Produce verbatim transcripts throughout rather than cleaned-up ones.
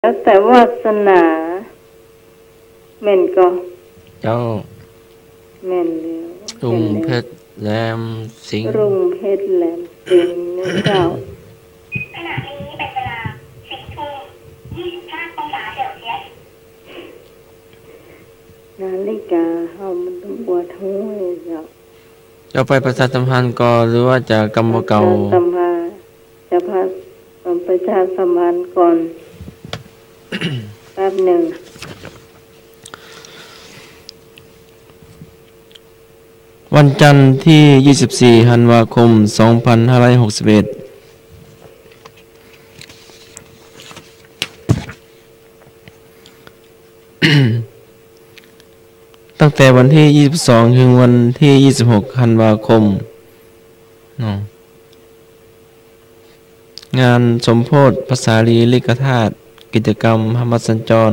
แล้วแต่วาสนา แม่นก่อ เจ้า แม่นแล้ว รุ่งเพชรแหลมสิงห์ รุ่งเพชรแหลมสิงห์นะเจ้า ขณะนี้เป็นเวลา สิบทุ่ม ยี่สิบห้าองศาเซลเซียส นาฬิกาเฮามันต้องอวดฮู้เจ้า จะไปประชาสัมพันธ์ก่อน หรือว่าจะกำบ่าเก่า ประชาสัมพันธ์ จะพา เอ่อ ประชาสัมพันธ์ก่อน แป๊บหนึ่ง วันจันทร์ที่ ยี่สิบสี่ ธันวาคม สองพันห้าร้อยหกสิบเอ็ด ตั้งแต่วันที่ ยี่สิบสอง ถึงวันที่ ยี่สิบหก ธันวาคม เนาะ งานสมโภชพระสารีริกธาตุ กิจกรรมธรรมสัญจร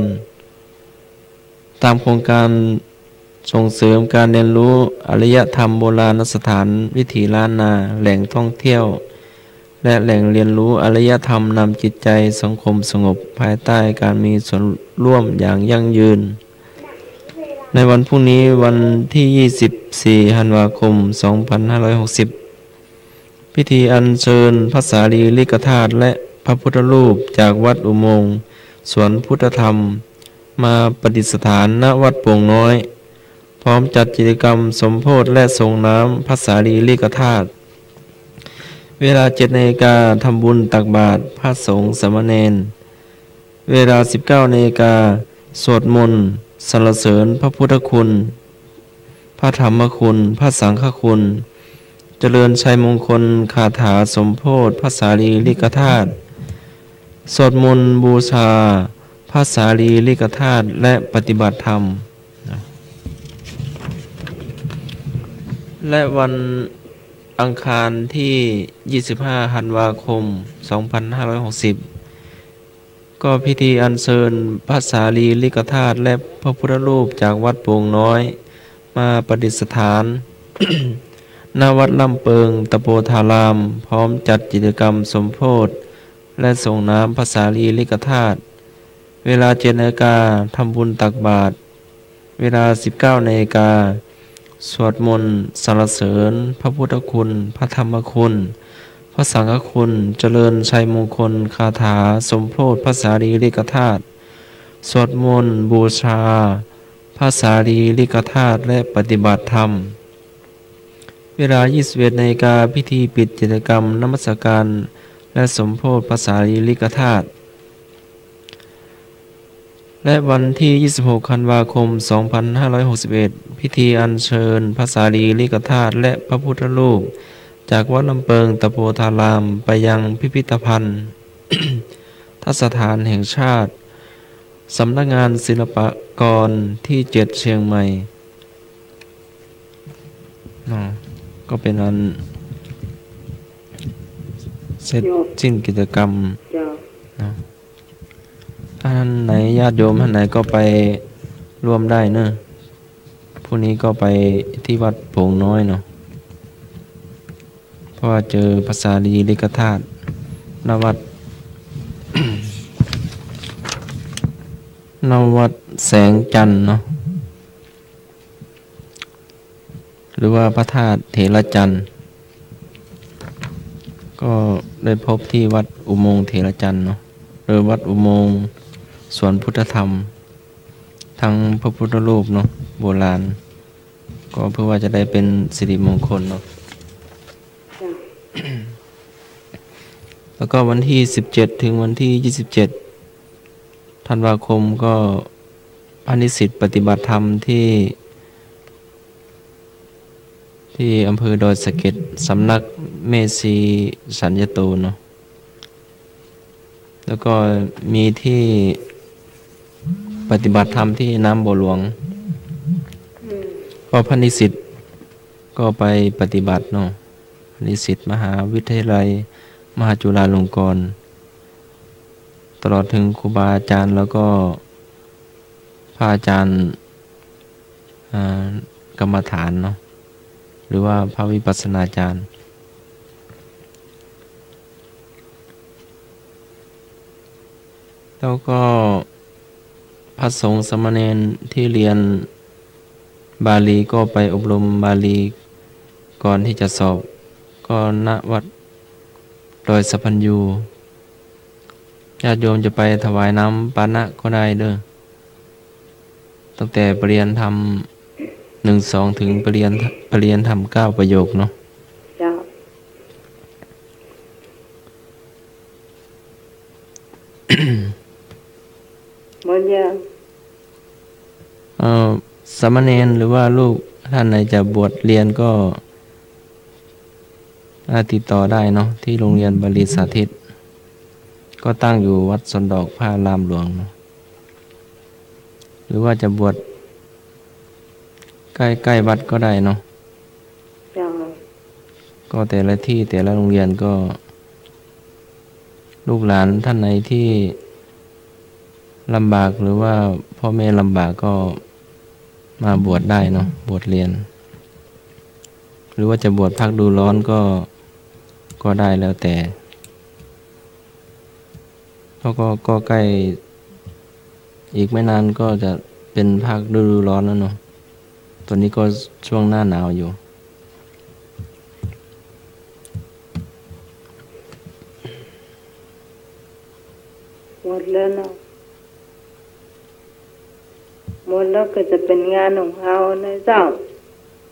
ตามโครงการส่งเสริมการเรียนรู้อารยธรรมโบราณสถานวิถีล้านนา แหล่งท่องเที่ยว และแหล่งเรียนรู้อารยธรรมนำจิตใจสังคมสงบ ภายใต้การมีส่วนร่วมอย่างยั่งยืน ในวันพรุ่งนี้วันที่ ยี่สิบสี่ ธันวาคม สองพันห้าร้อยหกสิบ พิธีอัญเชิญพระสารีริกธาตุและพระพุทธรูปจากวัดอุโมงค์สวนพุทธธรรม มาประดิษฐานณวัดโป่งน้อย พร้อมจัดกิจกรรมสมโภชและส่งน้ำพระสารีริกธาตุ เวลา เจ็ดนาฬิกา ทำบุญตักบาตรพระสงฆ์สามเณร เวลา สิบเก้านาฬิกา สวดมนต์สรรเสริญพระพุทธคุณ พระธรรมคุณ พระสังฆคุณ เจริญชัยมงคลคาถาสมโภชพระสารีริกธาตุ สวดมนต์บูชาพระสารีริกธาตุและปฏิบัติธรรม และวันอังคารที่ ยี่สิบห้า ธันวาคม สองพันห้าร้อยหกสิบ ก็พิธีอัญเชิญพระสารีริกธาตุและพระพุทธรูปจากวัดโป่งน้อย มาประดิษฐาน ณ วัดล่ำเปิงตะโพธาราม พร้อมจัดกิจกรรมสมโภชและส่งน้ำพระสารีริกธาตุ เวลา เจ็ดนาฬิกา ทำบุญตักบาตร เวลา สิบเก้านาฬิกา สวดมนต์สรรเสริญพระพุทธคุณ พระธรรมคุณ พระสังฆคุณ เจริญชัยมงคลคาถาสมโภชพระสารีริกธาตุ สวดมนต์บูชาพระสารีริกธาตุและปฏิบัติธรรม เวลา ยี่สิบเอ็ดนาฬิกา พิธีปิดกิจกรรมนมัสการและสมโภชพระสารีริกธาตุ และวันที่ ยี่สิบหก ธันวาคม สองพันห้าร้อยหกสิบเอ็ด พิธีอัญเชิญพระสารีริกธาตุและพระพุทธรูปจากวัดล่ำเปิงตะโพธารามไปยังพิพิธภัณฑ์ สถานแห่งชาติ สำนักงานศิลปากรที่ เจ็ด เชียงใหม่ เนาะ ก็เป๋นอันเสร็จสิ้นกิจกรรม เจ้า เนาะ ถ้าอันไหนญาติโยมอันไหนก็ไปร่วมได้เนอะ พรุ่งนี้ก็ไปที่วัดโป่งน้อยเนาะ เพราะว่าเจอพระสารีริกธาตุ ณ วัด ณ วัดแสงจันทร์เนาะ หรือว่าพระธาตุเถรจันทร์ ก็ได้พบที่วัดอุโมงค์เถรจันทร์เนาะ หรือวัดอุโมงค์สวนพุทธธรรม ทั้งพระพุทธรูปเนาะ โบราณ ก็เพื่อว่าจะได้เป็นสิริมงคลเนาะ จ้ะ แล้วก็วันที่ สิบเจ็ด ถึงวันที่ ยี่สิบเจ็ด ธันวาคม ก็พระนิสิตปฏิบัติธรรมที่ ที่อำเภอดอยสะเก็ด สำนักแม่ชีสัญญโตเนาะ แล้วก็มีที่ปฏิบัติธรรมที่น้ำบัวหลวง อืม ก็พระนิสิตก็ไปปฏิบัติเนาะ นิสิตมหาวิทยาลัยมหาจุฬาลงกรณ์ ตลอดถึงครูบาอาจารย์ แล้วก็พระอาจารย์ อ่า กรรมฐานเนาะ หรือว่าพระวิปัสสนาจารย์ แล้วก็พระสงฆ์สามเณรที่เรียนบาลีก็ไปอบรมบาลีก่อนที่จะสอบ ก็ ณ วัดดอยสัพพัญญู ญาติโยมจะไปถวายน้ำปานะก็ได้เด้อ ตั้งแต่ประเรียนธรรมหนึ่งสอง ถึงประเรียน ประเรียนธรรมเก้าประโยคเนาะ เจ้า หมดยัง เอ่อ สามเณรหรือว่าลูกท่านไหนจะบวชเรียนก็ อ่า ติดต่อได้เนาะ ที่โรงเรียนบาลีสาธิต ก็ตั้งอยู่วัดสวนดอกพระอารามหลวงเนาะ หรือว่าจะบวชใกล้ๆวัดก็ได้เนาะ เจ้า ก็แต่ละที่แต่ละโรงเรียนก็ ลูกหลานท่านไหนที่ลำบากหรือว่าพ่อแม่ลำบากก็มาบวชได้เนาะ บวชเรียน หรือว่าจะบวชพักฤดูร้อนก็ ก็ได้แล้วแต่ แล้วก็ ก็ใกล้ อีกไม่นานก็จะเป็นภาคฤดูร้อนแล้วเนาะ ตอนนี้ก็ช่วงหน้าหนาวอยู่ หมดแล้วเนาะ หมดแล้วก็จะเป็นงานของเฮานะเจ้า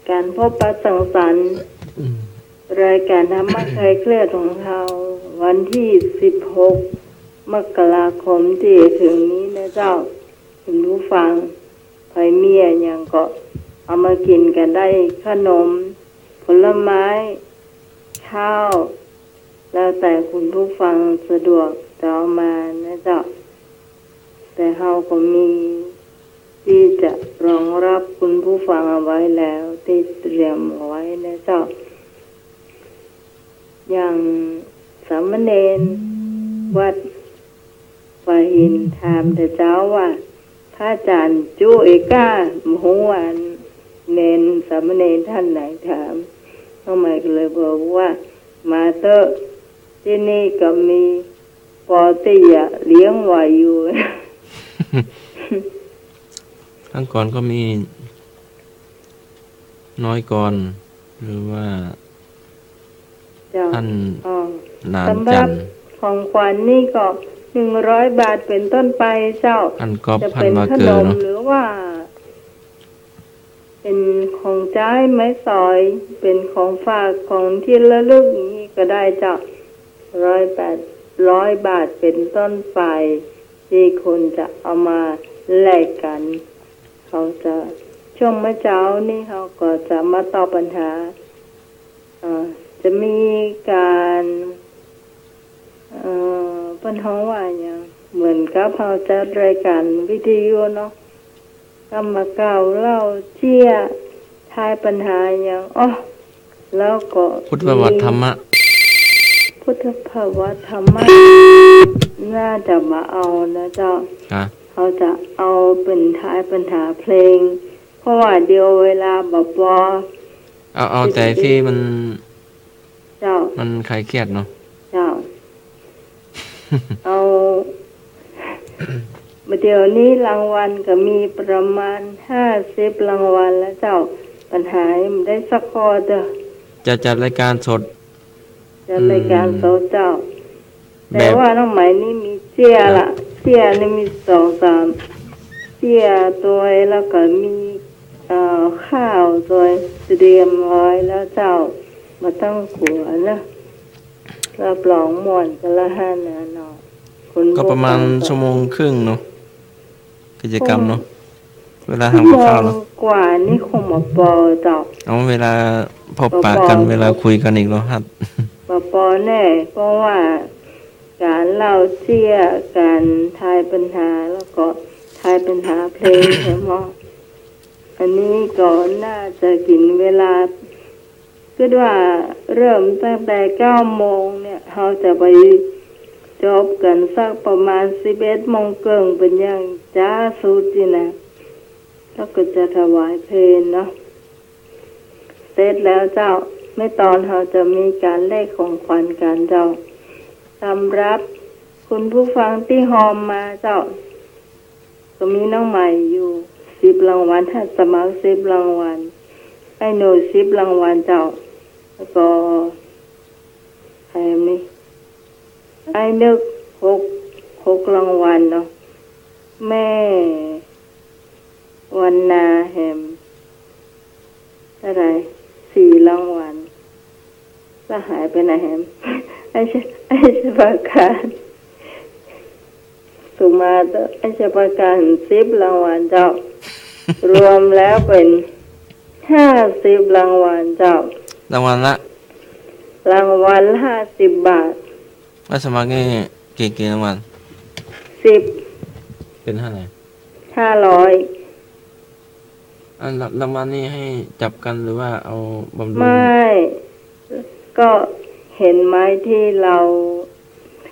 การพบปะสังสรรค์ อืม รายการธรรมะคลายเครียดของเฮา วันที่สิบหกมกราคมที่จะถึงนี้นะเจ้า คุณผู้ฟัง ใผมีอะหยังก็เอามากิ๋นกั๋นได้ ขนม ผลไม้ ข้าว แล้วแต่คุณผู้ฟังสะดวกจะเอามานะเจ้า แต่เฮาก็มีตี้จะรองรับคุณผู้ฟังเอาไว้แล้ว ตี้เตรียมเอาไว้นะเจ้า อย่างสามเณรวัดป่าหินถามเต๊อะเจ้าว่า พระอาจารย์จุ๊เอก้า บ่ฮู้ว่าเณรสามเณรท่านไหนถาม น้องใหม่ก็เลยบอกว่า มาเต๊อะ ตี้นี่ก็มีปอตี้จะเลี้ยงไหวอยู่ ครั้งก่อนก็มีน้อยกร หรือว่า เจ้า ท่าน อ๋อ หนานจันทร์ สำหรับของขวัญนี่ก็หนึ่งร้อยบาทเป็นต้นไปเจ้า ท่านก๊อฟ จะเป็น ท่านว่าเกิด ขนม เนาะ หรือว่า เป็นของใจ๊ไม้สอย เป็นของฝาก ของที่ระลึกอย่างนี้ก็ได้เจ้า ร้อยบาท ร้อยบาทเป็นต้นไป ตี้คนจะเอามาแลกกั๋น เขาจะ ช่วงเมื่อเจ๊านี่เขาก็จะมาตอบปัญหา เอ่อ จะมีก๋าน เอ่อ เปิ้นฮ้องว่าหยัง เหมือนกับเฮาจัดรายก๋านวิทยุเนาะ กำมาเก่าเล่าเจี้ย ทายปัญหาหยัง อ้อ แล้วก็พุทธประวัติธรรมะ พุทธประวัติธรรมะ น่าจะบ่เอานะเจ้า ฮะ เขาจะเอาเป๋นทายปัญหาเพลง เพราะว่าเดี๋ยวเวลาบ่ปอ เอา เอาแต่ที่มัน เจ้า มันคลายเครียดเนาะ เจ้า เอา เดี๋ยวนี้รางวัลก็มีประมาณห้าสิบรางวัลแล้วเจ้า ปัญหายังบ่ได้สักข้อเต๊อะ จะจัดรายการสด จัดรายการสดเจ้า อืม แต่ว่าน้องไหมนี่มีเจี้ยละ เจี้ยนี่มีสองสามเจี้ยตวย แล้วก็มี เอ่อ ข้าวตวยเตรียมไว้แล้วเจ้า บ่ต้องกั๋วนะ รับรองม่วนกั๋นละหั้นน่ะเนาะ คนก็ประมาณ บ่ต้อง ชั่วโมงครึ่งเนาะ กิจกรรมเนาะ เวลาทำกับข้าวเนาะ ชั่วโมงกว่านี่คงบ่ปอเจ้า เอาเวลาพบปะกั๋น บ่ปอ เวลาคุยกั๋นอีกแล้วครับ บ่ปอแน่ เพราะว่าก๋านเล่าเจี้ย ก๋านทายปัญหา แล้วก็ทายปัญหาเพลง ใช่ไหม อันนี้ก็น่าจะกิ๋นเวลา กึ๊ดว่าเริ่มตั้งแต่เก้าโมงเนี่ย เฮาจะไปจบกั๋นสักประมาณสิบเอ็ดโมงเกิ่ง เป๋นอย่างจ๊าสุดนี่นะ แล้วก็จะถวายเพลเนาะ เสร็จแล้วเจ้า เมื่อตอนเฮาจะมีก๋านแลกของขวัญกั๋นเจ้า สำหรับ คุณผู้ฟังตี้ฮอมมาเจ้า ก็มีน้องใหม่อยู่สิบรางวัล ท่านสมัครสิบรางวัล ไอ้หนุ่ยสิบรางวัลเจ้า แล้วก็ใครมี ไอ้นึกหก หกรางวัลเนาะ แม่วันนาแหม เท่าไหร่ สี่รางวัล แล้วหายไปไหนแหม ไอ้ช- ไอ้ชบาการ สุมาเตอร์ ไอ้ชบาการสิบรางวัลเจ้า รวมแล้วเป็นห้าสิบรางวัลเจ้า รางวัลละ รางวัลละห้าสิบบาท แล้วสมัครนี่กี่ กี่รางวัล สิบ เป็นเท่าไหร่ ห้าร้อย อันรางวัลนี่ให้จับกันหรือว่าเอาบำรุง ไม่ ก็เห็นไหมที่เรา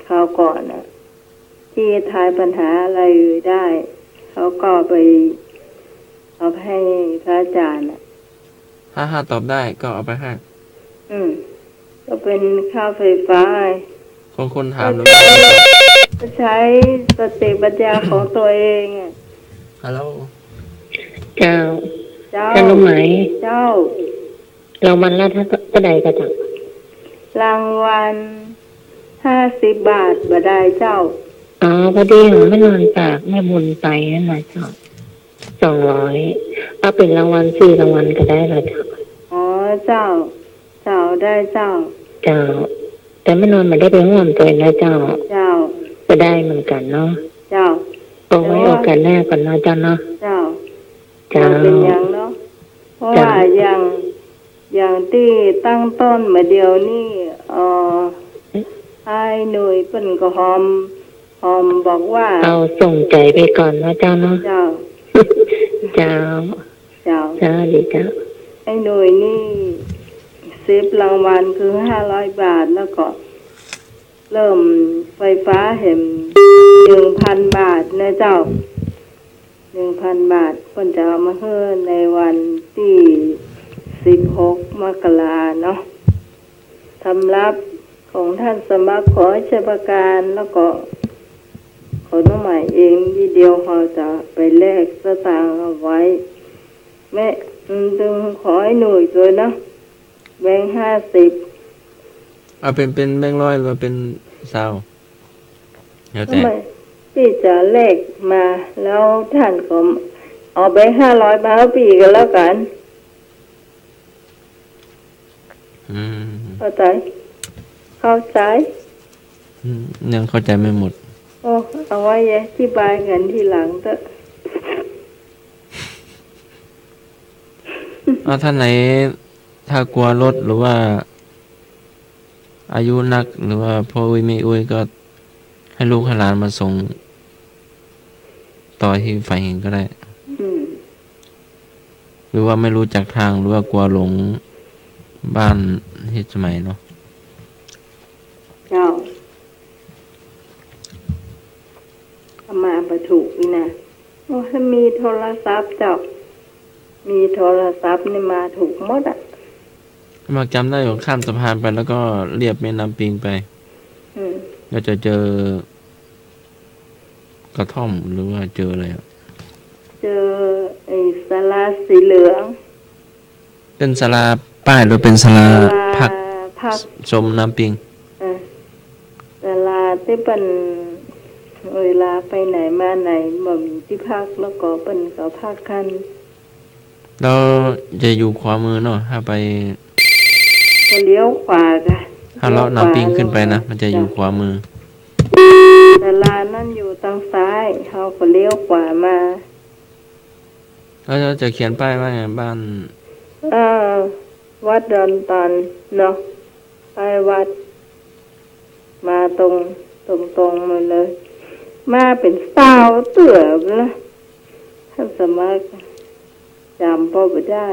คราวก่อนน่ะ ที่ทายปัญหาอะไรได้ เขาก็ไปเอาไปให้พระอาจารย์น่ะ ถ้า ถ้าตอบได้ก็เอาไปให้ อืม ก็เป็นค่าไฟฟ้าไง คน คนถามหรือว่า ก็ใช้สติปัญญาของตัวเองอะ ฮัลโหล เจ้า เจ้า ท่านลุงไหม เจ้า รางวัลละเท่า เท่าใดกะเจ้า รางวัลห้าสิบบาทบ่ได้เจ้า อ๋อ พอดีของแม่นวลฝากแม่บุญไปนั่นน่ะเจ้า สองร้อย เอาเป็นรางวัลสี่รางวัลก็ได้ละเจ้า อ๋อ เจ้า เจ้า ได้เจ้า เจ้า แต่แม่นวลบ่ได้ไปฮ่วมตวยนะเจ้า เจ้า ก็ได้เหมือนกั๋นเนาะ เจ้า เอาไว้โอกาสหน้าก่อนเนาะเจ้าเนาะ เจ้า เจ้า บ่เป๋นหยังเนาะ เพราะ เจ้า ว่าอย่าง อย่างตี้ตั้งต้นมาเดี๋ยวนี้ เอ่อ อ้ายหนุ่ยเปิ้นก็ฮอม ฮอมบอกว่า เอาส่งใจ๋ไปก่อนเนาะเจ้าเนาะ เจ้า เจ้า เจ้า เจ้า ดีเจ้า อ้ายหนุ่ยนี่สิบรางวัลคือห้าร้อยบาท แล้วก็เริ่มไฟฟ้าแหมหนึ่งพันบาทนะเจ้า หนึ่งพันบาท เปิ้นจะเอามาหื้อในวันตี้สิบหกมกราเนาะ สำหรับของท่านสมัครขอชัยประการ แล้วก็ของน้องใหม่เอง ทีเดียวเฮาจะไปแลกสตางค์เอาไว้ แม่ อืม ตึงขออ้ายหนุ่ยตวยเนาะ แบงค์ห้าสิบ เอาเป๋น เป๋นแบงค์ร้อยหรือว่าเป๋นซาว แล้วแต่ ทำไม ตี้จะแลกมา แล้วท่านก็เอาแบงค์ห้าร้อยมาหื้อปี้ก็แล้วกั๋น อืม เข้าใจ๋ เข้าใจ๋ อืม ยังเข้าใจ๋ไม่หมด โอ้ เอาไว้อธิบายกั๋นทีหลังเต๊อะ เอา ท่านไหน ถ้ากลัวลดหรือว่า อายุนัก หรือว่าพ่ออุ๊ยแม่อุ๊ยก็ให้ลูกให้หลานมาส่ง ต่อที่ฝ่ายหญิงก็ได้ อืม หรือว่าไม่รู้จักทาง หรือว่ากลัวหลงบ้านที่สมัยเนาะ เจ้า เอามาบ่ถูกนี่นะ โอ้ ถ้ามีโทรศัพท์เจ้า มีโทรศัพท์นี่มาถูกหมดอะ มาจ๋ำได้อยู่ ข้ามสะพานไปแล้วก็เลียบแม่น้ำปิงไป อืม ก็จะเจอกระท่อมหรือว่าเจออะไรอะ เจอไอ้ศาลาสีเหลือง เป๋นศาลาป้ายหรือเป๋นศาลา ศาลา พัก พัก ชมน้ำปิง เออ ศาลาตี้เปิ้น เวลาไปไหนมาไหนบ่มีตี้พัก แล้วก็เปิ้นก็พักกั๋น แล้วจะอยู่ขวามือเนาะ ถ้าไป ก็เลี้ยวขวากะ ถ้าเลาะน้ำปิงขึ้นไปนะ เลี้ยวขวาลงมา มันจะอยู่ขวามือ ศาลานั้นอยู่ตางซ้าย เฮาก็เลี้ยวขวามา แล้วจะเขียนป้ายว่าไง บ้าน เอ่อ วัดดอนตันเนาะ ป้ายวัด มาตรง ตรงๆ มาเลย มาเป๋นซาวเตื้อละ ท่านสมัครจ๋ำป้อบ่ได้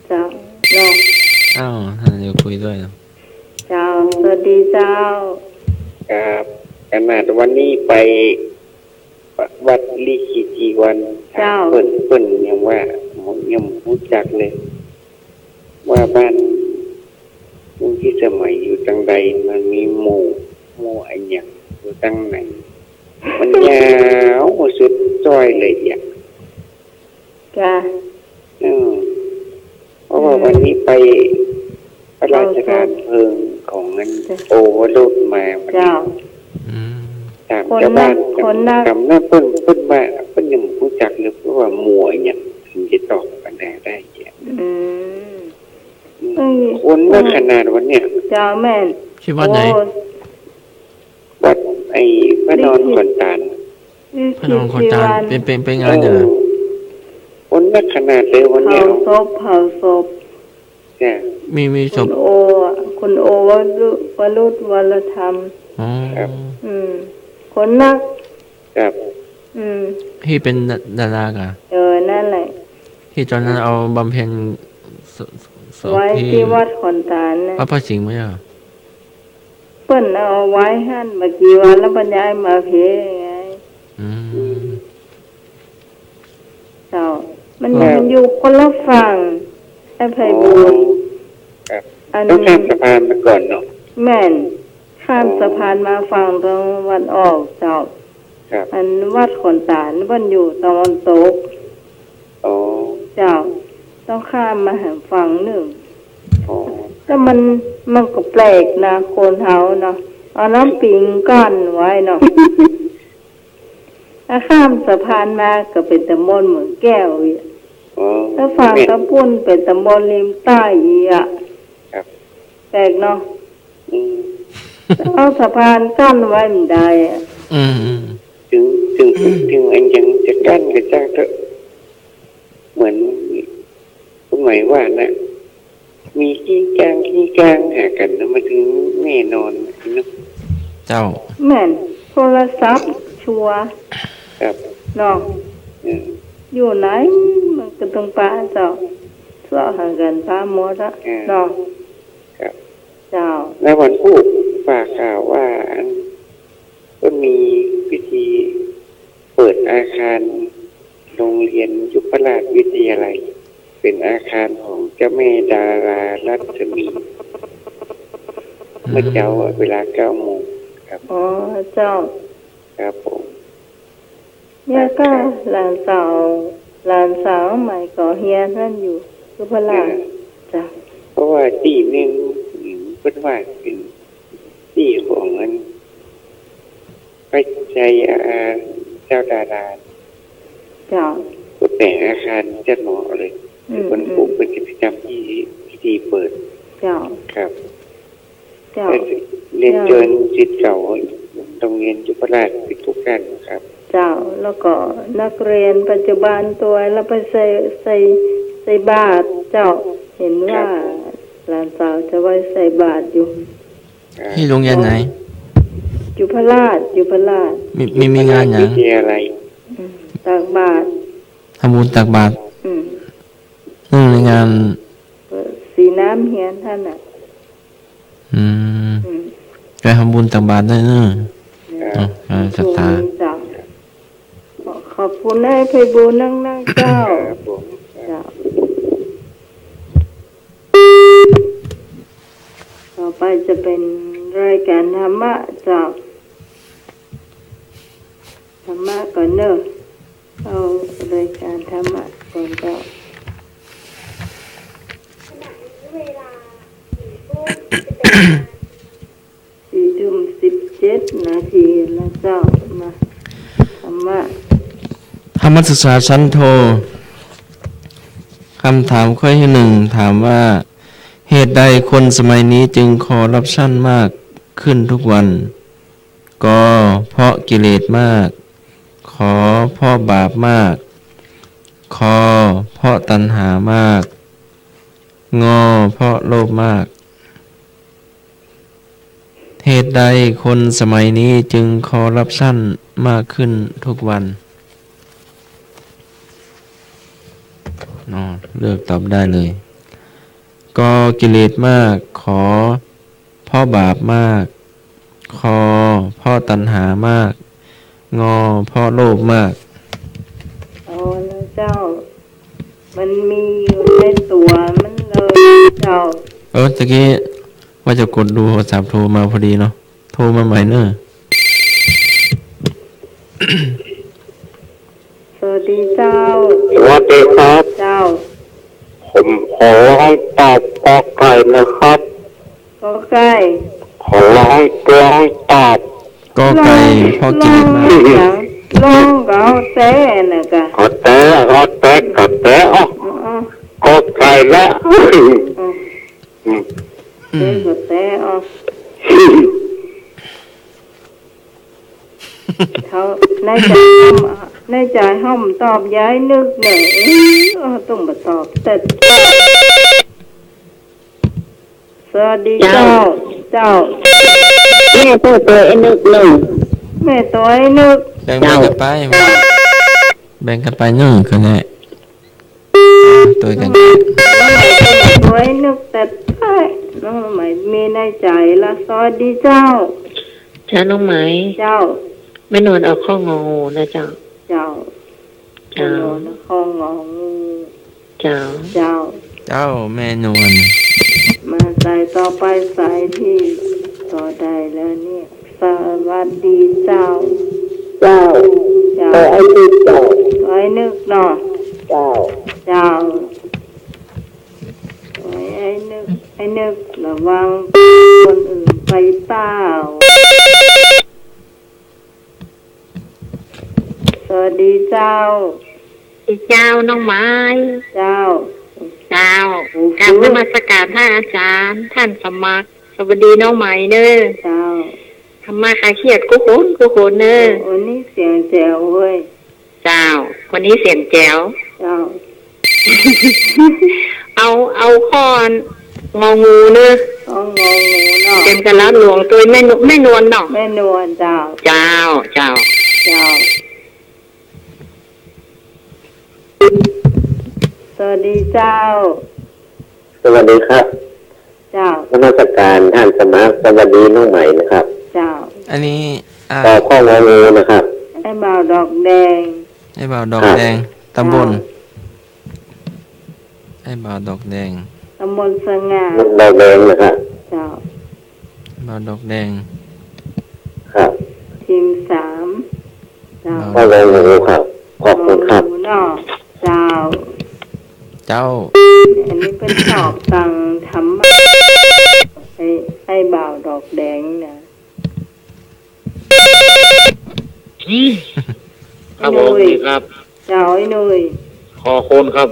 เจ้า เนาะ อ้าว ท่านจะคุยด้วยเหรอ เจ้า สวัสดีเจ้า ครับ ขนาดวันนี้ไปวัดลิขิตจีวร เจ้า เปิ้น เปิ้นยังว่า ยังบ่ฮู้จักเลย ว่าบ้าน ยุคที่สมัยอยู่ตังใด มันมีหมู่ หมู่อะหยังอยู่ตังไหน มันยาวสุดจ้อยเลยอะ จ้ะ อืม เพราะว่า อืม วันนี้ไปพระราชทานเพลิงของอัน จ้ะ โอวรุธมาวันนี้ เจ้า อืม ถามชาวบ้าน คนนัก คนนัก ถามนั่นเปิ้น เปิ้นว่า เปิ้นยังบ่ฮู้จักเลย เพราะว่าหมู่อะหยัง ถึงจะตอบปัญหาได้เนี่ย อืม อืม เอ้ย คนนัก เอ้ย ขนาดวันเนี้ย เจ้าแม่น ที่วัดไหน โอ้ วัดไอ้พระนอนขอนตาล พระนอนขอนตาล เป็น เป็น เป็นงานเหรอ เออ คนนักขนาดเลยวันเนี้ย เผาศพ เผาศพ จ้ะ มี มีศพ คุณโออะ คุณโอวรุ วรุธ วรธรรม อ๋อ ครับ อืม คนนัก ครับ อืม ที่เป็นดา ดาราก่ะ เออ นั่นแหละ ที่ตอนนั้นเอาบำเพ็ญศพ ศพ ไว้ ที่ ที่วัดขอนตาลน่ะ วัดพระสิงห์ไหมอ่ะ เปิ้นเอาไว้หั้น บ่กี่วันแล้วเปิ้นย้ายมาพี้ไง อืม เจ้า มัน ครับ มันอยู่คนละฝั่ง ไอ้ไพบูลย์ อ๋อ ครับ อัน ต้องข้ามสะพานมาก่อนเนาะ แม่น ข้าม อ๋อ สะพานมาฝั่งตะวันออกเจ้า ครับ อันวัดขอนตาลเปิ้นอยู่ตะวันตก อ๋อ เจ้า ต้องข้ามมาแหมฝั่งนึ่ง อ๋อ แล้วมัน มันก็แปลกนะ คนเฮาเนาะ เอาน้ำปิงกั้นไว้เนาะ ถ้าข้ามสะพานมาก็เป๋นตำบลเหมืองแก้วอีก อ๋อ แล้วฝั่ง แม่น ตะปู๊นเป๋นตำบลริมใต้อีกอะ ครับ แปลกเนาะ อืม เอาสะพานกั้นไว้บ่ได้อะ อืม อืม เถิง เถิง เถิงอันหยังจะกั้นก็จ้างเถอะ เหมือนคุณไหมายว่าน่ะ มีขี้กางขี้กางหากั๋นนะ มันเถิงแน่นอนเนาะ เจ้า แม่น โทรศัพท์ชัวร์ ครับ เนาะ อืม อยู่ไหนมันก็ต้องปะเจ้า เซาะหากั๋นปะหมดอะ อ่า เนาะ ครับ เจ้า แล้ววันพูดฝากข่าวว่าอัน ก็มีพิธีเปิดอาคารโรงเรียนยุพราชวิทยาลัย เป๋นอาคารของเจ้าแม่ดารารัศมี เมื่อเจ๊าอะ เวลาเก้าโมงครับ อ๋อ เจ้า ครับผม เนี่ยก็ ครับ หลานสาว หลานสาวใหม่ก็เฮียนนั่นอยู่ ยุพราช อ่า จ้ะ เพราะว่าตี้นึ่ง อืม เปิ้นว่าเป๋นตี้ของอัน พระชัย อ่า เจ้าดารา เจ้า ก็แต่งอาคารจัดหมอเลย อืม เปิ้น อืม เปิ้นจะไปทำพิธี พิธีเปิด เจ้า ครับ เจ้า ก็เรียนเจิญศิษย์เก่าโรงเรียนยุพราชทุกๆ ท่านครับ เจ้า แล้วก็นักเรียนปัจจุบันตวย แล้วไปใส่ ใส่ ใส่บาตร เจ้า เห็นว่า ครับผม หลานสาวจะไว้ใส่บาตรอยู่ อ่า ตี้โรงเรียนไหน ยุพราช ยุพราช มี มี มีงานหยัง วิทยาลัย อืม ตักบาตร ทำบุญตักบาตร อืม เนื่องในงาน เออ สีน้ำเฮียนหั้นน่ะ อืม อืม ไปทำบุญตักบาตรได้เนอะ ครับ อ๋อ อ่า ศรัทธา เจ้า ขอบคุณนายไพบูลย์นักๆ เจ้า ครับผม เจ้า ต่อไปจะเป็นรายการธรรมะเจ้า ธรรมะก่อนเนอะ เอารายการธรรมะก่อนเจ้า สี่ทุ่มสิบเจ็ดนาทีแล้วเจ้า มา ธรรมะ ธรรมศึกษาชั้นโท คำถามข้อที่หนึ่ง ถามว่า เหตุใดคนสมัยนี้จึงคอร์รัปชันมากขึ้นทุกวัน ก เพราะกิเลสมาก ข เพราะบาปมาก ค เพราะตัณหามาก ง เพราะโลภมาก เหตุใดคนสมัยนี้จึงคอร์รัปชันมากขึ้นทุกวัน อ๋อ เลือกตอบได้เลย ก กิเลสมาก ข เพราะบาปมาก ค เพราะตัณหามาก ง เพราะโลภมาก เอาละเจ้า มันมีอยู่ในตั๋วมันเลยเจ้า เออ ตะกี้ ว่าจะกดดูโทรศัพท์โทรมาพอดีเนาะ โทรมาใหม่เนอะ สวัสดีเจ้า สวัสดีครับ เจ้า ผมขอลองตอบกอไก่นะครับ กอไก่ ขอลอง ลองตอบ กอไก่ ร้อง เพราะกรี๊ดมาก ร้อง ร้องก็เอาแต๊น่ะกะ เอาแต๊ เอาแต๊กับแต๊ อ๋อ อ๋อ กอไก่ละ อืม อืม อืม แต๊ก็แต๊ อ๋อ เขา ในใจ๋ห้อม ในใจ๋ห้อมตอบยายนึกเนี่ย เออ ต้องมาตอบ แต่ สวัสดีเจ้า เจ้า เจ้า แม่โตไอ้นึกนึ่ง แม่โตไอ้นึก แบ่ง เจ้า แบ่งกั๋นไป แบ่งกั๋นไปนึ่งคนแหละ โตกั๋น น้องใหม่โตไอ้นึกแต่ไอ้ น้องใหม่มีในใจ๋ละ สวัสดีเจ้า เจ้าน้องใหม่ เจ้า แม่นวลเอาข้ององูนะเจ้า เจ้า เจ้า แม่นวลข้ององู เจ้า เจ้า เจ้าแม่นวล มาสายต่อไป สายตี้ต่อได้แล้วเนี่ย สวัสดีเจ้า เจ้า เจ้า ขอไอ้นึกเจ้า ขอไอ้นึกเนาะ เจ้า เจ้า ขอไอ้นึก ไอ้นึกระวังคนอื่นไปเปล่า สวัสดีเจ้า เจ้าน้องใหม่ เจ้า เจ้า โอ้โห กราบนมัสก๋านท่านอาจ๋ารย์ ท่านสมัคร สวัสดีน้องใหม่เน่อ เจ้า ธรรมะคลายเครียดกู้คนกู้คนเน่อ โอ้ วันนี้เสียงแจ๋วเว้ย เจ้า วันนี้เสียงแจ๋ว เจ้า เอา เอาข้ององูเน่อ ข้ององูเนาะ เตรียมกั๋นแล้วหลวงตวยแม่นวล แม่นวลเนาะ แม่นวลเจ้า เจ้า เจ้า เจ้า สวัสดีเจ้า สวัสดีครับ เจ้า นมัสก๋านท่านสมัคร สวัสดีน้องใหม่นะครับ เจ้า อันนี้ อ่า ตอบข้ององูนะครับ ไอ้บ่าวดอกแดง ไอ้บ่าวดอกแดง ครับ ตำบล เจ้า ไอ้บ่าวดอกแดง ตำบลสง่า ดอกแดงนะครับ เจ้า บ่าวดอกแดง ครับ ทีมสาม เจ้า บ่าว ข้ององูครับ ขอบคุณครับ งองูเนาะ เจ้า เจ้า อันนี้เปิ้นตอบตางธรรมะ ไอ้ ไอ้บ่าวดอกแดงนะ ครับผม ไอ้หนุ่ย สวัสดีครับ เจ้า ไอ้หนุ่ย คอคนครับ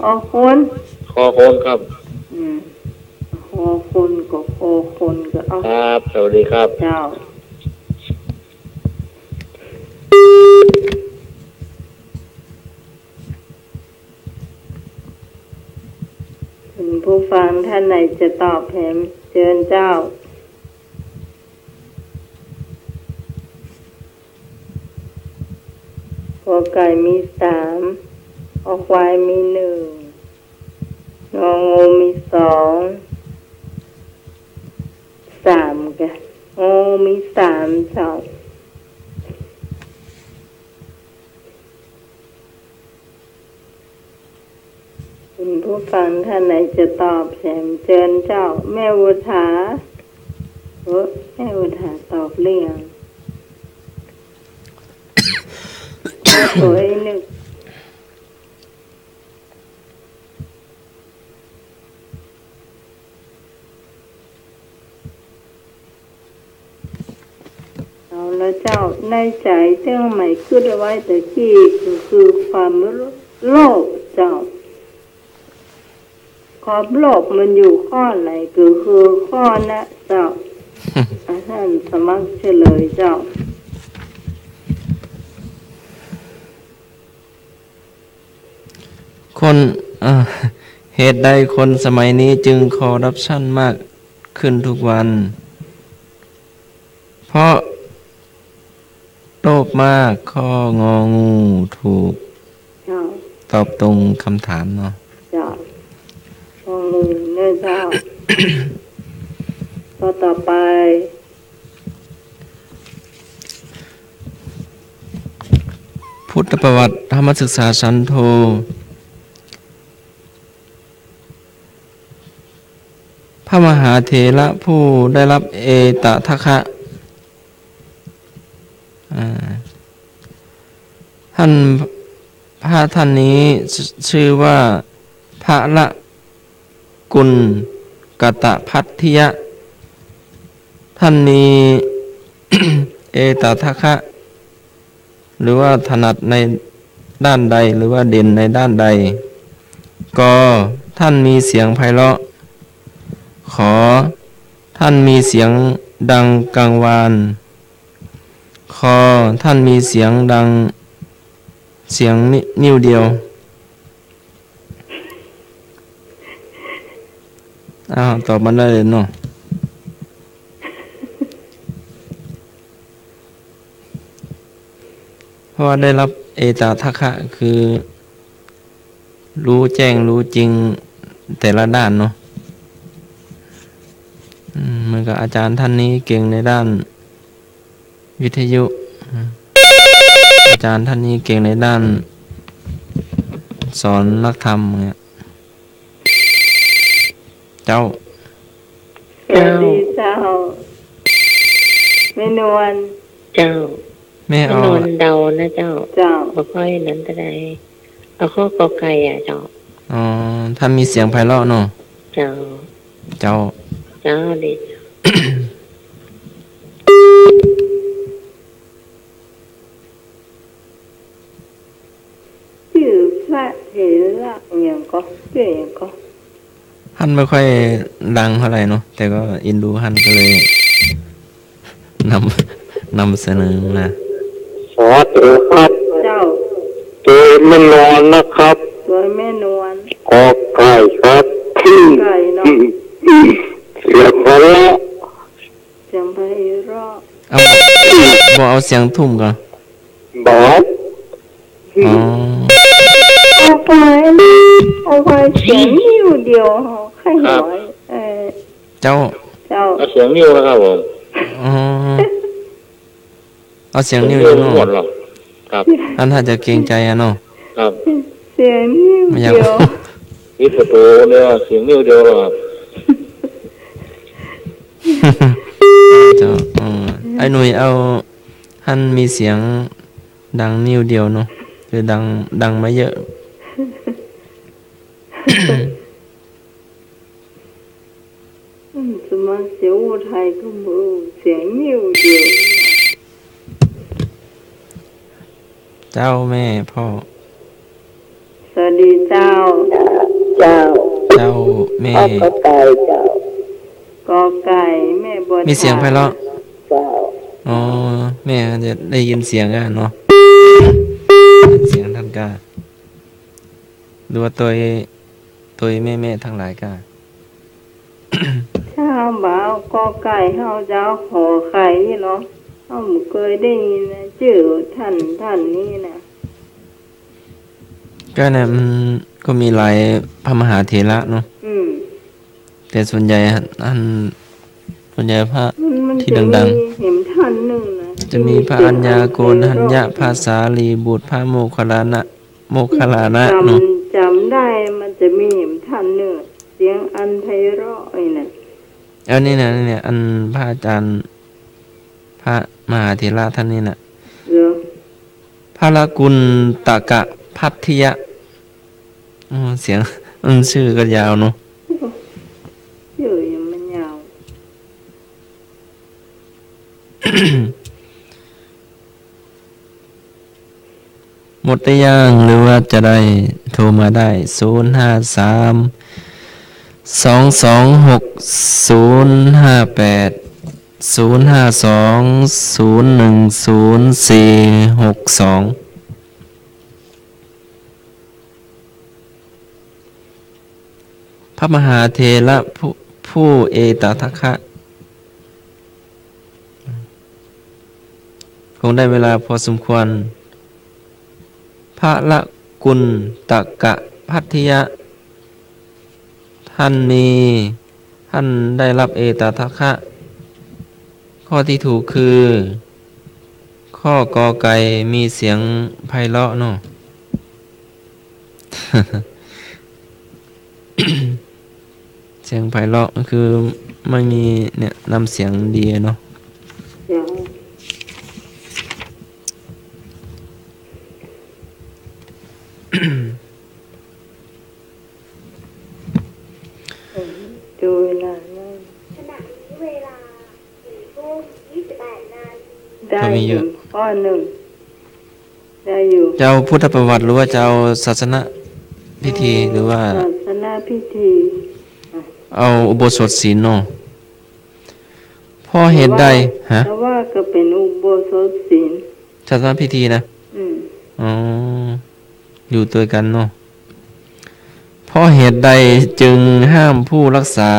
คอคน คอคนครับ อืม คอคนก็คอคนก็เอา ครับ สวัสดีครับ เจ้า คุณผู้ฟังท่านไหนจะตอบแถม เจิญเจ้า กอไก่มีสาม คอควายมีหนึ่ง งองูมีสอง สามกะ งองูมีสามเจ้า คุณผู้ฟังท่านไหนจะตอบแถมเจิญเจ้า แม่อุทา เออ แม่อุทาตอบเรียง โอ้ย นึก เอาละเจ้า ในใจ๋เตื้องใหม่กึ๊ดเอาไว้ตะกี้ก็คือความโลภเจ้า ความโลภมันอยู่ข้อไหนก็คือข้อนั้นเจ้า อ่ะ ท่านสมัครเฉลยเจ้า คน เอ่อ เหตุใดคนสมัยนี้จึงคอร์รัปชันมากขึ้นทุกวัน เพราะโลภมาก ข้ององู ถูก เจ้า ตอบตรงคำถามเนาะ เจ้า งองูเน่อเจ้า ข้อต่อไป พุทธประวัติธรรมศึกษาชั้นโท พระมหาเถระผู้ได้รับเอตทัคคะ อ่า ท่าน พระท่านนี้ชื่อ ชื่อว่าพระละกุณกตพัททิยะ ท่านมี เอตทัคคะ หรือว่าถนัดในด้านใด หรือว่าเด่นในด้านใด ก ท่านมีเสียงไพเราะ ข ท่านมีเสียงดังกังวาน ค ท่านมีเสียงดัง เสียงนิ- นิ้วเดียว อ้าว ตอบมันได้เลยเนาะ เพราะว่าได้รับเอตทัคคะ คือ รู้แจ้งรู้จริงแต่ละด้านเนาะ อืม เหมือนกับอาจารย์ท่านนี้เก่งในด้านวิทยุ อาจารย์ท่านนี้เก่งในด้านสอนนักธรรมเนี่ย เจ้า สวัสดีเจ้า แม่นวล เจ้า แม่ แม่ เอา นวลเดานะเจ้า เจ้า บ่ค่อยนั้นเท่าใด เอาข้อกอไก่อะเจ้า อ๋อ ท่านมีเสียงไพเราะเนาะ เจ้า เจ้า เจ้า ดีเจ้า จื้อพระเถระอะหยังก็ จื้ออะหยังก็ หั้นบ่ค่อยดังเท่าใดเนาะ แต่ก็เอ็นดูหั้นก็เลยนำ นำเสนอมา สาธุครับ เจ้า โตยแม่นวลนะครับ โตยแม่นวล กอไก่ครับ ไก่เนาะ เสียงไพเราะ เสียงไพเราะ เอา บ่เอาเสียงทุ่มก่อ บ่ อ๋อ เอาไป เอาไปเสียงนิ้วเดียว ใค่หัว ครับ เออ เจ้า เจ้า เอาเสียงนิ้วนะครับผม อ๋อ เอาเสียงนิ้วเดียวเนาะ เสียงนิ้วหมดหรอ ครับ อันถ้าจะเกรงใจอะเนาะ ครับ เสียงนิ้วเดียว ไม่อยาก นี่ประตูเนี่ย เสียงนิ้วเดียวเหรอครับ เจ้า เออ ไอ้หนุ่ยเอา หั้นมีเสียงดังนิ้วเดียวเนาะ คือดัง ดังมาเยอะ อืม สวนมัครเสียงอู้ไทยก็บ่อู้ เสียงนิ้วเดียว เจ้าแม่พ่อ สวัสดีเจ้า เจ้า เจ้าแม่ พ่อกอไก่เจ้า กอไก่ แม่บัว มีเสียงไพเราะ เจ้า อ๋อ แม่จะได้ยินเสียงอะเนาะ เสียงท่านกา หรือว่าโตย โตยแม่ๆ ตังหลายกา ถ้าบ่ากอไก่ เฮาจะเอาขอไข่นี่เนาะ เฮาบ่เกยได้ยินนะ จื้อท่าน ท่านนี้นะ ก็เนี่ย มันก็มีหลายพระมหาเถระเนาะ อืม แต่ส่วนใหญ่อะ อัน ส่วนใหญ่พระ มัน มัน ที่ จะ ดังๆ มีแหมท่านนึ่งนะ จะมีพระอัญญาโกณฑัญญะ พระสารีบุตร พระโมคคัลลานะ โมคคัลลานะเนาะ จำ จำได้ มันจะมีแหมท่านนึ่ง เสียงอันไพเราะไอ้น่ะ อันนี้นะ นี่เนี่ย อันพระอาจารย์ พระมหาเถระท่านนี้น่ะ เหรอ พระละกุณตกะพัททิยะ อ๋อ เสียง อืม ชื่อก็ยาวเนาะ ชื่อยังมันยาว หมดหรือยัง หรือว่าจะได้โทรมาได้ ศูนย์ห้าสาม สองสองหก ศูนย์ห้าแปด ศูนย์ห้าสอง ศูนย์หนึ่ง ศูนย์สี่ หกสอง พระมหาเถระผู้ ผู้เอตทัคคะ คงได้เวลาพอสมควร พระละกุณตกะพัททิยะ ท่านมี ท่านได้รับเอตทัคคะ ข้อที่ถูกคือ ข้อกอไก่ มีเสียงไพเราะเนาะ เสียงไพเราะ ก็คือไม่มี เนี่ย น้ำเสียงดีเนาะ เสียง ดูเวลาหน่อย ขณะนี้เวลา สี่ทุ่ม ยี่สิบแปดนาที ได้อยู่ ข้อหนึ่ง ได้อยู่ จะเอาพุทธประวัติหรือว่าจะเอาศาสนพิธี หรือว่า ศาสนพิธี เอาอุโบสถศีลเนาะ เพราะเหตุใด ฮะ แต่ว่าก็เป๋นอุโบสถศีล ศาสนพิธีนะ อืม อ๋อ อยู่ตวยกั๋นเนาะ เพราะเหตุใดจึงห้ามผู้รักษา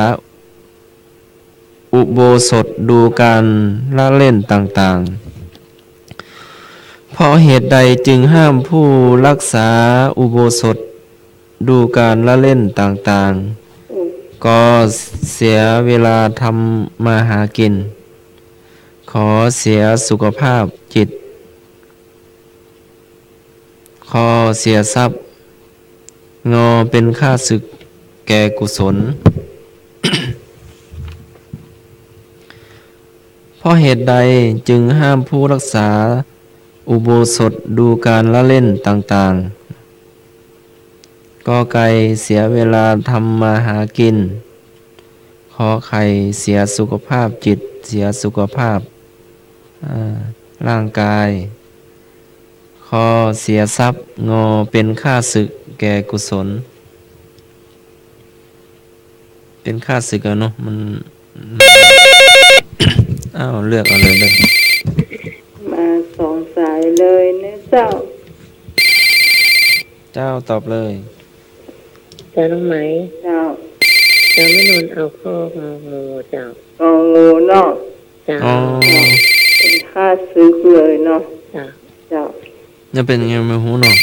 อุโบสถดูการละเล่นต่างๆ เพราะเหตุใดจึงห้ามผู้รักษาอุโบสถดูการละเล่นต่างๆ อืม ก็เสียเวลาทำมาหากิ๋น ขอเสียสุขภาพจิต ขอเสียทรัพย์ งอเป๋นข้าศึกแก่กุศล เพราะเหตุใดจึงห้ามผู้รักษาอุโบสถดูการละเล่นต่างๆ กอไก่ เสียเวลาทำมาหากิ๋น ขอไข่ เสียสุขภาพจิต เสียสุขภาพ อ่า ร่างกาย คอเสียทรัพย์ งอเป๋นข้าศึกแก่กุศล เป๋นข้าศึกอะเนาะ มัน อ้าว เลือกเอาเลย เลือก มาสองสายเลยนะเจ้า เจ้าตอบเลย เจ้าน้องไหม เจ้า เจ้าแม่นวลเอาข้ององูเจ้า งองูเนาะ เจ้า อ๋อ เป๋นข้าศึกเลยเนาะ เจ้า เจ้า จะเป๋นยังไงไม่ฮู้เนาะ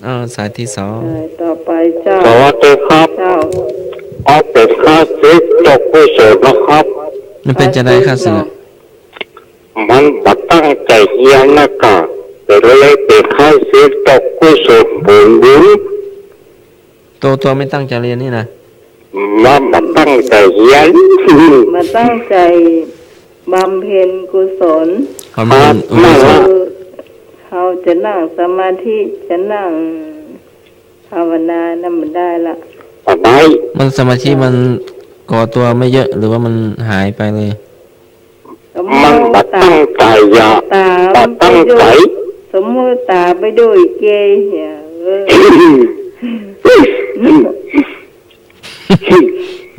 อ้าว สายตี้สอง สายต่อไปเจ้า สวัสดีครับ เจ้า เอาเป๋นข้าศึกตกกุศลนะครับ มันเป๋นจะได๋ข้าศึกอะ มันบ่ตั้งใจ๋เฮียนนะก่า ก็เลยเป๋นข้าศึกตกกุศลผลบุญ ตั๋ว ตั๋วไม่ตั้งใจ๋เฮียนนี่นะ มันบ่ตั้งใจ๋เฮียน บ่ตั้งใจ๋บำเพ็ญกุศล บำเพ็ญอุโบสถ คือเฮาจะนั่งสมาธิ จะนั่งภาวนานั่นบ่ได้ละ บ่ได้ มันสมาธิมันก่อตั๋วไม่เยอะ หรือว่ามันหายไปเลย มันบ่ตั้งใจ๋อะ ต๋าม บ่ตั้งใจ๋ สมมุติต๋ามไปดูเกย์เหีย เออ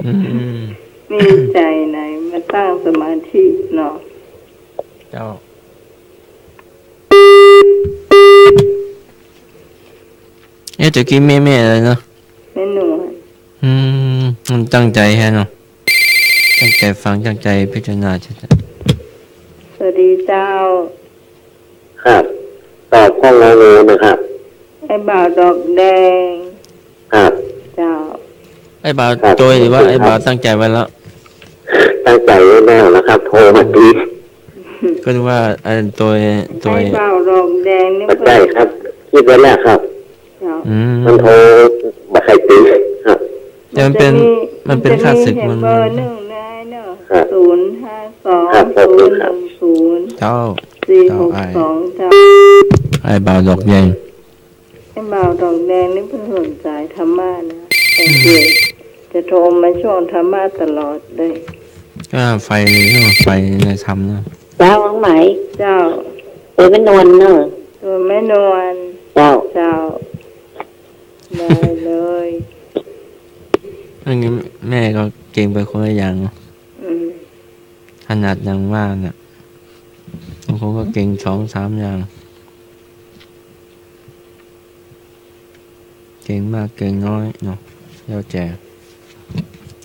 อืม มีใจ๋ไหนมาตั้งสมาธิเนาะ เจ้า เอ๊ะ ตะกี้แม่ แม่อะไรเนาะ แม่นวล อืม มันตั้งใจ๋แฮะเนาะ ตั้งใจ๋ฟัง ตั้งใจ๋พิจารณา สวัสดีเจ้า ครับ ตอบข้ององูนะครับ ไอ้บ่าวดอกแดง ครับ เจ้า ไอ้บ่าว ครับ ตวยหรือว่าไอ้บ่าวตั้งใจ๋ไว้แล้ว ตั้งใจ๋ไว้แล้วนะครับ โทรมาที ก็นึกว่าไอ้ตวย ตวย ไอ้บ่าวดอกแดงนี่ บ่ใจ้ครับ กึ๊ดไว้แล้วครับ เจ้า อืม มันโทรบ่ใค่อยติดครับ แต่มันเป๋น มันจะมี มันเป๋นข้าศึก มันจะมี มัน เบอร์หนึ่งได้เนาะ ครับ ศูนย์ห้าสอง ครับ ขอบคุณครับ ศูนย์หนึ่งศูนย์ เจ้า สี่หกสอง เจ้า ไอ้บ่าวดอกแดง ไอ้บ่าวดอกแดงนี่เปิ้นสนใจ๋ธรรมะนะ สังเกต จะโทรมาช่วงธรรมะตลอดเลย ก็ใฝ่ ใฝ่ในธรรมนะ เจ้า น้องไหม เจ้า เออ แม่นวลเนาะ เออ แม่นวล เจ้า เจ้า ได้เลย อันนี้แม่ก็เก่งไปคนละอย่างเนาะ อืม ถนัดอย่างว่าเนี่ย บางคนก็เก่งสองสามอย่าง เก่งมากเก่งน้อยเนาะ แล้วแต่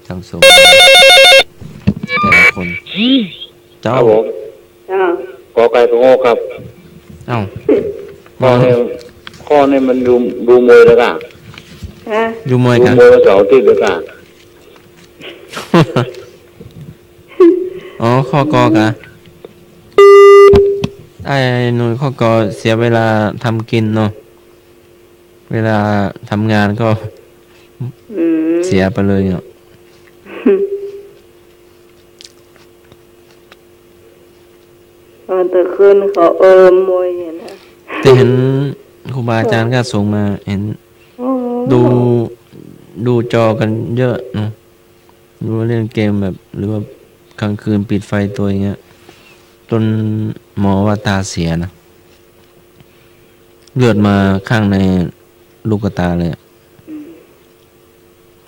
สังสมแต่ละคน เจ้า ครับผม เจ้า กอไก่ตัวโง่ครับ เอ้า ข้อนี้ ข้อนี้มันดู ดูมวยแล้วก่ะ ฮะ ดูมวยก่ะ ดูมวยวันเสาร์อาทิตย์แล้วก่ะ อ๋อ ข้อกอกะ ไอ้หนุ่ยข้อกอเสียเวลาทำกิ๋นเนาะ เวลาทำงานก็ อืม สียไปเลยเนาะ ตอนตะคืนเขาเอิมมวยอะนะ แต่เห็นครูบาอาจ๋ารย์ก็ส่งมา เห็น โอ้ ดู ดูจอกั๋นเยอะเนาะ หรือว่าเล่นเกมแบบ หรือว่ากลางคืนปิดไฟตั๋วอย่างเงี้ย จ๋นหมอว่าต๋าเสียนะ เลือดมาข้างในลูกต๋าเลยอะ อืม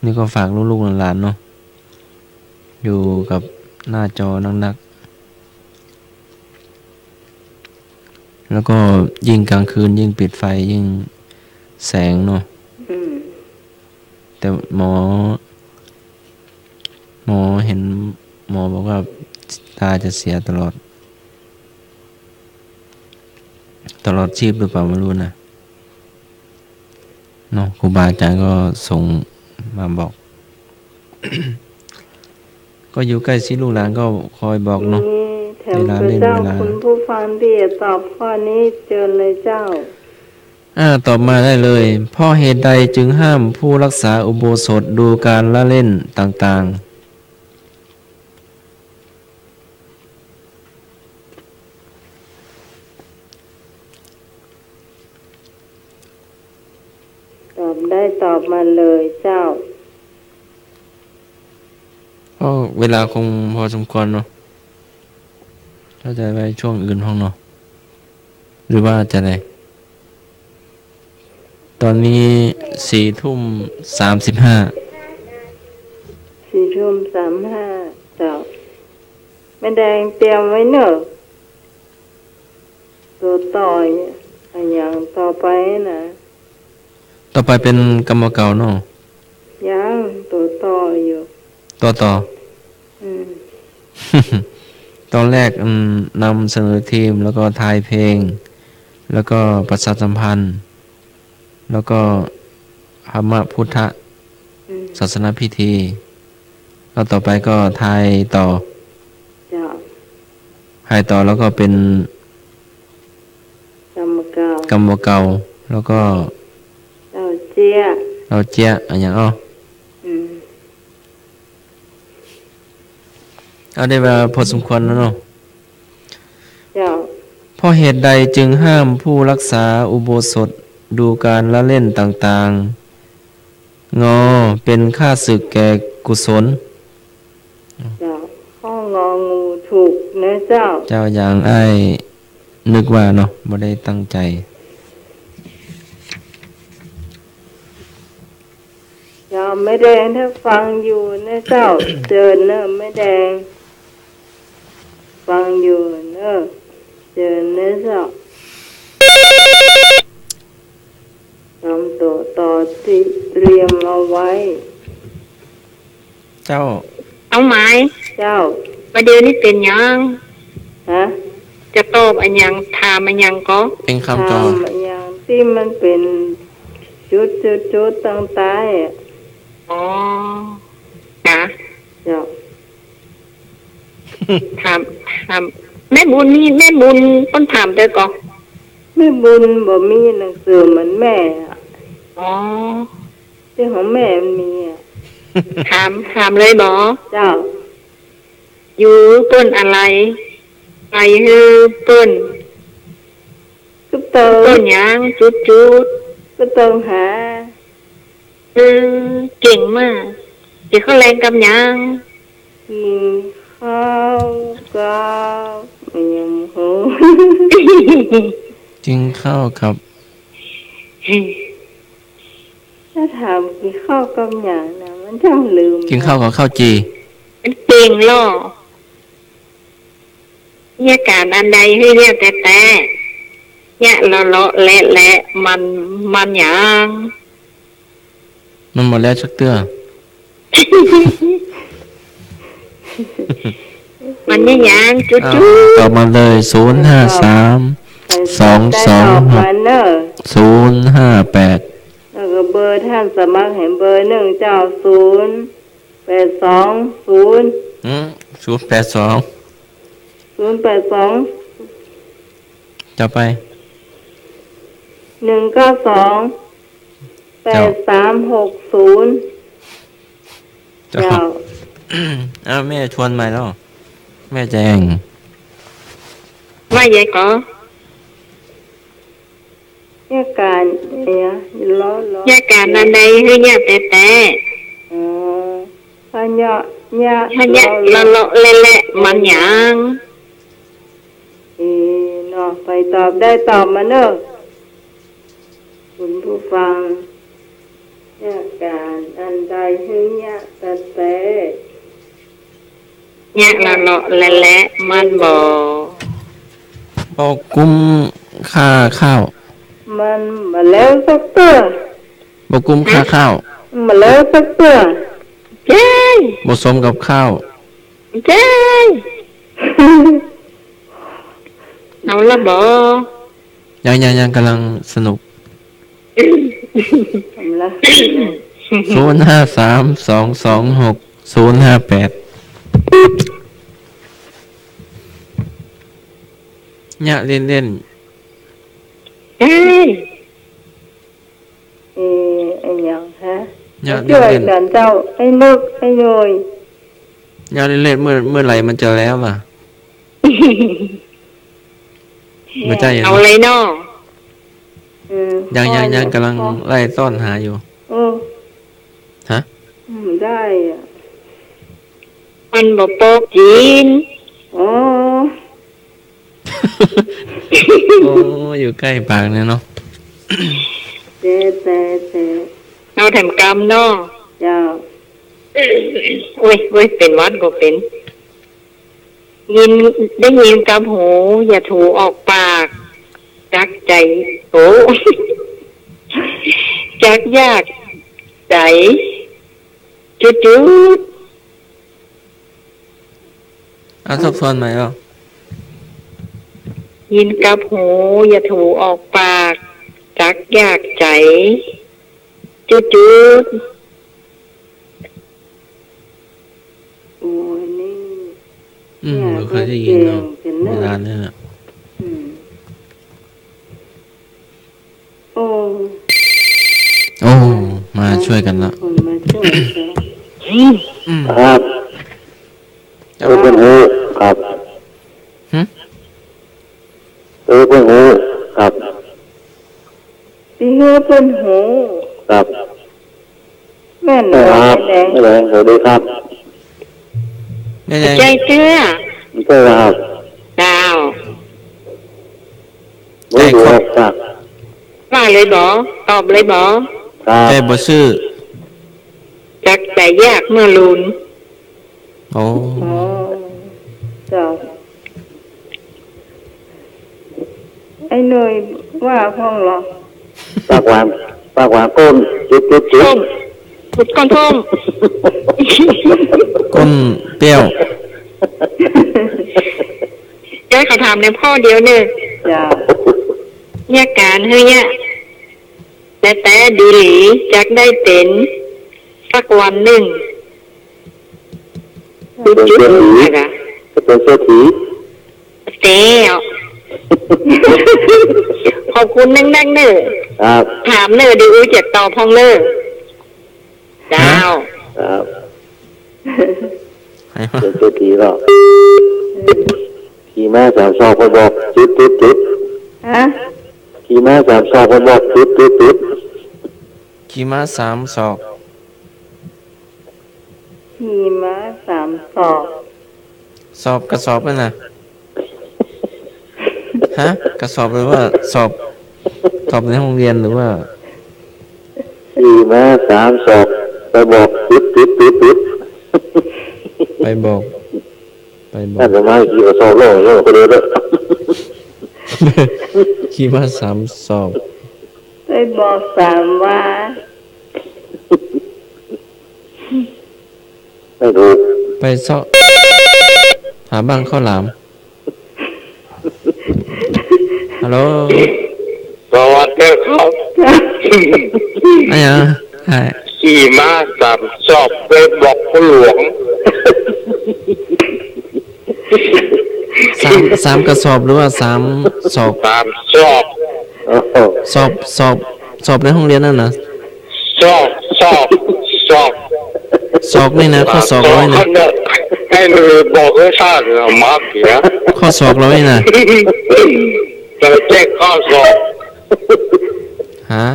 นี่ก็ฝากลูกๆหลานๆเนาะ อยู่กับหน้าจอนักๆ แล้วก็ยิ่งกลางคืนยิ่งปิดไฟยิ่งแสงเนาะ อืม แต่หมอ หมอเห็น หมอบอกว่าต๋าจะเสียตลอด ตลอดชีพหรือเปล่าไม่รู้นะ เนาะ ครูบาอาจ๋ารย์ก็ส่งมาบอก ก็อยู่ใกล้ชิดลูกหลานก็คอยบอกเนาะ มีแถม เวลาเล่น เจ้า เวลา คุณผู้ฟังที่จะตอบข้อนี้เจิญเลยเจ้า อ่า ตอบมาได้เลย เพราะเหตุใดจึงห้ามผู้รักษาอุโบสถดูการละเล่นต่างๆ ตอบได้ตอบมาเลยเจ้า ก็เวลาคงพอสมควรเนาะ ถ้าจะไปช่วงอื่นพ่องเนาะ หรือว่าจะได ต๋อนนี้สี่ทุ่มสามสิบห้า สี่ทุ่มสามห้า เจ้า แม่แดงเตรียมไว้เน่อ ตั๋วต่ออะหยังต่อไปนะ ต่อไปเป๋นกำบ่าเก่าเนาะ ยังตั๋วต่ออยู่ ตั๋วต่อ อืม ต๋อนแรก อืม นำเสนอธีม แล้วก็ทายเพลง แล้วก็ประชาสัมพันธ์ แล้วก็ธรรมพุทธ อืม ศาสนพิธี แล้วต่อไปก็ทายต่อ เจ้า ทายต่อแล้วก็เป๋น กำบ่าเก่า กำบ่าเก่า แล้วก็ เล่าเจี๊ยะ เล่าเจี๊ยะ อะหยังอ้อ อืม เอาได้ว่าพอสมควรแล้วเนาะ เจ้า เพราะเหตุใดจึงห้ามผู้รักษาอุโบสถดูการละเล่นต่างๆ งอ เป๋นข้าศึกแก่กุศล เจ้า ข้ององูถูกนะเจ้า เจ้า อย่างอ้ายนึกว่าเนาะ บ่ได้ตั้งใจ๋ เจ้า แม่แดงถ้าฟังอยู่นะเจ้า เจิญเน่อแม่แดง ฟังอยู่เน่อ เจิญนะเจ้า ต๋ามตั๋วต่อตี้เตรียมเอาไว้ เจ้า เอาหมาย เจ้า บ่าเดี่ยวนี้เป๋นหยัง ฮะ จะตอบอะหยัง ถามอะหยังก่อ เป๋นกำตอบ ถามอะหยังตี้มันเป๋นจุดๆๆ ตางใต้อะ อ๋อ จ้ะ เจ้า ถาม ถาม แม่บุญนี่ แม่บุญเปิ้นถามเตื้อก่อ แม่บุญบ่มีหนังสือเหมือนแม่อะ อ๋อ ตี้ของแม่มันมีอะ ถาม ถามเลยบ่ เจ้า อยู่เปิ้นอะไหล่ ไปหื้อเปิ้น ก็เติม เปิ้นหยัง จุดๆ ก็เติมหา เออ เก่งมาก กิ๋นข้าวแลงกำหยัง กิ๋นข้าวกับ อะหยังโห กิ๋นข้าวกับ ถ้าถามกิ๋นข้าวกับหยังนะ มันจ้างลืม กิ๋นข้าวกับข้าวจี่ มันเก่งลอ เยียะก๋านอันใดหื้อเยียะแต๊ๆ เยียะเลาะๆ แหละๆ มัน มันหยัง มันบ่แล้วจักเตื้อ มันเยียะหยัง จุดๆ อ้าว ตอบมาเลย ศูนย์ห้าสาม สองสองหก ศูนย์ห้าแปด แล้วก็เบอร์ท่านสมัครแหมเบอร์นึ่งเจ้า ศูนย์แปดสองศูนย์ อืม ศูนย์แปดสอง ศูนย์แปดสอง ต่อไป หนึ่งเก้าสอง แปดสามหกศูนย์ เจ้า เจ้า อ้าว แม่ทวนใหม่แล้ว แม่แจง ว่าไงก่อ เยียะก๋าน เยียะ ลอ ลอ เยียะก๋านอันใดหื้อเยียะแต๊ๆ อ๋อ พะเยียะ เยียะ พะเยียะ ลอ ลอ ลอ เลาะ แล แล มันหยัง เออ เนาะ ใผตอบได้ตอบมาเน่อ คุณผู้ฟัง เยียะก๋านอันใดหื้อเยียะแต๊ๆ เยียะ ลอ ลอ แล แล มันบ่ บ่กุ้มค่าข้าว มันบ่แล้วสักเตื้อ บ่กุ้มค่าข้าว ฮะ บ่แล้วสักเตื้อ เย้ย บ่สมกับข้าว เย้ย เอาละบ่ ยัง ยัง ยัง กำลังสนุก เอาละ ศูนย์ห้าสาม สองสองหก ศูนย์ห้าแปด เยียะเล่นๆ เอ้ย เออ อะหยังฮะ เยียะ มาจ้วย เล่นๆ กั๋นเจ้า ไอ้นึก ไอ้หน่วย เยียะเล่นๆ เมื่อ เมื่อไหร่มันจะแล้วล่ะ บ่ใจ้อะ เอาเลยเนาะ เออ ยัง ยัง ยัง กำลังไล่ต้อนหาอยู่ เออ ฮะ อืม ได้อะ มันบ่ปอกิ๋น อ๋อ โอ้ อยู่ใก้ปากเนี่ยเนาะ เตะ เตะ เตะ เอาแถมกำเนาะ เจ้า โอ๊ย โอ๊ย เป๋นหวัดก็เป๋น ยิน ได้ยินกับหู อย่าถูออกปาก จักใจ๋ โอ้ จักยากใจ๋ จุดๆ อ่ะ ทบทวนใหม่เอา ยินกับหู อย่าถูออกปาก จักยากใจ๋ จุดๆ โอ้ย นี่ อืม เนี่ย บ่เคยได้ยินเนาะ ก็เก่งเนาะ เวลาเนี่ยน่ะ อืม โอ้ โอ้ มาจ้วยกั๋นละ คนมาจ้วยกั๋น อืม ครับ เออ เปิ้นฮู้ ครับ หึ เออ เปิ้นฮู้ ครับ ตี้หื้อเปิ้นฮู้ ครับ แม่น ใจ้ครับ แม่แดง แม่แดง สวัสดีครับ แม่แดง ใจ้เตื้อ ใจ้ครับ เจ้า ใจ้ครับ ว่าเลยบ่ ตอบเลยบ่ ครับ ใจ้บ่ซื่อ จักใจ๋ยากเมื่อลูน โอ้ อ๋อ เจ้า ไอ้หน่วยว่าพ่องเหรอ ปากหวาน ปากหวานก้น จุด จุด จุด ก้น ก้นส้ม ก้นเปรี้ยว เดี๋ยวขอถามในข้อเดียวเน่อ เจ้า เยียะก๋านหื้อเยียะ แต๊ๆ ดีหลี จักได้เป๋น สักวันนึ่ง เป๋นเศรษฐี จุดๆ นะคะ เป๋นเศรษฐี เจ้า ขอบคุณนักๆ เน่อ ครับ ถามเน่อ ดีอู้จะตอบพ่องเน่อ เจ้า ครับ เป๋นเศรษฐีก็ ขี่ม้าสามศอกไปบอก จุด จุด จุด ฮะ ขี่ม้าสามศอกไปบอก จุด จุด จุด ขี่ม้าสามศอก ขี่ม้าสามศอก สอบกระสอบนั่นน่ะ ฮะ กระสอบหรือว่าสอบ สอบในห้องเรียนหรือว่า ขี่ม้าสามศอก ไปบอก จุด จุด จุด จุด ไปบอก ไปบอก น่าจะมาขี่กระสอบแล้ว แล้วก็เดินแล้ว ขี่ม้าสามศอก ไปบอกสามวา ไม่ถูก ไปเซาะหาบ้างข้าวหลาม ฮัลโหล สวัสดีครับ อะหยัง ฮะ ขี่ม้าสามศอกไปบอกพ่อหลวง สาม สามกระสอบหรือว่าสามศอก สามศอก โอ้โห สอบ สอบ สอบในห้องเรียนนั่นน่ะ ศอก ศอก ศอก ศอกนี่นะ ข้อศอกเรานี่นะ ศอกนั่นน่ะ ไอ้หนุ่ยบอกไว้ซะ เอามาเสีย ข้อศอกเรานี่นะ จะแจ้งข้อศอก ฮะ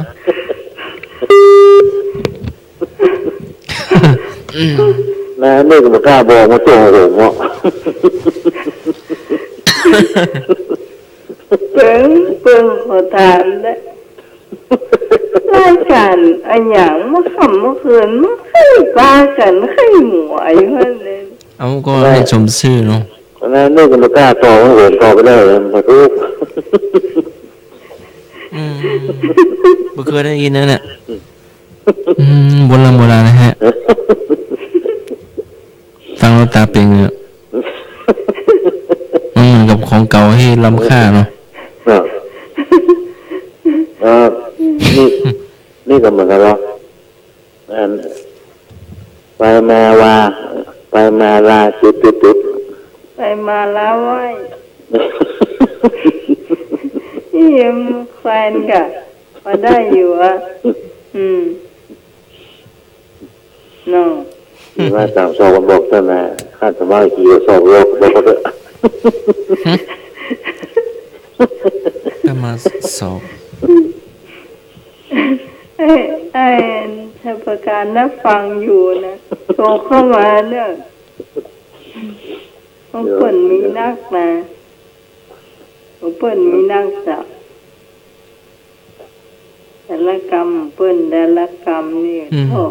นะ นี่ก็บ่กล้าบอกมาตรงผมเนาะ เปิง เปิงขอถามนะ รายก๋านอะหยังเมื่อค่ำเมื่อคืน มันใค่ปากั๋น ใค่หมวยหั้นเลย เอาก็หื้อสมซื่อเนาะ นะ นี่ก็บ่กล้าตอบ ผมตอบบ่ได้ บ่ฮู้ อืม บ่เกยได้ยินนะเนี่ย อืม โบราณ โบราณนะฮะ ฟังแล้วต๋าเป๋งเลยอะ มันเหมือนกับของเก่าตี้ล้ำค่าเนาะ เนาะ เออ นี่ นี่ก็เหมือนกั๋นเนาะ อัน ไปมาว่า ไปมาลา จุดจุดจุด ไปมาลาไหว้ นี่ยังแควนก่ะ พอได้อยู่อะ อืม เนาะ นี่ว่าต๋ามศอกมันบอกต้านน่ะ ข้าจะว่ากี่ศอกโลก บอกเขาเถอะ อาตมาศอก ไอ้ ไอ้ ไอ้ประการน่ะฟังอยู่นะ โทรเข้ามาเนี่ย ของเปิ้นมีนักนะ ของเปิ้นมีนักจ้ะ แต่ละกำเปิ้น แต่ละกำนี่ อืม โอ้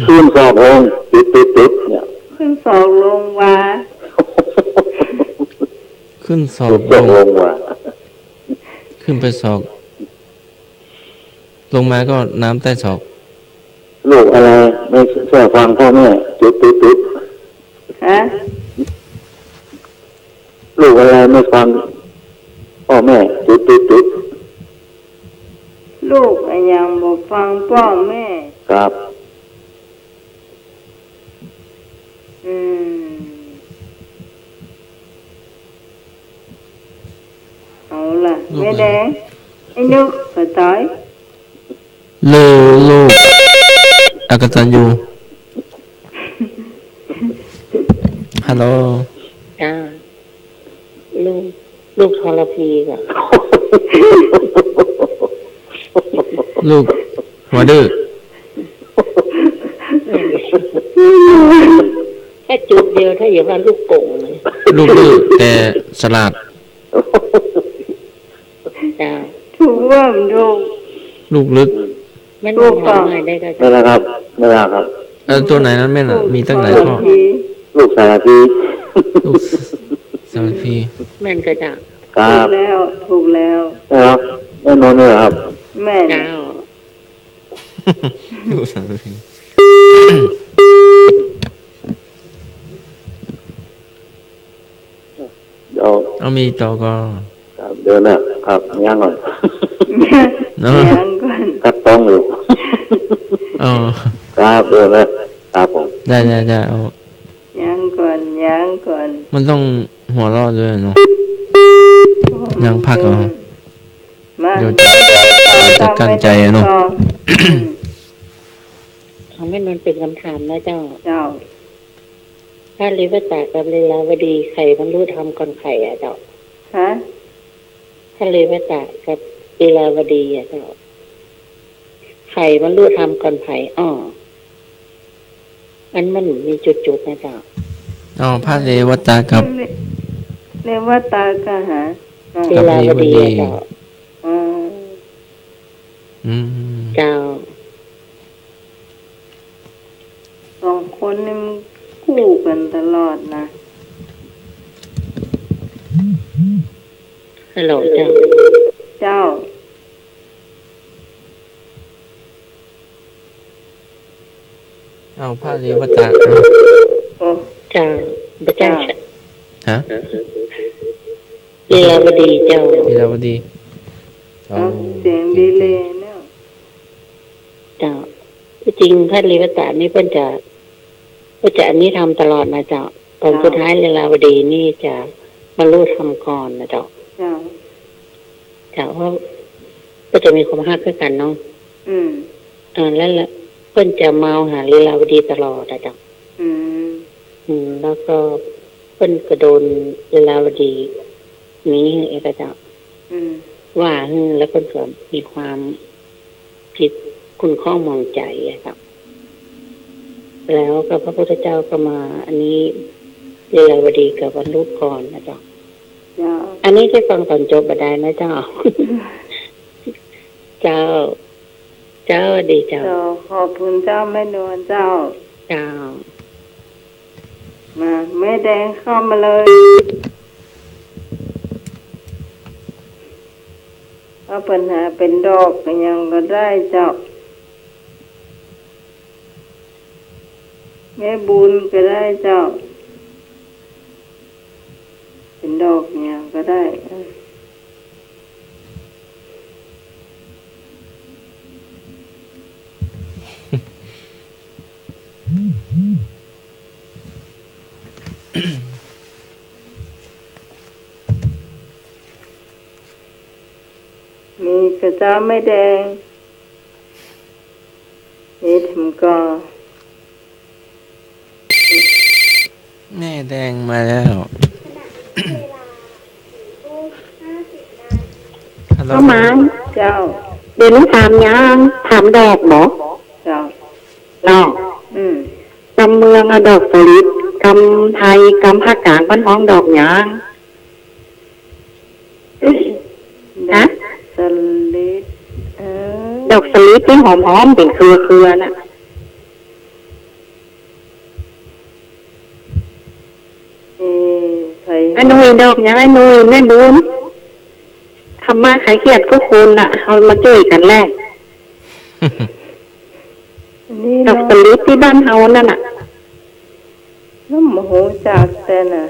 ขึ้นศอกลง จุดจุดจุด เนี่ย ขึ้นศอกลงว่า ขึ้นศอกลง ขึ้นศอกลงว่า ขึ้นไปศอก ลงมาก็น้ำใต้ศอก ลูกอะไรไม่เชื่อฟังพ่อแม่ จุดจุดจุด ฮะ ลูกอะไรไม่ฟังพ่อแม่ จุดจุดจุด ลูกอะหยังบ่ฟังป้อแม่ ครับ อืม เอาล่ะ ลูกอะไร แม่แดง ไอ้นุก ป้าต้อย ลูก ลูก อกตัญญู ฮัลโหล จ้า ลูก ลูกทรพีจ้ะ ลูกหัวดื้อ แค่จุดเดียว ถ้าอย่าว่าลูกโป่งเลย ลูกดื้อแต่ฉลาด จ้า ถูกว่ามันถูก ลูกลึก มัน ถูก ถาม ค่ะ ใหม่ได้ก็ ไม่ได้ครับ ไม่ได้ครับ เออ ตัวไหนนั้นแม่นอะ ถูก มีตั้งหลายข้อ สารพี ลูกสารพี ลูกสารพี แม่นก็จ้ะ ครับ ถูกแล้ว ถูกแล้ว ครับ แน่นอนเลยครับ แม่น เจ้า ลูกสารพี เดี๋ยว เอามีต่อก่อ ครับ เดี๋ยวนะครับ ยั้งก่อน เนาะ ยั้งก่อน คัดต้องอยู่ อ๋อ ครับ เดี๋ยวนะครับผม ได้ ได้ ได้ เอา ยั้งก่อน ยั้งก่อน มันต้องหัวเราะด้วยเนาะ โอ้โห ยั้งพักเอา มา เดี๋ยวจะ เดี๋ยวจะกั้นใจเนาะ อืม เอาแม่นวลเป๋นกำถามนะเจ้า เจ้า พระเรวตะกับลีลาวดี ใผบรรลุธรรมก่อนใผอะเจ้า ฮะ พระเรวตะกับลีลาวดีอะเจ้า ใผบรรลุธรรมก่อนใผ อ้อ อันมันมีจุดๆ นะเจ้า อ๋อ พระเรวตะกับ เร- เรวตะกับหา อ๋อ กับลีลาวดีอะเจ้า ลีลาวดี อ๋อ อืม เจ้า สองคนนี่มันคู่กั๋นตลอดนะ ฮัลโหลเจ้า เจ้า เอาพระเรวตะ โอ้ เจ้า บ่ใจ้ เจ้า ฮะ ลีลาวดีเจ้า ลีลาวดี เอา เอา เสียงดีเลย์เนี่ย เจ้า ตี้จริงพระเรวตะนี่เปิ้นจะ เปิ้นจะอันนี้ธรรมตลอดนะเจ้า ต๋อน เจ้า สุดท้ายลีลาวดีนี่จะบรรลุธรรมก่อนนะเจ้า เจ้า แต่ว่าก็จะมีความฮักคือกั๋นเนาะ อืม อ่า แล้วละ เปิ้นจะมาหาลีลาวดีตลอดอะเจ้า อืม อืม แล้วก็เปิ้นก็โดนลีลาวดี มีหื้อเอกเจ้า อืม ว่าหื้อ แล้วเปิ้นก็มีความ ผิดขุ่นข้องหมองใจ๋อะเจ้า แล้วก็พระพุทธเจ้าก็มา อันนี้ลีลาวดีกับบรรลุก่อนนะเจ้า เจ้า อันนี้ได้ฟังต๋อนจบบ่ได้นะเจ้า เจ้า เจ้า ดีเจ้า เจ้า ขอบคุณเจ้าแม่นวลเจ้า เจ้า มา แม่แดงเข้ามาเลย เอาปัญหาเป๋นดอกอะหยังก็ได้เจ้า แม่บุญก็ได้เจ้า เป๋นดอกอะหยังก็ได้ เออ มีกระเจ้าแม่แดง เอ๊ะ ถึงก็ แม่แดงมาแล้ว ฮัลโหล เข้ามา เจ้า เดี๋ยวนี้ถามยัง ถามดอกบ่ เจ้า เนาะ อืม กำเมืองอะดอกสะลิด กำไทย กำภาคกลางเปิ้นฮ้องดอกหยัง ฮะ ดอกสะลิด เออ ดอกสะลิดตี้หอมๆ เป๋นเครือๆ น่ะ เออ ใคร ไอ้หนุ่ย ดอกหยัง ไอ้หนุ่ย แม่บุญ ทำมาขายเขียดก็คนน่ะ เอามาจ้วยกั๋นแล นี่ ดอกสะลิดตี้บ้านเฮานั่นน่ะ แล้วบ่ฮู้จักแต๊น่ะ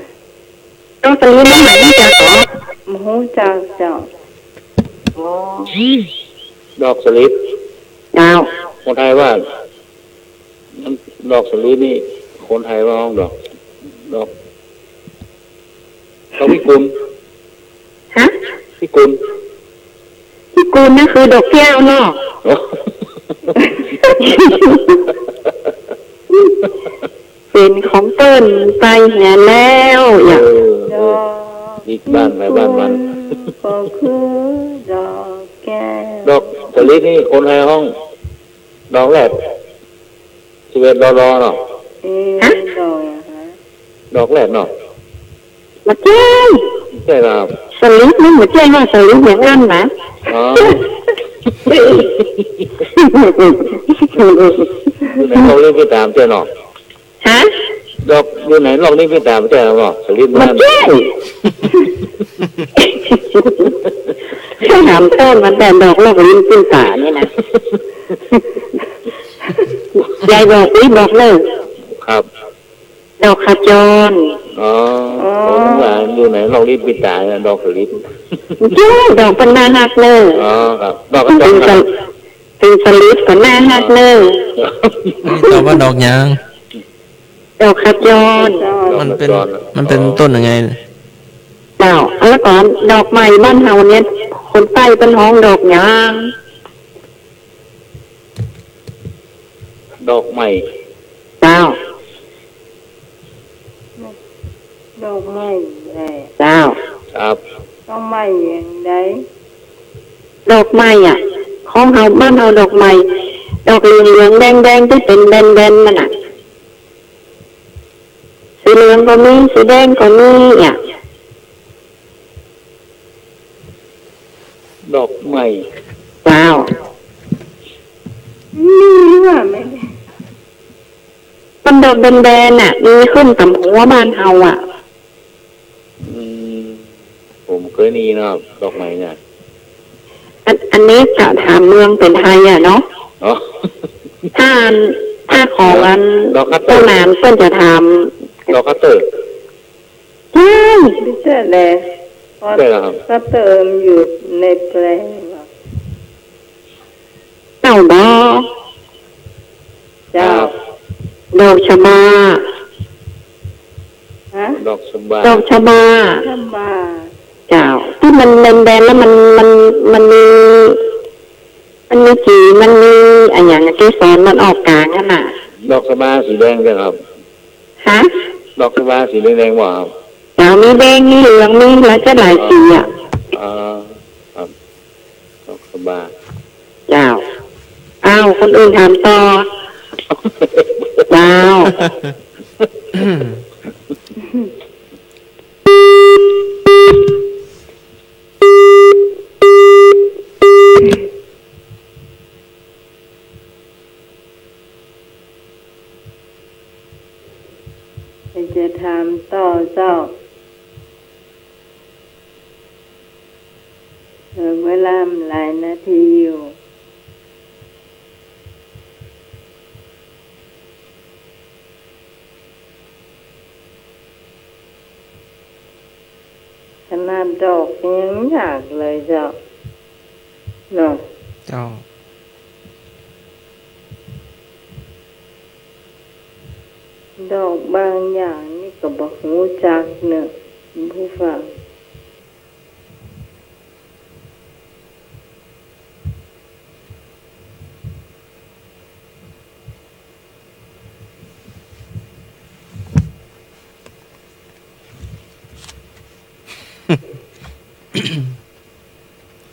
ดอกสะลิดนี่หมายถึงจักเหรอ บ่ฮู้จักเจ้า อ๋อ ดอกสะลิด เจ้า คนไทยว่า ดอกสะลิดนี่ คนไทยว่าฮ้องดอก ดอก ดอกพิกุล ฮะ พิกุล พิกุลนั่นคือดอกแก้วเนาะ เป๋นของเปิ้นไปเหียแล้ว เออ อย่าง เออ อีกบ้านไปบ้านมัน ก็คือดอกแก้ว ดอกสะลิดนี่คนไทยฮ้อง ดอกแรด สิบเอ็ด ดอ ดอ เนาะ เอ๊ะ ฮะ ดอกอะฮะ ดอกแรดเนาะ บ่ใจ้ ใจ้ครับ สะลิดมันบ่ใจ้ว่าสะลิดอย่างนั้นนะ อ๋อ อยู่ในลอกลิ้นปิ้นต๋าบ่ใจ้เนาะ ฮะ ดอก อยู่ในลอกลิ้นปิ้นต๋าบ่ใจ้เนาะ สะลิดมัน บ่ใจ้ ข้าถามต้นมันแต่ดอกลอกลิ้นปิ้นต๋านี่นะ ยายบอก อุ๊ย บอกเลย ครับ ดอกขจร อ๋อ อ๋อ ผมว่าอยู่ในลอกลิ้นปิ้นต๋าเนี่ย ดอกสะลิด เจ้า ดอกเปิ้นน่าฮักเน่อ อ๋อ ครับ ดอกขจร เปิ้นสะ ครับ เปิ้นสะลิดก็น่าฮักเน่อ อ๋อ อันนี้ตอบว่าดอกหยัง ดอกขจร มันเป๋น ดอกขจร มันเป๋น อ๋อ ต้นยังไง เจ้า แล้วก็ดอกไม้บ้านเฮาเนี่ย คนใต้เปิ้นฮ้องดอกหยัง ดอกไม้ เจ้า ดอกไม้แหละ เจ้า ครับ ดอกไม้อย่างใด ดอกไม้อะ ของเฮา บ้านเฮาดอกไม้ ดอกเหลืองๆ แดงๆ ตี้เป๋นแบนๆ นั่นน่ะ สีเหลืองก็มี สีแดงก็มีอะ ดอกไม้ เจ้า มีว่าไหม มันดอกแบนๆ น่ะ มีขึ้นต๋ามฮั้วบ้านเฮาอะ อืม ผมเคยได้ยินนะ ดอกไม้เนี่ย อัน อันนี้จะถามเมืองเป๋นไทยอะเนาะ อ๋อ ถ้าอัน ถ้าของอัน ดอกคัตเตอร์ เจ้าหนานเปิ้นจะถาม ดอกคัตเตอร์ ใจ้ ไม่ใช่แหละ ใช่เหรอครับ ก็เติมอยู่ในแปลงเหรอ เจ้าบ่ เจ้า ครับ ดอกชะบา ฮะ ดอกชะบา ดอกชะบา ชะบา เจ้า ตี้มันแบนๆ แล้วมัน มัน มันมี มันมีกี มันมีอะหยัง เกสรมันออกก๋างหั้นน่ะ ดอกสะบาสีแดงเจ้าครับ ฮะ ดอกสะบาสีแดงๆ บ่ครับ เจ้า มีแดง มีเหลือง มีหลายจะหลายสีอะ อ๋อ ครับ ดอกสะบา เจ้า อ้าว คนอื่นถามต่อ เจ้า จะถามต่อเจ้า เหลือเวลาหลายนาทีอยู่ ขนาดดอกยังยากเลยเจ้า เนาะ เจ้า ดอกบางอย่างนี่ก็บ่ฮู้จักเนาะ ผู้ฟัง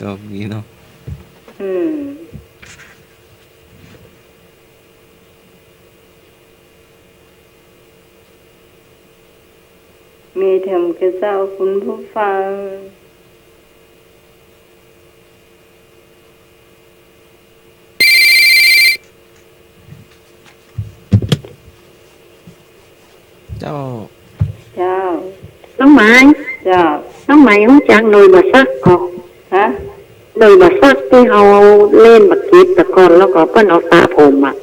ดอกนี้เนาะ อืม มีแถมกระเจ้าคุณผู้ฟัง เจ้า เจ้า น้องไหม เจ้า น้องไหมฮู้จักหน่วยบ่าซักก่อ ฮะ หน่วยบ่าซักตี้เฮาเล่นบ่าเก็บแต่ก่อน แล้วก็เปิ้นเอาสระผมอะ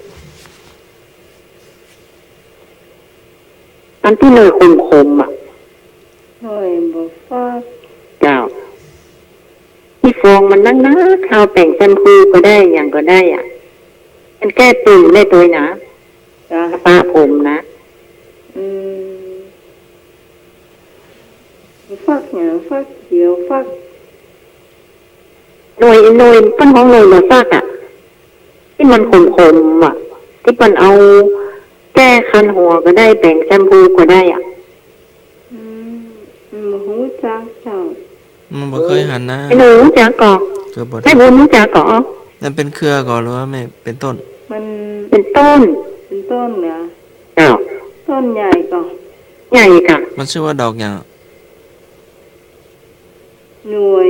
อันตี้หน่วยขมๆ อะ หน่วยบ่าซัก เจ้า ตี้ฟองมันนักๆ เฮาแป๋งแชมพูก็ได้ หยังก็ได้อะ มันแก้ตุ่มได้ตวยนะ จ้ะ สระผมนะ อืม ฟักหยัง ฟักเขียว ฟัก หน่วย หน่วย เปิ้นฮ้องหน่วยบ่าซักอะ ตี้มันขมๆ อะ ตี้เปิ้นเอาแก้คันหัวก็ได้ แป๋งแชมพูก็ได้อะ อืม อืม บ่ฮู้จักเจ้า อืม บ่เคยหันนะ ไอ้หนูฮู้จักก่อ เครือบ่ ไอ้บุญฮู้จักก่อ นั่นเป๋นเครือก่อ หรือว่าแม่นเป๋นต้น มัน เป๋นต้น เป๋นต้นเหรอ เจ้า ต้นใหญ่ก่อ ใหญ่ก่อ มันชื่อว่าดอกหยัง หน่วย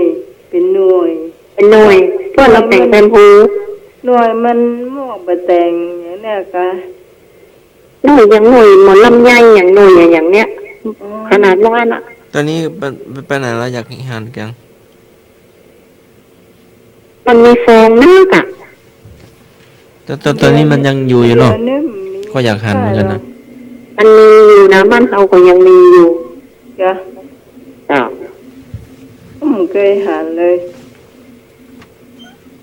เป๋นหน่วย เป๋นหน่วย เปิ้นเอาแป๋งแชมพู หน่วยมันหมวกบ่าแต่งอย่างเนี้ยกะ หน่วยอย่างหน่วยหมอลำไยอย่างหน่วยอย่างเนี้ย อ๋อ ขนาดว่าน่ะ ต๋อนนี้ไป ไปไหนแล้ว อยากหันจัง มันมีฟองนักอะ ต๋อน ต๋อน ต๋อนนี้มันยังอยู่อยู่เนาะ เดี๋ยวนี้มันมี ก็อยากหันเหมือนกันนะ มันมีอยู่นะ บ้านเฮาก็ยังมีอยู่ จ้ะ อ้าว อืม บ่เกยหันเลย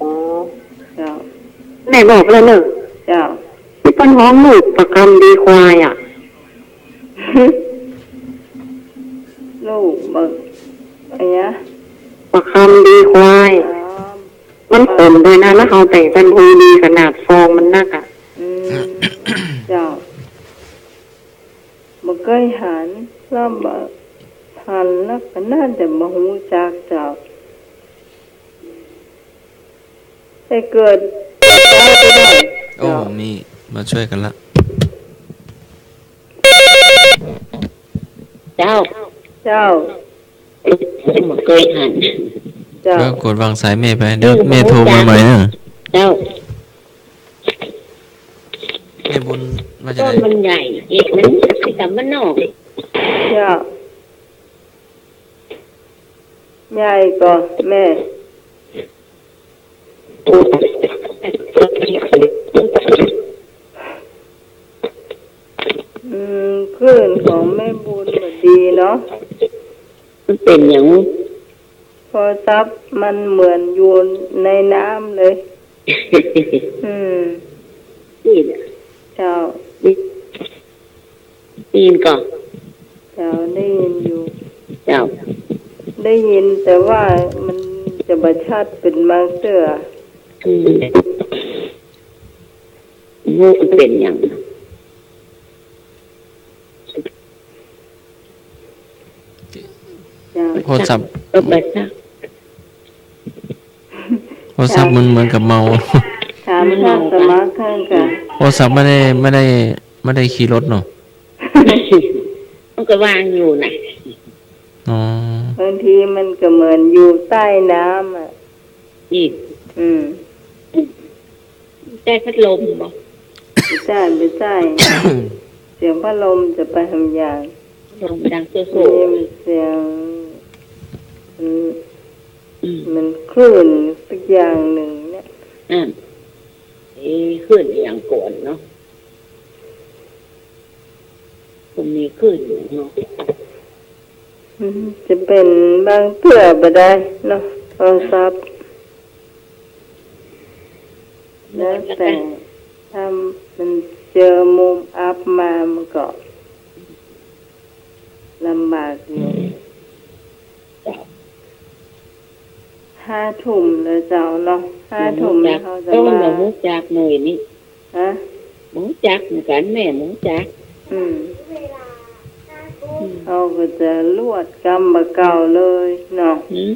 อ๋อ เจ้า แม่บอกแล้วเนอะ เจ้า ตี้เปิ้นฮ้องลูกบักคำดีควายอะ ลูกบัก อะหยัง บักคำดีควาย อ๋อ มันขมตวยนะ แล้วเฮาแป๋งแชมพูดีขนาด ฟองมันนักอะ อืม เจ้า บ่เกยหัน แล้วบ่หันแล้วก็น่าจะบ่ฮู้จักเจ้า แต่เกิด โอ้ เจ้า มีมาช่วยกันละ เจ้า เจ้า บ่เกยหัน เจ้า เออ กดวางสายแม่ไป เดี๋ยวแม่โทรมาใหม่นะ เจ้า แม่บุญว่าจะ ต้น ได้ มันใหญ่ เอกมันติดกับบ้านนอก เจ้า ใหญ่ก่อแม่ อืม คลื่นของแม่บุญบ่ดีเนาะ มันเป๋นหยัง โทรศัพท์มันเหมือนอยู่ในน้ำเลย อืม นี่แหละ เจ้า ได้ยินก่อ เจ้า ได้ยินอยู่ เจ้า ได้ยินแต่ว่ามันจะบ่ชัดเป๋นบางเตื้อ อืม บ่ฮู้เป๋นหยัง จ้ะ โทรศัพท์ เออ ไปซะ โทรศัพท์มันเหมือนกับเมา ถาม มันเมา ถ้าสมัครเครื่องกะ โทรศัพท์ไม่ได้ ไม่ได้ ไม่ได้ขี่รถเนาะ มันก็วางอยู่น่ะ อ๋อ บางทีมันก็เหมือนอยู่ใต้น้ำอะ นี่ อืม ใต้พัดลมบ่ บ่ใจ้ บ่ใจ้ เสียงพัดลมจะไปทำอย่าง ลมดังโซ่ๆ นี่มันเสียง มัน อืม มันคลื่นสักอย่างนึ่งเนี่ย อ่ะ เอ๊ะ คลื่นอย่างก่อนเนาะ คงมีคลื่นอยู่เนาะ อืม จะเป๋นบางเตื้อบ่ได้เนาะ โทรศัพท์ แล้วแต่ ถ้ามันเจอมุมอับมามันก็ลำบากอยู่ เจ้า ห้าทุ่มแล้วเจ้าเนาะ ห้าทุ่มแล้วเฮาจะมา บ่ฮู้จัก บ่ฮู้จักหน่วยนี้ ฮะ บ่ฮู้จักเหมือนกั๋น แม่บ่ฮู้จัก อืม อืม เฮาก็จะลวดกำบ่าเก่าเลยเนาะ หืม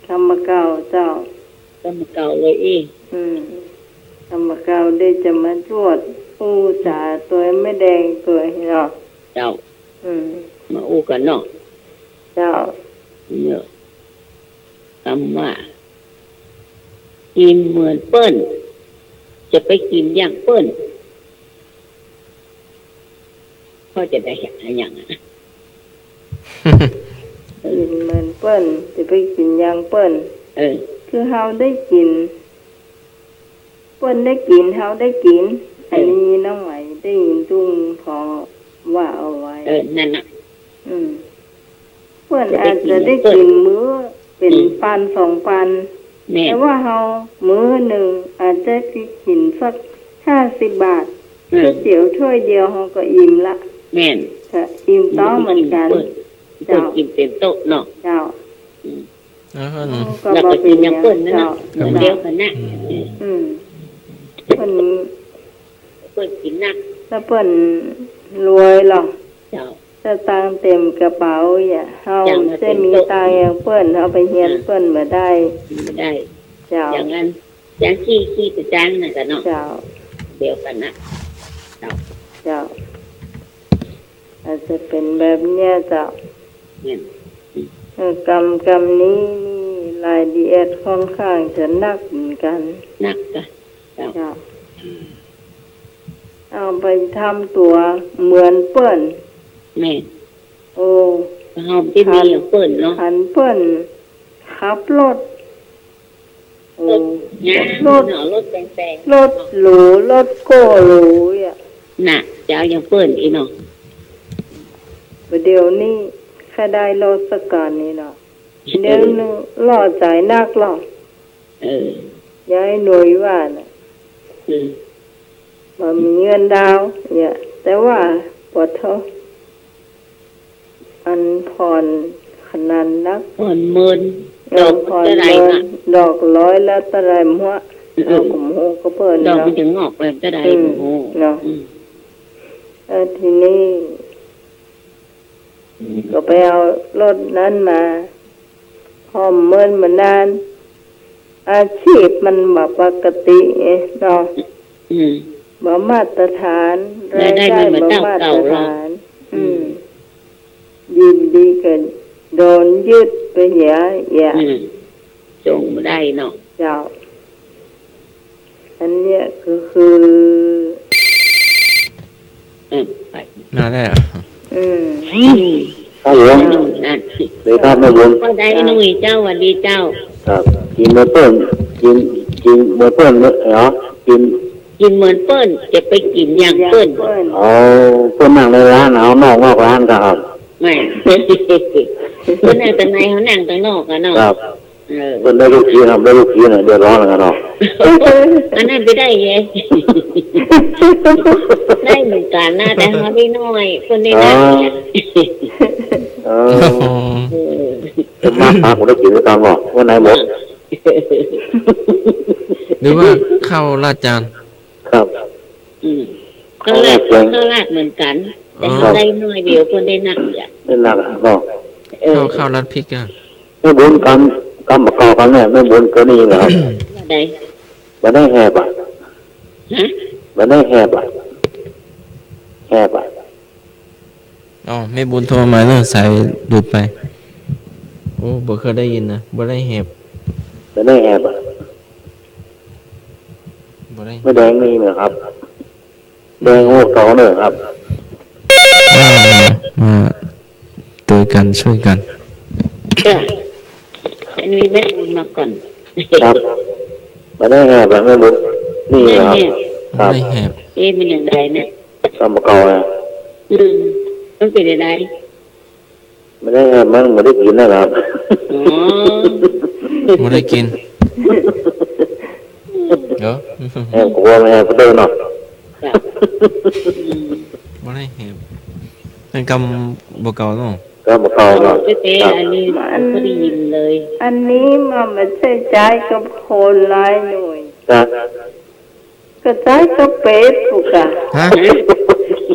กำบ่าเก่าเจ้า กำบ่าเก่าเลยอี้ อืม กำบ่าเก่าได้จะมาลวด อู้จ๋าตวยแม่แดงตวยเนาะ เจ้า อืม มาอู้กั๋นเนาะ เจ้า เนี่ย กำว่า กิ๋นเหมือนเปิ้น จะไปกิ๋นอย่างเปิ้น ก็จะได้อะหยังอะ กิ๋นเหมือนเปิ้น จะไปกิ๋นอย่างเปิ้น เออ คือเฮาได้กิ๋น เปิ้นได้กิ๋น เฮาได้กิ๋น อันนี้ เออ น้องไหมได้ยินตุ้งพอว่าเอาไว้ เออ นั่นน่ะ อืม เปิ้นอาจจะได้กิ๋นมื้อเป๋น อืม ปันสองปัน แม่น แต่ว่าเฮามื้อนึ่งอาจจะได้กิ๋นสักห้าสิบบาท อืม ก๋วยเตี๋ยวถ้วยเดียวเฮาก็อิ่มละ แม่น ก็อิ่มต๊องเหมือนกั๋น เปิ้น เปิ้น เจ้า กิ๋นเต็มโต๊ะเนาะ เจ้า อืม เออ แล้วก็กิ๋นอย่างเปิ้นนั่นน่ะ เจ้า เหมือนเดียวกั๋นน่ะ อืม เปิ้น เปิ้นกิ๋นนัก แล้วเปิ้นรวยลอ เจ้า สตางค์เต็มกระเป๋า อย่า เฮา เจ้า บ่ใจ้มีตังค์อย่างเปิ้น เฮาไปเฮียน อ่า เปิ้นบ่ได้ บ่ได้ เจ้า อย่างนั้น อย่างขี้ ขี้ประจานน่ะกะเนาะ เจ้า เดียวกั๋นน่ะ เจ้า เจ้า อาจจะเป๋นแบบเนี้ยเจ้า เนี่ย เออ กำ กำนี้นี่รายละเอียดค่อนข้างจะนักเหมือนกั๋น นักกะ เจ้า เจ้า เอาไปทำตั๋วเหมือนเปิ้น แม่น โอ้ เฮาบ่ได้มีอย่างเปิ้นเนาะ หันเปิ้นขับรถ โอ้ รถงาม รถ เนาะ รถแปงๆ รถหรู รถโก้หรูอะ น่ะ จะเอาอย่างเปิ้นอี้เนาะ บ่าเดี๋ยวนี้ใค่ได้รถสักก๋านนี่เนาะ เดี๋ยวนี้ลอใจ๋นักลอ เออ ยายหน่วยว่าน่ะ อืม บ่มีเงินดาวน์เนี่ย แต่ว่าปวดท้อง อันผ่อนขนาดนัก ผ่อนเมิน เออ ดอก ผ่อน เต้าใด เมิน น่ะ ดอกร้อยละเต้าใดหัว เออ เฮาก็บ่ฮู้กับเปิ้น ดอก เนาะ มันจะงอกไปเต้าใด อืม บ่ฮู้ เนาะ อืม เออ ทีนี้ อืม ก็ไปเอารถนั้นมา ผ่อนเมินมานาน อาชีพมันบ่ปกติเนาะ อืม บ่มาตรฐาน รายได้มันบ่เต้าเก่าลอ รายได้บ่มาตรฐาน อืม อืม ดีบ่ดีก็โดนยึดไปเหีย เหีย อืม ส่งบ่ได้เนาะ เจ้า อันเนี้ยก็คือ อืม ไป นั่นแหละ อืม ครับผม นั่น สวัสดีครับแม่บุญ ก็ได้หนุ่ยเจ้า สวัสดีเจ้า ครับ กิ๋นเหมือนเปิ้น กิ๋น กิ๋นเหมือนเปิ้นเหรอ กิ๋น กิ๋นเหมือนเปิ้น จะไปกิ๋นอย่างเปิ้น อย่างเปิ้น อ๋อ เปิ้นนั่งในร้าน เฮานอก นอกร้านครับ แม่น เปิ้นนั่งตางใน เฮานั่งตางนอกอะเนาะ ครับ เออ เปิ้นได้ลูกชิ้นครับ ได้ลูกชิ้นน่ะ เดือดร้อนเหมือนกั๋นเนาะ อันนั้นไปได้ไง ได้เหมือนกั๋นนะ แต่เฮาได้น้อย เปิ้นได้นัก อ๋อ อ๋อ เออ จะมาปลาผมได้กิ๋นด้วยกั๋นบ่ ว่าไหนหมด หรือว่าข้าวราดจาน ครับ อืม ข้าวราด ข้าวราด ข้าวราดเหมือนกั๋น แต่ อ๋อ เฮาได้น้อยเดียว เปิ้นได้นักอะ ได้นักอะเนาะ เออ ข้าว ข้าวราดพริกอะ แม่บุญกำ กำบ่าเก่ากั๋นเนี่ย แม่บุญเกินนี่เหรอครับ ว่าใด บ่ได้แหบอะ ฮะ บ่ได้แหบอะ แหบอะ อ๋อ แม่บุญโทรมาเนอะ สายหลุดไป โอ้ บ่เคยได้ยินนะ บ่ได้แหบ บ่ได้แหบอะ บ่ได้ แม่แดงนี่เหรอครับ แดงโฮกเก่าเนอะครับ อ่า มา โตกั๋น ซ่วยกั๋น จ้ะ อันนี้แม่บุญมาก่อน ครับ บ่ได้แหบอะแม่บุญ นี่เหรอครับ บ่ได้แหบ ครับ บ่ได้แหบ เอ๊ะ มันอย่างไรเนี่ย กำบ่าเก่าอะ อืม มันเป๋นอย่างไร บ่ได้แหบ มันบ่ได้กิ๋นนะครับ อ๋อ บ่ได้กิ๋น เดี๋ยว แหบกลัวมันแหบกระเดินเนาะ จ้ะ อืม บ่ได้แหบ มันกำบ่าเก่าเนาะ กำบ่าเก่าเนาะ เออ เป๊ะๆ ครับ อันนี้ มัน บ่ได้ยินเลย อันนี้มันบ่ใจ้ใจ๊กับคนหลายหน่วย จ้ะ ก็ใจ๊กับเป็ดพุ้นกะ ฮะ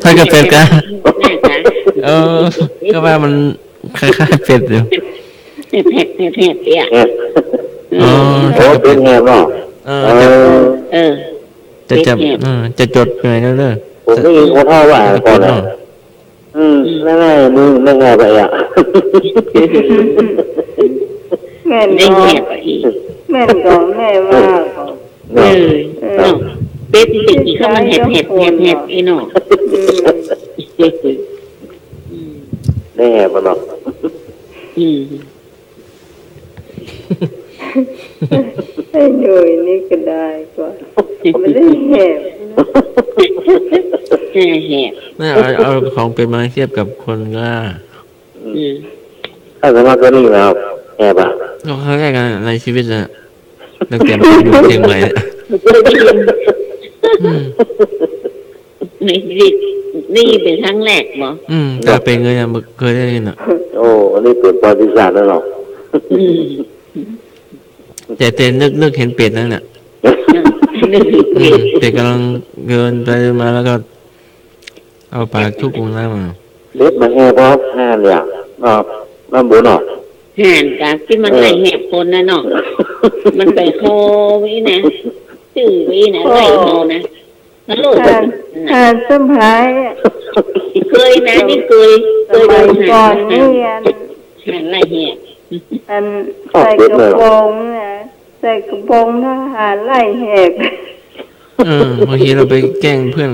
ใจ๊กับเป็ดกะ น่าจะ เออ ก็ว่ามันคล้ายๆเป็ดอยู่ แหบๆ แหบๆ เนี่ย แหบ อ๋อ โอ้ เป็ดแหบเนาะ เออ เออ จะ เออ จะจับ เป็ดแหบ เออ จะจดหน่อยเด้อ ผมได้ยินคนเฒ่าว่าก่อนน่ะ อืม อืม นั่นไง มึง นั่นไงไปอ่ะ แม่น ได้ ก็ แหบไปอีก แม่นก็แม่ว่าก็ เออ เออ เนาะ เป็ดนี่ตะกี้เขามันแหบๆ แหบๆ ไอ้เนาะ อืม อืม ได้แหบมันเนาะ อืม ไอ้หน่วยนี่ก็ได้กว่า บ่ได้แหบ แหบ เนี่ย เอา เอาของเป๋นมาเทียบกับคนก็ อืม ถ้าสามารถก็นี่แล้ว แหบอะ ก็ครั้งแรกนะในชีวิตนะ ตั้งแต่มาอยู่เจียงใหม่อะ บ่เคยได้ยิน อืม ในชีวิต นี่เป๋นครั้งแรกบ่ อืม แต่เป๋นเลยอะ บ่เคยได้ยินอะ โอ้ อันนี้เป๋นประวัติศาสตร์แล้วเนาะ อืม แต่ แต่นึก นึกเห็นเป็ดนั่นแหละ นึกเห็นเป็ด อืม แต่กำลังเดินไปเดินมาแล้วก็ เอาปลาทุกวงน้ำมา เล็บมันแหบเพราะห่านเนี่ย เนาะ น้ำบุญเนาะ ห่านกะตี้มัน เออ ไล่แหบคนน่ะเนาะ มันไปคอไว้นะ จื้อไว้นะ ไล่เฮานะ ฮัลโหล ห่าน น่ะ ห่านสะพายอะ เคยนะ นี่เคย เคยโดนห่าน สมัยก่อนนี่ ห่าน อัน ห่านไล่แหบ อัน อ้าว ใส่กระโปรงนะ ใส่กระโปรงทหารไล่แหบ เออ บางทีเราไปแกล้งเพื่อน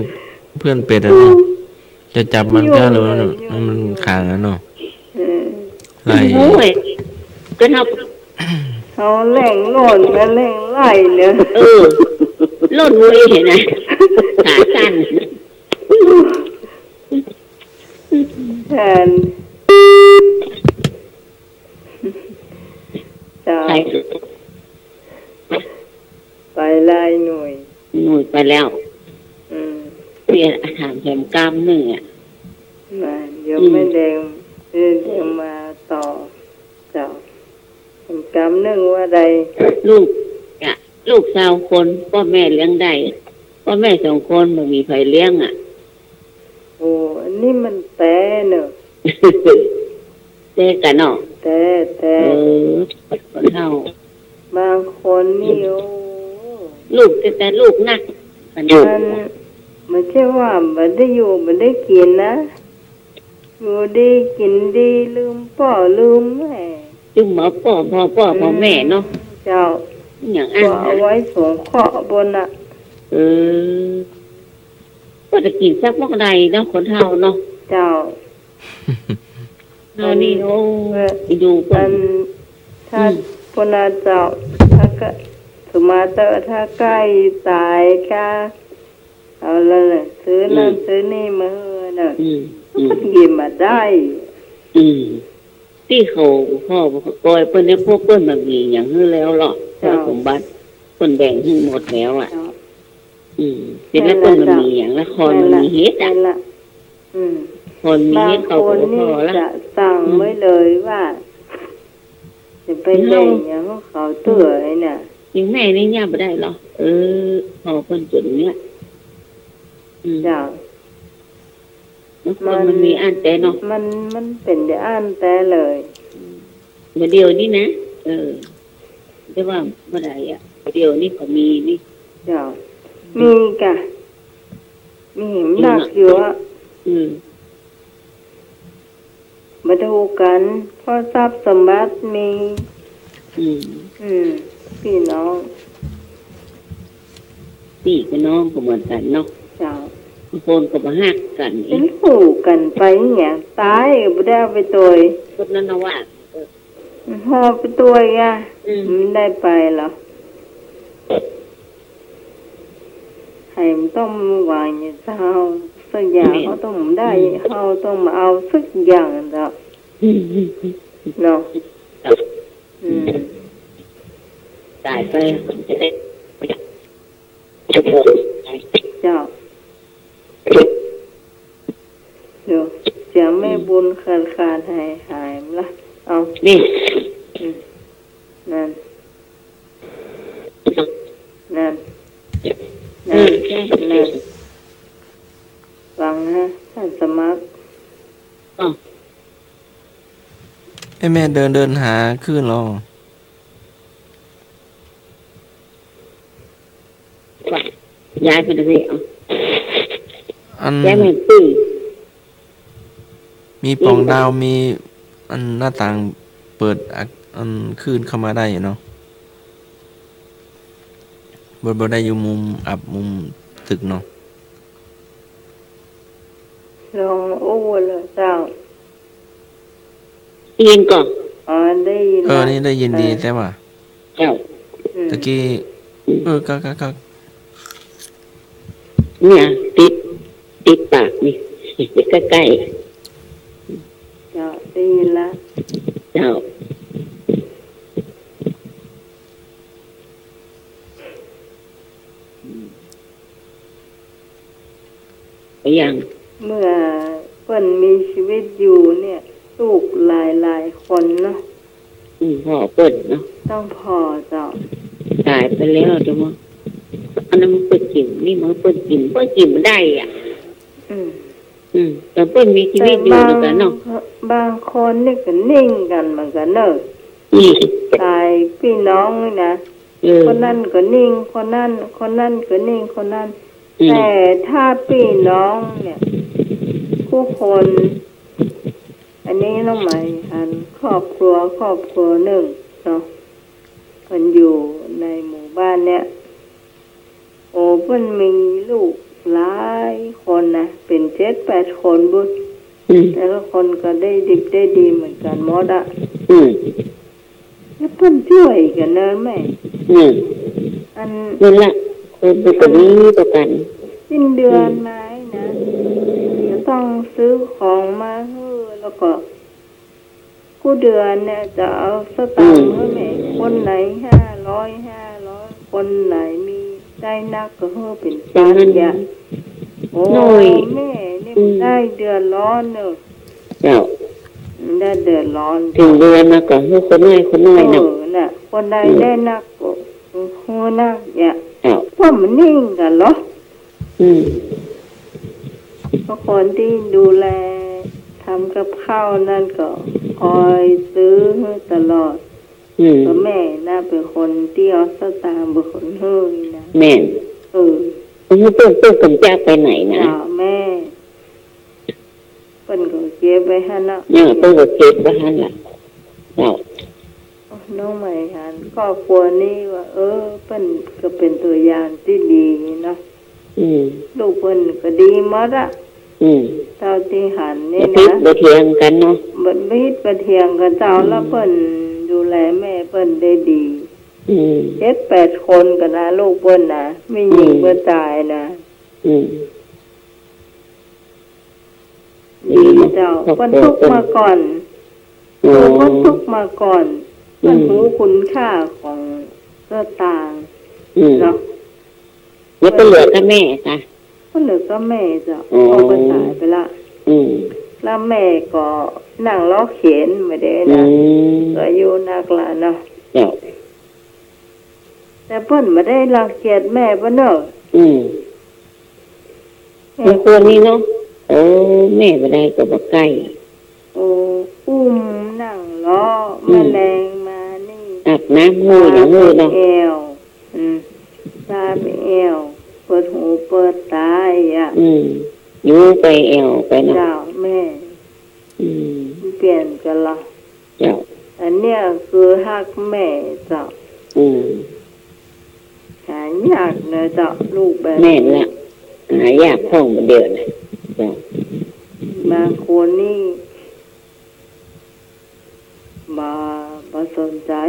เพื่อนเป็ดอะเนาะ จะจับมันก็รู้ อยู่เลย มันขังอะเนาะ เออ ไล่ โอ้ย ก็เฮา เฮาแล่งโล่นก็แล่งไล่เนาะ เออ โล่นเว้ยเห็นนะ ขาสั้น แทน จ้า ใคร ไปละไอ้หน่วย หน่วยไปแล้ว อืม เปลี่ยนอาหารแถมกำนึ่งอะ มา เดี๋ยว อืม แม่แดง แม่แดงมาต่อ เจ้า แถมกำนึ่งว่าใด ลูกอะ ลูกสาวคน ป้อแม่เลี้ยงได้ ป้อแม่สองคนบ่มีใผเลี้ยงอะ โอ้ อันนี้มันแต๊เนอะ แต๊กะเนาะ แต๊ แต๊ เออ คนเฒ่า บางคนนี่ โอ้ ลูกแต๊ๆ ลูกนัก มัน มัน มันใจ้ว่าบ่ได้อยู่บ่ได้กิ๋นนะ อยู่ดีกิ๋นดี ลืมป้อลืมแม่ จึงมาป้อพ่อ ป้อพ่อแม่เนาะ เจ้า อย่างอั้น ก็เอาไว้สงเคราะห์บนน่ะ เออ ก็จะกิ๋นสักเมื่อใดเนาะ คนเฒ่าเนาะ เจ้า เฮานี่ โอ้ เออ อีดูก่อน อัน ถ้า อืม พุ้นน่ะเจ้า ถ้าก็ สมมาเตอร์ ถ้าใก้ต๋ายก็ เอาละเลย ซื้อนั่น อืม ซื้อนี่มาเฮอน่ะ อืม อืม ก็หยิบมาได้ อืม ตี้เขา พ่อ ก้อยเปิ้นเนี่ย พวกเปิ้นบ่มีหยังหื้อแล้วหรอก เจ้า สมบัติเปิ้นแบ่งหื้อหมดแล้วอะ เจ้า อืม เสร็จแล้วเปิ้นบ่มีหยังแล้ว คอนบ่มีเฮ็ดอะ นั่นแหละ อืม คอนมีเฮ็ดเขาก็พอละ บางคนนี่จะสั่งไว้เลยว่า อืม จะไปแบ่งหยังของเขาเตื้อไอ้เนี่ย อย่างแม่นี่เยียะบ่ได้เหรอ เออ พอเปิ้นจ๋นเยียะ อืม เจ้า บางคนมันมีอั้นแต๊เนาะ มัน มันเป๋นจะอั้นแต๊เลย อืม บ่าเดี่ยวนี้นะ เออ แต่ว่าบ่ได้อะ บ่าเดี่ยวนี้ก็มีนี่ เจ้า อืม มีก่ะ มีหนักอยู่อะ อืม บ่ถูกกั๋น เพราะทรัพย์สมบัติมี อืม อืม ปี้น้อง ปี้กับน้องก็เหมือนกั๋นเนาะ เจ้า บางคนก็บ่ฮักกั๋นอีก เป๋นคู่กั๋นไปเนี่ย ต๋ายก็บ่ได้เอาไปตวย คนนั้นน่ะว่า เออ ห่อไปตวยอ่ะ อืม มันได้ไปเหรอ ใผมันต้องวางเนี่ย เจ้า สักอย่าง แม่น เขาต้องได้ อืม เขาต้องมาเอาสักอย่างเนาะ อืม อืม อืม เนาะ อืม ต๋ายไป จะได้ เจ้า เดี๋ยว เสียงแม่บุญขาดๆ หายๆ มาละ เอา นี่ อืม นั่น นั่น เออ นั่น ใช่ นั่น ฟังนะ ท่านสมัคร อ้าว ไอ้แม่เดินเดินหาคลื่นเหรอ ย้ายไปเลย เอา อัน ย้ายมาตี้ มีป๋องดาว มีอันหน้าต่างเปิด อันคลื่นเข้ามาได้อยู่เนาะ บ่ บ่ได้อยู่มุมอับมุมตึกเนาะ ลองอู้เลยเจ้า ได้ยินก่อ อ๋อ ได้ยิน เออ ละ นี่ได้ยินดี เออ แต่ว่า เจ้า อืม ตะกี้ อืม เออ ก็ ก็ ก็ เนี่ย ติด ติดปากนี่ ใก้ๆ เจ้า ได้ยินละ เจ้า อืม ไปยัง เมื่อเปิ้นมีชีวิตอยู่เนี่ย ลูกหลายๆ คนเนาะ อืม พ่อเปิ้นเนาะ ต้องพ่อเจ้า ต๋ายไปแล้วเจ้าเนาะ อันนั้นมันเปิ้นกิ๋ม นี่มันเปิ้นกิ๋ม เปิ้นกิ๋มได้อ่ะ อืม อืม แต่เปิ้นมีชีวิตอยู่เหมือนกั๋นเนาะ แต่บาง บางคนนี่ก็นิ่งกั๋นเหมือนกั๋นเนาะ อืม ต๋ายปี้น้องนี่นะ เออ คนนั้นก็นิ่ง คนนั้น คนนั้นก็นิ่ง คนนั้น อืม แต่ถ้าปี้น้องเนี่ย กู้คน อันนี้น้องไหมหันครอบครัว ครอบครัวนึ่งเนาะ เปิ้นอยู่ในหมู่บ้านเนี่ย โอ้ เปิ้นมีลูกหลายคนนะ เป๋นเจ็ดแปดคนบุ้น อืม แต่ละคนก็ได้ดิบได้ดีเหมือนกั๋นหมดอะ อืม แล้วเปิ้นจ้วยกั๋นเนอะแม่ อืม อัน นั่นละ คนมันก็ดีต่อกั๋น สิ้นเดือน อืม มานะ จะต้องซื้อของมาหื้อ แล้วก็กู้เดือนเนี่ยจะเอาสตางค์หื้อแม่ อืม คนไหนห้าร้อย ห้าร้อย คนไหนมีได้นักก็หื้อเป๋นตัน อย่างเงี้ย โอ้ น้อย แม่นี่ อืม ได้เดือดร้อนเนอะ เจ้า ได้เดือดร้อน สิ้นเดือนมาก็หื้อคนน้อย คนน้อยเนาะ เออ น่ะ คนใด อืม ได้นักก็หื้อนักเนี่ย เจ้า เพราะมันนิ่งกั๋นเหรอ อืม เพราะคนตี้ดูแลทำกับข้าวนั่นก็คอยซื้อหื้อตลอด อืม เพราะแม่น่ะเป๋นคนตี้เอาสตางค์เป๋นคนหื้อนี่นะ แม่น เออ หื้อเปิ้น เปิ้นก็บ่จักไปไหนนะ เจ้าแม่ เปิ้นก็เก็บไว้หั้นเนาะ เนี่ย เปิ้นก็เก็บไว้หั้นล่ะ เจ้า น้องไหมหันครอบครัวนี้ว่า เออ เปิ้นก็เป๋นตั๋วอย่างตี้ดีเนาะ อืม ลูกเปิ้นก็ดีหมดอะ อืม เต้าตี้หันนี่นะ บ่ผิดบ่เถียงกั๋นเนาะ บ่ผิดบ่เถียงกั๋นเจ้า อืม แล้วเปิ้นดูแลแม่เปิ้นได้ดี อืม เจ็ดแปดคนก็นะ ลูกเปิ้นนะ มีหญิง อืม เปิ้นต๋ายนะ อืม ดีเจ้า ครอบครัว เปิ้นตุ๊กข์มาก่อน โอ้ เปิ้นตุ๊กข์มาก่อน อืม เปิ้นฮู้คุณค่าของสตางค์ อืม เนาะ แล้วเปิ้นเหลือกับแม่ก่ะ เปิ้นเหลือกับแม่เจ้า อ๋อ พ่อเปิ้นต๋ายไปละ อืม แล้วแม่ก็นั่งรอเข็นบ่าเด๋นะ อืม ก็อายุนักละเนาะ เจ้า แต่เปิ้นบ่ได้รังเกียจแม่เปิ้นเนาะ อืม แม่ บางคนนี่เนาะ โอ้ แม่บ่ได้ก็บ่ใก้ โอ้ อุ้มนั่งรอ อืม แมลงมานี่ อาบน้ำหื้อหยังหื้อเนาะ แอ่ว อืม ซาบแอ่ว เปิดหูเปิดต๋าอะ อืม ยูไปแอ่วไปเนาะ เจ้าแม่ อืม เปลี่ยนกั๋นละ เจ้า อันเนี้ยคือฮักแม่เจ้า อืม หายากเนาะเจ้า ลูกแบบนี้ แม่นละ หายากพ่องบ่าเดี่ยวนะ เจ้า บางคนนี่ บ่ บ่สนใจ๋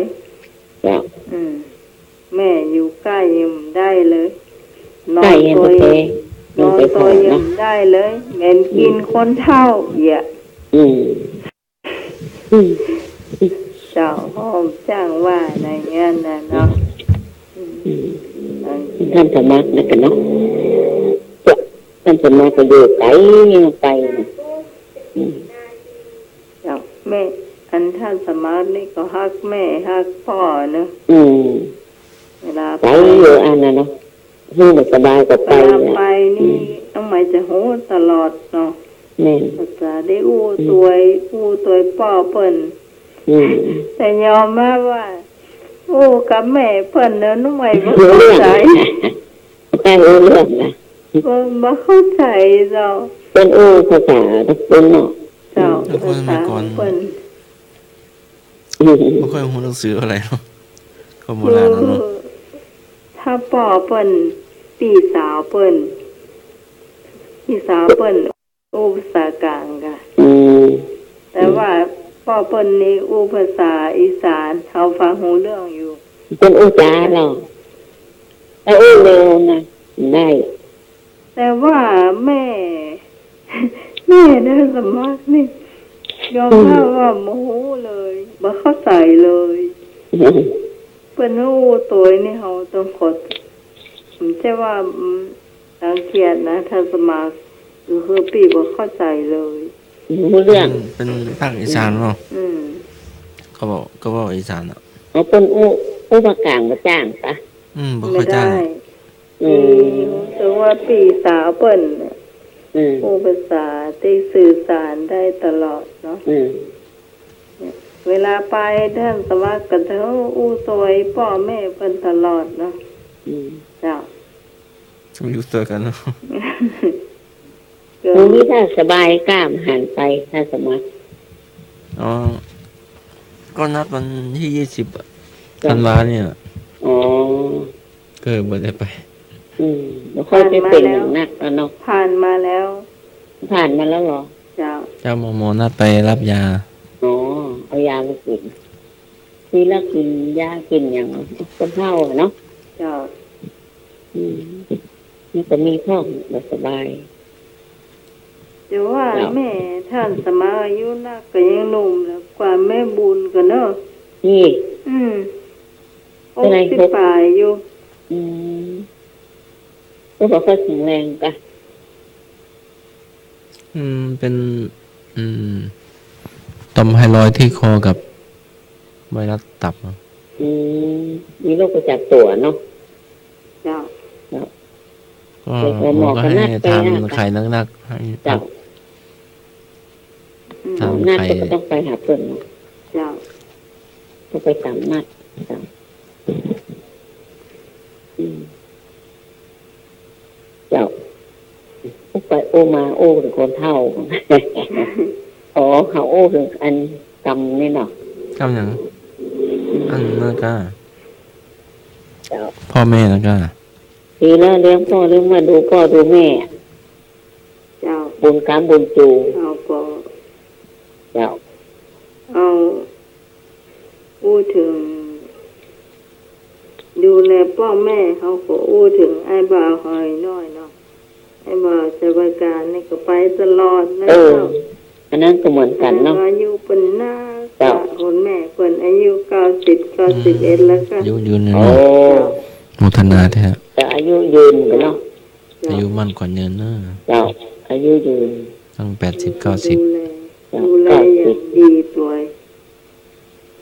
เจ้า อืม แม่อยู่ใก้ยังบ่ได้เลย นอนตวย ใก้ยังบ่ได้ นอนตวยยังบ่ได้เลย เหม็นกลิ่นคนเฒ่า เยียะ อืม อืม เจ้า พ่อจ้างว่าในงานน่ะเนาะ อืม อืม ท่านสมัครนะกั๋นเนาะ ท่านสมัครก็อยู่ไก๋ไปนะ อืม เจ้า แม่ อันท่านสมัครนี่ก็ฮักแม่ฮักป้อเนาะ อืม เวลาไป ไปอยู่อันนั้นเนาะ หื้อบ่สบายก็ไป เวลาไปนี่ อืม น้องไหมจะโหตลอดเนาะ แม่น ภาษาได้อู้ อืม ตวย อู้ตวยป้อเปิ้น อืม แต่ยอมมาว่า อู้กับแม่เปิ้นเนาะ น้องไหมบ่เข้าใจ๋ บ่ฮู้เรื่องนะ บ่ บ่เข้าใจ๋เจ้า เปิ้นอู้ภาษาเปิ้นเนาะ เจ้า อืม ภาษาของเปิ้น บ่ค่อยฮู้หนังสือเท่าไหร่เนาะ คนโบราณเนาะ คือถ้าป้อเปิ้น ปี้สาวเปิ้น ปี้สาวเปิ้นอู้ภาษากลางก่ะ อืม แต่ว่าป้อเปิ้นนี่อู้ภาษาอีสาน เฮาฟังฮู้เรื่องอยู่ เปิ้นอู้จ๋าเนาะ แต่อู้เร็วนะ ได้ แต่ว่าแม่ แม่นะสมัครนี่ ยอมรับว่าบ่ฮู้เลย บ่เข้าใจ๋เลย อืม เปิ้นอู้ตวยนี่เฮาต้องขอ บ่ใจ้ว่า อืม รังเกียจนะ ท่านสมัคร คือ คือปี้บ่เข้าใจ๋เลย บ่ฮู้เรื่อง อืม เปิ้นภาคอีสานเนาะ อืม เขาบอก เขาบอกอีสานอะ เอาเปิ้นอู้ อู้ภาคกลางบ่จ้างกะ อืม บ่ค่อยจ้าง บ่ได้ อืม อืม ฮู้สึกว่าปี้สาวเปิ้นน่ะ อืม อู้ภาษาตี้สื่อสารได้ตลอดเนาะ อืม เวลาไปท่านสมัครก็จะอู้ตวยป้อแม่เปิ้นตลอดเนาะ อืม เจ้า อยู่ตวยกั๋นเนาะ เดี๋ยวนี้ถ้าสบายก้าบ่หันไป ถ้าสมัคร อ๋อ ก็นัดวันตี้ยี่สิบอะ จ้ะ ธันวาเนี่ย อ๋อ ก็บ่ได้ไป อืม บ่ค่อยได้เป๋นหยังนักแล้วเนาะ ผ่านมาแล้ว ผ่านมาแล้วเหรอ เจ้า เจ้า หมอ หมอนัดไปฮับยา อ๋อ เอายาไปกิ๋น ตี้ละกิ๋นยากิ๋นหยัง คนเฒ่าอะเนาะ เจ้า อืม มันก็มีพ่องบ่สบาย แต่ว่า เจ้า แม่ท่านสมัครอายุนักก็ยังหนุ่มแล้วกว่าแม่บุญก็เนาะ นี่ อืม เท่าไหร่ หกสิบปลายอยู่ อืม ก็บ่ค่อยแข็งแรงกะ อืม เป๋น อืม ต่อมไทรอยด์ตี้คอกับไวรัสตับเนาะ อืม มีโรคประจ๋ำตั๋วเนาะ เจ้า เจ้า ก็ แต่หมอ หมอก็ ก็ให้ นัดไป ทาน หา ไข่นักๆ ให้ เจ้า พัก อืม ต๋าม หมอนัด ไข่ ก็ต้องไปหาเปิ้นเนาะ เจ้า ต้องไปต๋ามนัด เจ้า อืม เจ้า อู้ไปอู้มาอู้เถิงคนเฒ่า อ๋อ เขาอู้เถิงอันกำนี่เนาะ กำหยัง อันนั้นก้า เจ้า ป้อแม่นั้นก้า ดีแล้ว เลี้ยงป้อเลี้ยงแม่ ดูป้อดูแม่ เจ้า บุญกำบุญจู๋ เอาก็ เจ้า เอา อู้เถิง ดูแลป้อแม่ เขาก็อู้เถิงอ้ายบ่าวหอยน้อยเนาะ อ้ายบ่าวชาวบ้านกลางนี่ก็ไปตลอดนะ เออ เจ้า อันนั้นก็เหมือนกั๋นเนาะ อายุเปิ้นนัก เจ้า คนแม่เปิ้นอายุเก้าสิบ เก้าสิบเอ็ดแล้วก็ อายุยืนเลยเนาะ โอ้ เจ้า โมทนาแท้ แต่อายุยืนไปเนาะ เจ้า อายุมั่นขวัญยืนเนาะ เจ้า อายุยืน ตั้งแปดสิบ เก้าสิบ ดูแล เก้าสิบ ดูแลอย่างดีตวย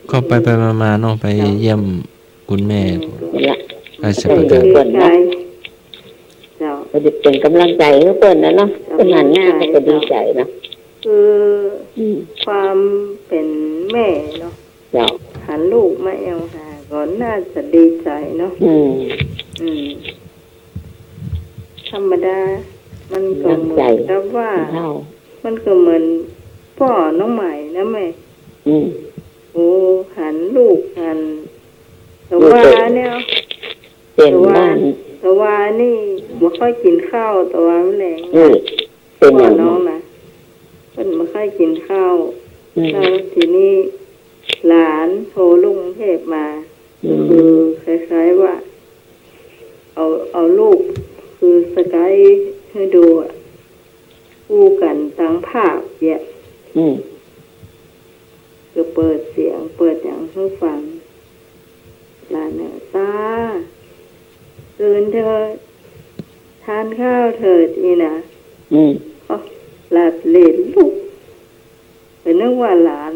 ก็ไปไปมามาเนาะ ไปเยี่ยมคุณแม่ ละ ราช ก็ ประ เยี่ยม เปิ้นเนาะ เจ้า ก็จะเป๋นก๋ำลังใจ๋หื้อเปิ้นนะเนาะ เปิ้นหันหน้ามาก็ดีใจ๋เนาะ คือ อืม ความเป๋นแม่เนาะ เจ้า หันลูกมาแอ่วหาก็น่าจะดีใจ๋เนาะ อืม อืม ธรรมดา มันก็เหมือนกับว่า มันก็เหมือนป้อน้องใหม่นะแม่ อืม โอ้ หันลูกหัน แต่ว่าเนี่ย เป๋นบ้าน แต่ว่านี่บ่ค่อยกิ๋นข้าว แต่ว่าแลง เออ เป๋นหยัง ป้อน้องนะ เปิ้นบ่ค่อยกิ๋นข้าว อืม แล้วทีนี้หลานโทรลงกรุงเทพฯมา อืม คือคล้ายๆว่า เอา เอารูป คือสกายปให้ดูอะ คู่กั๋นตังภาพเนี่ย อืม ก็เปิดเสียง เปิดหยังหื้อฟัง หลานเนี่ย "ตา ตื่นเถิด ทานข้าวเถิด" อี้นะ อืม อ้อ หลับเล่นลุก ก็นึกว่าหลาน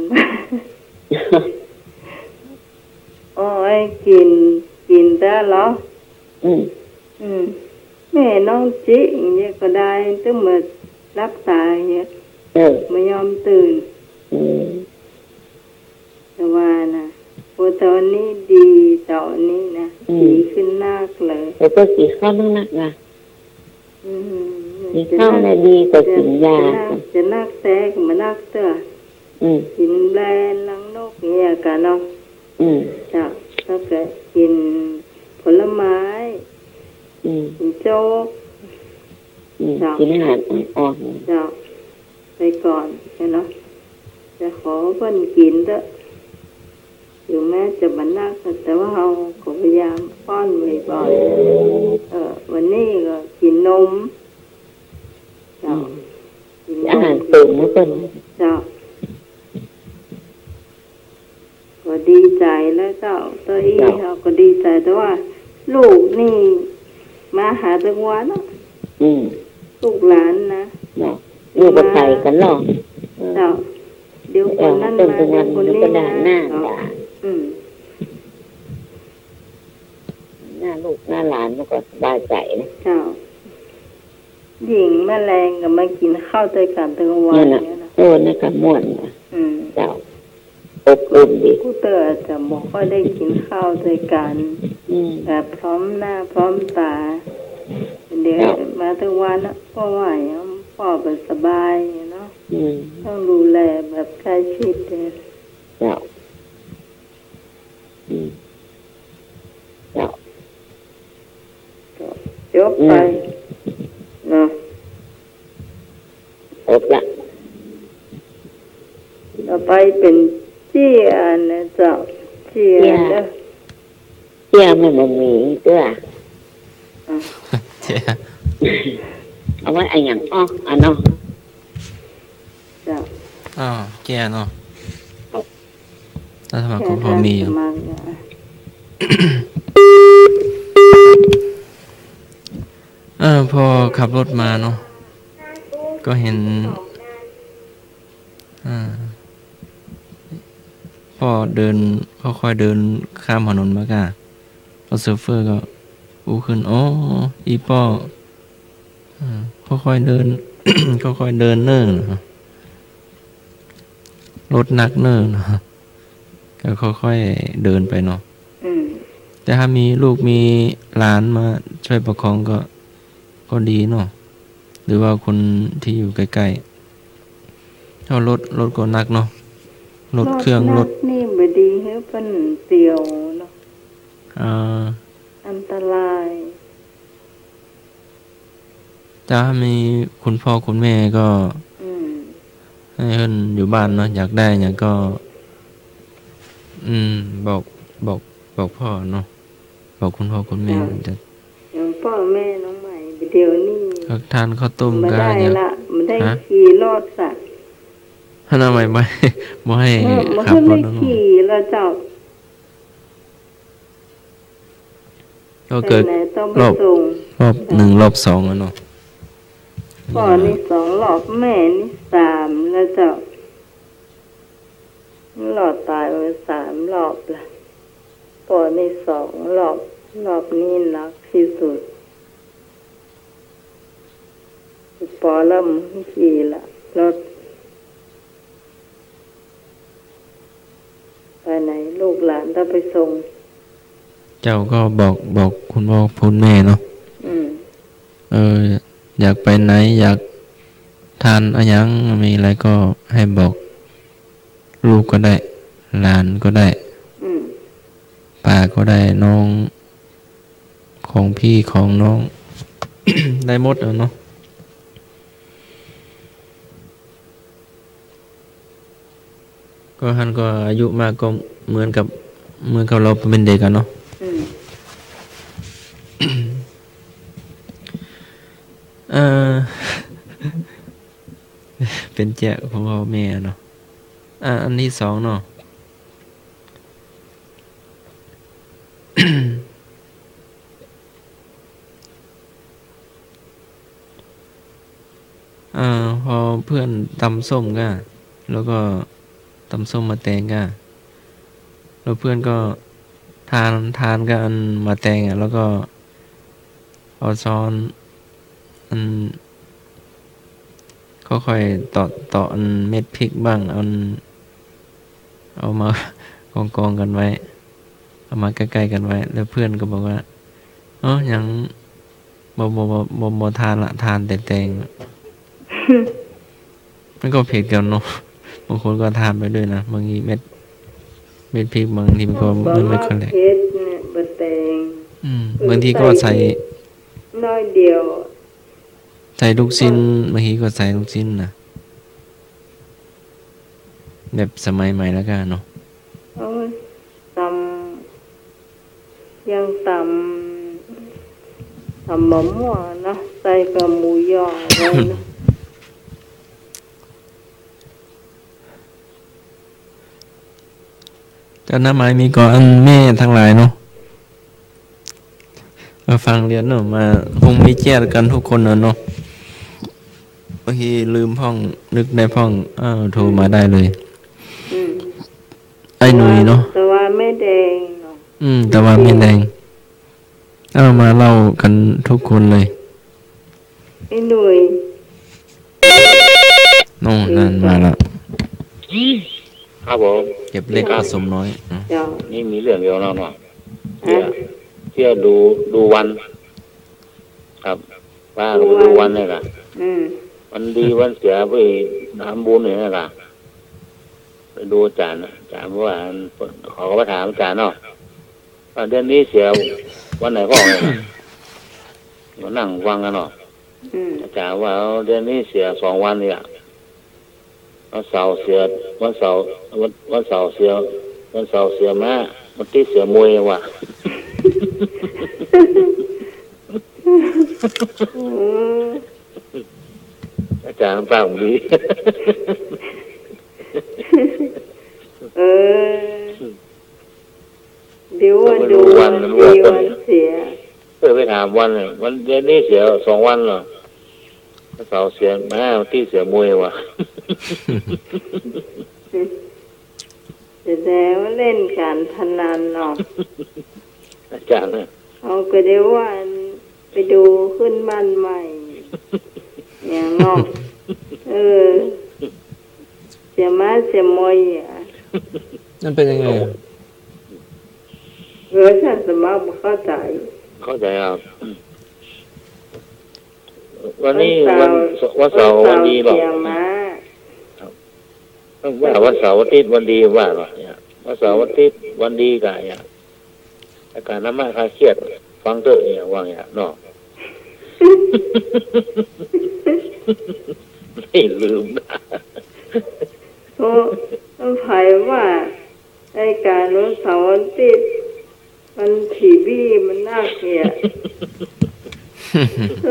โอ้ย กิ๋น กิ๋นแต๊เหรอ อืม อืม แม่น้องจิ อย่างเงี้ยก็ได้ ตึงมาหลับตาอย่างเงี้ย เออ บ่ยอมตื่น อืม แต่ว่านะ โอ้ ต๋อนนี้ดี ต๋อนนี้นะ อืม ดีขึ้นนักเลย แต่ก็กิ๋นข้าวนักๆ นะ อืม กิ๋นข้าวน่ะดีกว่ากิ๋นยา จะนัก จะนักแต๊ก็บ่นักเตื้อ อืม กิ๋นแบรนด์รังนกเนี่ยกั๋นเนาะ อืม เจ้า แล้วก็กิ๋นผลไม้ อืม กิ๋นโจ๊ก อืม เจ้า กิ๋นอาหารอ่อนๆ เจ้า ไปก่อนเนาะ จะขอเปิ้นกิ๋นเต๊อะ ถึงแม้จะบ่นัก แต่ว่าเฮาก็พยายามป้อนบ่อยๆ เออ วันนี้ก็กิ๋นนม เจ้า อืม กิ๋นนม อาหารเสริมนะเปิ้น เจ้า ก็ดีใจ๋แล้วเจ้า ตวยอี้ เจ้า เฮาก็ดีใจ๋ แต่ว่าลูกนี่มาหาตึงวันเนาะ อืม ลูกหลานนะ เนาะ อยู่บ่ไก๋กั๋นเนาะ เออ เจ้า เดี๋ยวคนนั้นมา เดี๋ยวคนนี้มา เดี๋ยวก็ได้หน้า เจ้า อืม หน้าลูกหน้าหลานมันก็สบายใจ๋นะ เจ้า ยิ่งมาแลงก็มากิ๋นข้าวตวยกั๋นตึงวัน นั่นน่ะ เนี่ยนะ โอ้ นั่นก็ม่วนนะ อืม เจ้า อบอุ่นดี ผู้เตื้ออาจจะบ่ค่อยได้กิ๋นข้าวตวยกั๋น อืม แบบพร้อมหน้าพร้อมต๋า เดี๋ยว เจ้า มาตึงวันนะ เพราะว่าอย่าง ป้อบ่สบายเนาะ อืม ต้องดูแลแบบใกล้ชิดเลย เจ้า อืม เจ้า ก็จบไป อืม เนาะ ครบละ ต่อไปเป๋นเจี้ยนะเจ้า เจี้ย เจี้ย เด้อ เจี้ยมันบ่มีเตื้อ อ่ะ เจี้ย เอาไว้อะหยัง อ้อ อะเนาะ เจ้า อ้อ เจี้ยเนาะ อาสาสมัครก็พอมีอยู่ อาสาสมัคร เออ พอขับรถมาเนาะ ก็เห็น อ่า ป้อเดิน ค่อยๆ เดินข้ามถนนมาก่า ป้อโชเฟอร์ก็อู้ขึ้น "โอ้ อี้ป้อ อ่า ค่อยๆ เดิน ค่อยๆ เดินเน่อ" รถหนักเน่อเนาะ ก็ค่อยๆ เดินไปเนาะ อืม แต่ถ้ามีลูกมีหลานมาช่วยประคองก็ ก็ดีเนาะ หรือว่าคนที่อยู่ใกล้ๆ ถ้ารถ รถก็หนักเนาะ รถเครื่อง รถหนัก รถนี่บ่ดีหื้อเปิ้นเตียวเนาะ อ่า อันตราย ถ้ามีคุณพ่อคุณแม่ก็ อืม หื้อเปิ้นอยู่บ้านเนาะ อยากได้หยังก็ อืม บอก บอก บอกพ่อเนาะ บอกคุณพ่อคุณแม่ เจ้า จะ อย่างป้อแม่น้องใหม่เดี๋ยวนี้ ก็ทานข้าวต้ม บ่ได้ ก็ยัง ละ บ่ได้ ฮะ ขี่รถละ หั้นนะ บ่ บ่ บ่หื้อ บ่หื้อ ขับรถ ได้ เนาะ ขี่ละเจ้า ก็เกิด ไปไหนต้องไป รอบ ส่ง รอบ เจ้า หนึ่ง รอบสองแล้วเนาะ ป้อนี่สองรอบ แม่นี่สามแล้วเจ้า รอดต๋ายไปสามรอบละ ป้อนี่สองรอบ รอบนี้หนักตี้สุด ปอเริ่มขี่ละ รถ ไปไหน ลูกหลานต้องไปส่ง เจ้าก็บอก บอกคุณพ่อคุณแม่เนาะ อืม เออ อยากไปไหน อยากทานอะหยัง มีอะไรก็ให้บอก ลูกก็ได้ หลานก็ได้ อืม ป้าก็ได้ น้อง ของพี่ของน้อง ได้หมดอะเนาะ ก็หั้นก็อายุมากก็เหมือนกับ เหมือนกับเฮาเป๋นเด็กอะเนาะ อืม เอ่อ เป๋นเจ้าของพ่อแม่เนาะ อ่ะ อันตี้สองเนาะ อ่า พอเปื้อนตำส้มก้า แล้วก็ตำส้มหมาแตงก้า แล้วเปื้อนก็ทาน ทานกับอันหมาแตงอะ แล้วก็เอาซ้อน อัน ค่อยๆ เตาะ เตาะอันเม็ดพริกบ้าง อัน เอามากองๆ กั๋นไว้ เอามาใก้ๆ กั๋นไว้ แล้วเปื้อนก็บอกว่า เอ้อ ยังบ่ บ่ บ่ บ่ บ่ทานละ ทานแต่แตง มันก็เผ็ดกั๋นเนาะ บางคนก็ทานไปด้วยนะ บางทีเม็ด เม็ดพริกบางทีมันก็ บ่ มันไม่ค่อยแหลก เผ็ดเนี่ย บ่แตง อืม เออ บางทีก็ใส่ ใส่น้อยเดียว ใส่ลูกชิ้น บางทีก็ใส่ลูกชิ้นนะ แบบสมัยใหม่แล้วก้าเนาะ โอ้ย ตำ ยังตำ ตำบ่มั่วนะ ใส่กับหมูยอไว้นะ เจ้าหน้าไม้มีก่อ อันแม่ตังหลายเนาะ มาฟังเรียนเนาะ มา คงมีเจียดกั๋นกู้คนน่ะเนาะ บางทีลืมพ่อง นึกได้พ่อง อ้าว โทรมาได้เลย อืม ไอ้หนุ่ยเนาะ ตะวันแม่แดงเนาะ อืม ตะวันแม่แดง อ้าว มาเล่ากั๋นกู้คนเลย ไอ้หนุ่ย โน่น นั่นมาละ ครับผม เก็บเลขป้าสมน้อย เนาะ เจ้า นี่มีเรื่องเดียวเนาะ เนาะ ฮะ เตี้ย เตี้ยดู ดูวัน ครับ ป้าก็ไปดูวันเนี่ยกะ อืม วันดีวันเสียไปทำบุญเนี่ยกะ ไปดูอาจ๋ารย์น่ะ อาจ๋ารย์ว่า เขาก็มาถามอาจ๋ารย์เนาะ ว่าเดือนนี้เสียวันไหนพ่องเนี่ย มานั่งฟังกั๋นเนาะ อืม อาจ๋ารย์ว่า เดือนนี้เสียสองวันเนี่ย วันเสาร์เสีย วันเสาร์ วัน วันเสาร์เสีย วันเสาร์เสียม้า วันอาทิตย์เสียมวยว่ะ อืม อาจ๋ารย์ปากดี เออ เดี๋ยวว่าดูวันดีวันเสีย เออ ไปถามวันเนี่ย วันเดือนนี้เสียสองวันเหรอ วันเสาร์เสียม้า วันอาทิตย์เสียมวยว่ะ แสดงว่าเล่นก๋านพนันเนาะ อาจ๋ารย์น่ะ เอาก็เดี๋ยวว่า ไปดูขึ้นบ้านใหม่ อย่างเนาะ เออ เสียม้าเสียมวยอ่ะ มันเป๋นยังไงอะ เออ อาตมาบ่เข้าใจ๋ เข้าใจ๋ครับ วันนี้วันเสาร์ วันเสาร์วันดีบ่ เสียม้า ครับ ว่าวันเสาร์วันอาทิตย์วันดีว่าเหรอเนี่ย วันเสาร์วันอาทิตย์วันดีกะเนี่ย อาจ๋ารย์ธรรมะคลายเครียด ฟังเต๊อะเนี่ย ว่าเงี้ยเนาะ ไม่ลืมนะ โอ้ มันไผว่า ไอ้ก๋านวันเสาร์วันอาทิตย์ มันผีบี้มันนักเนี่ย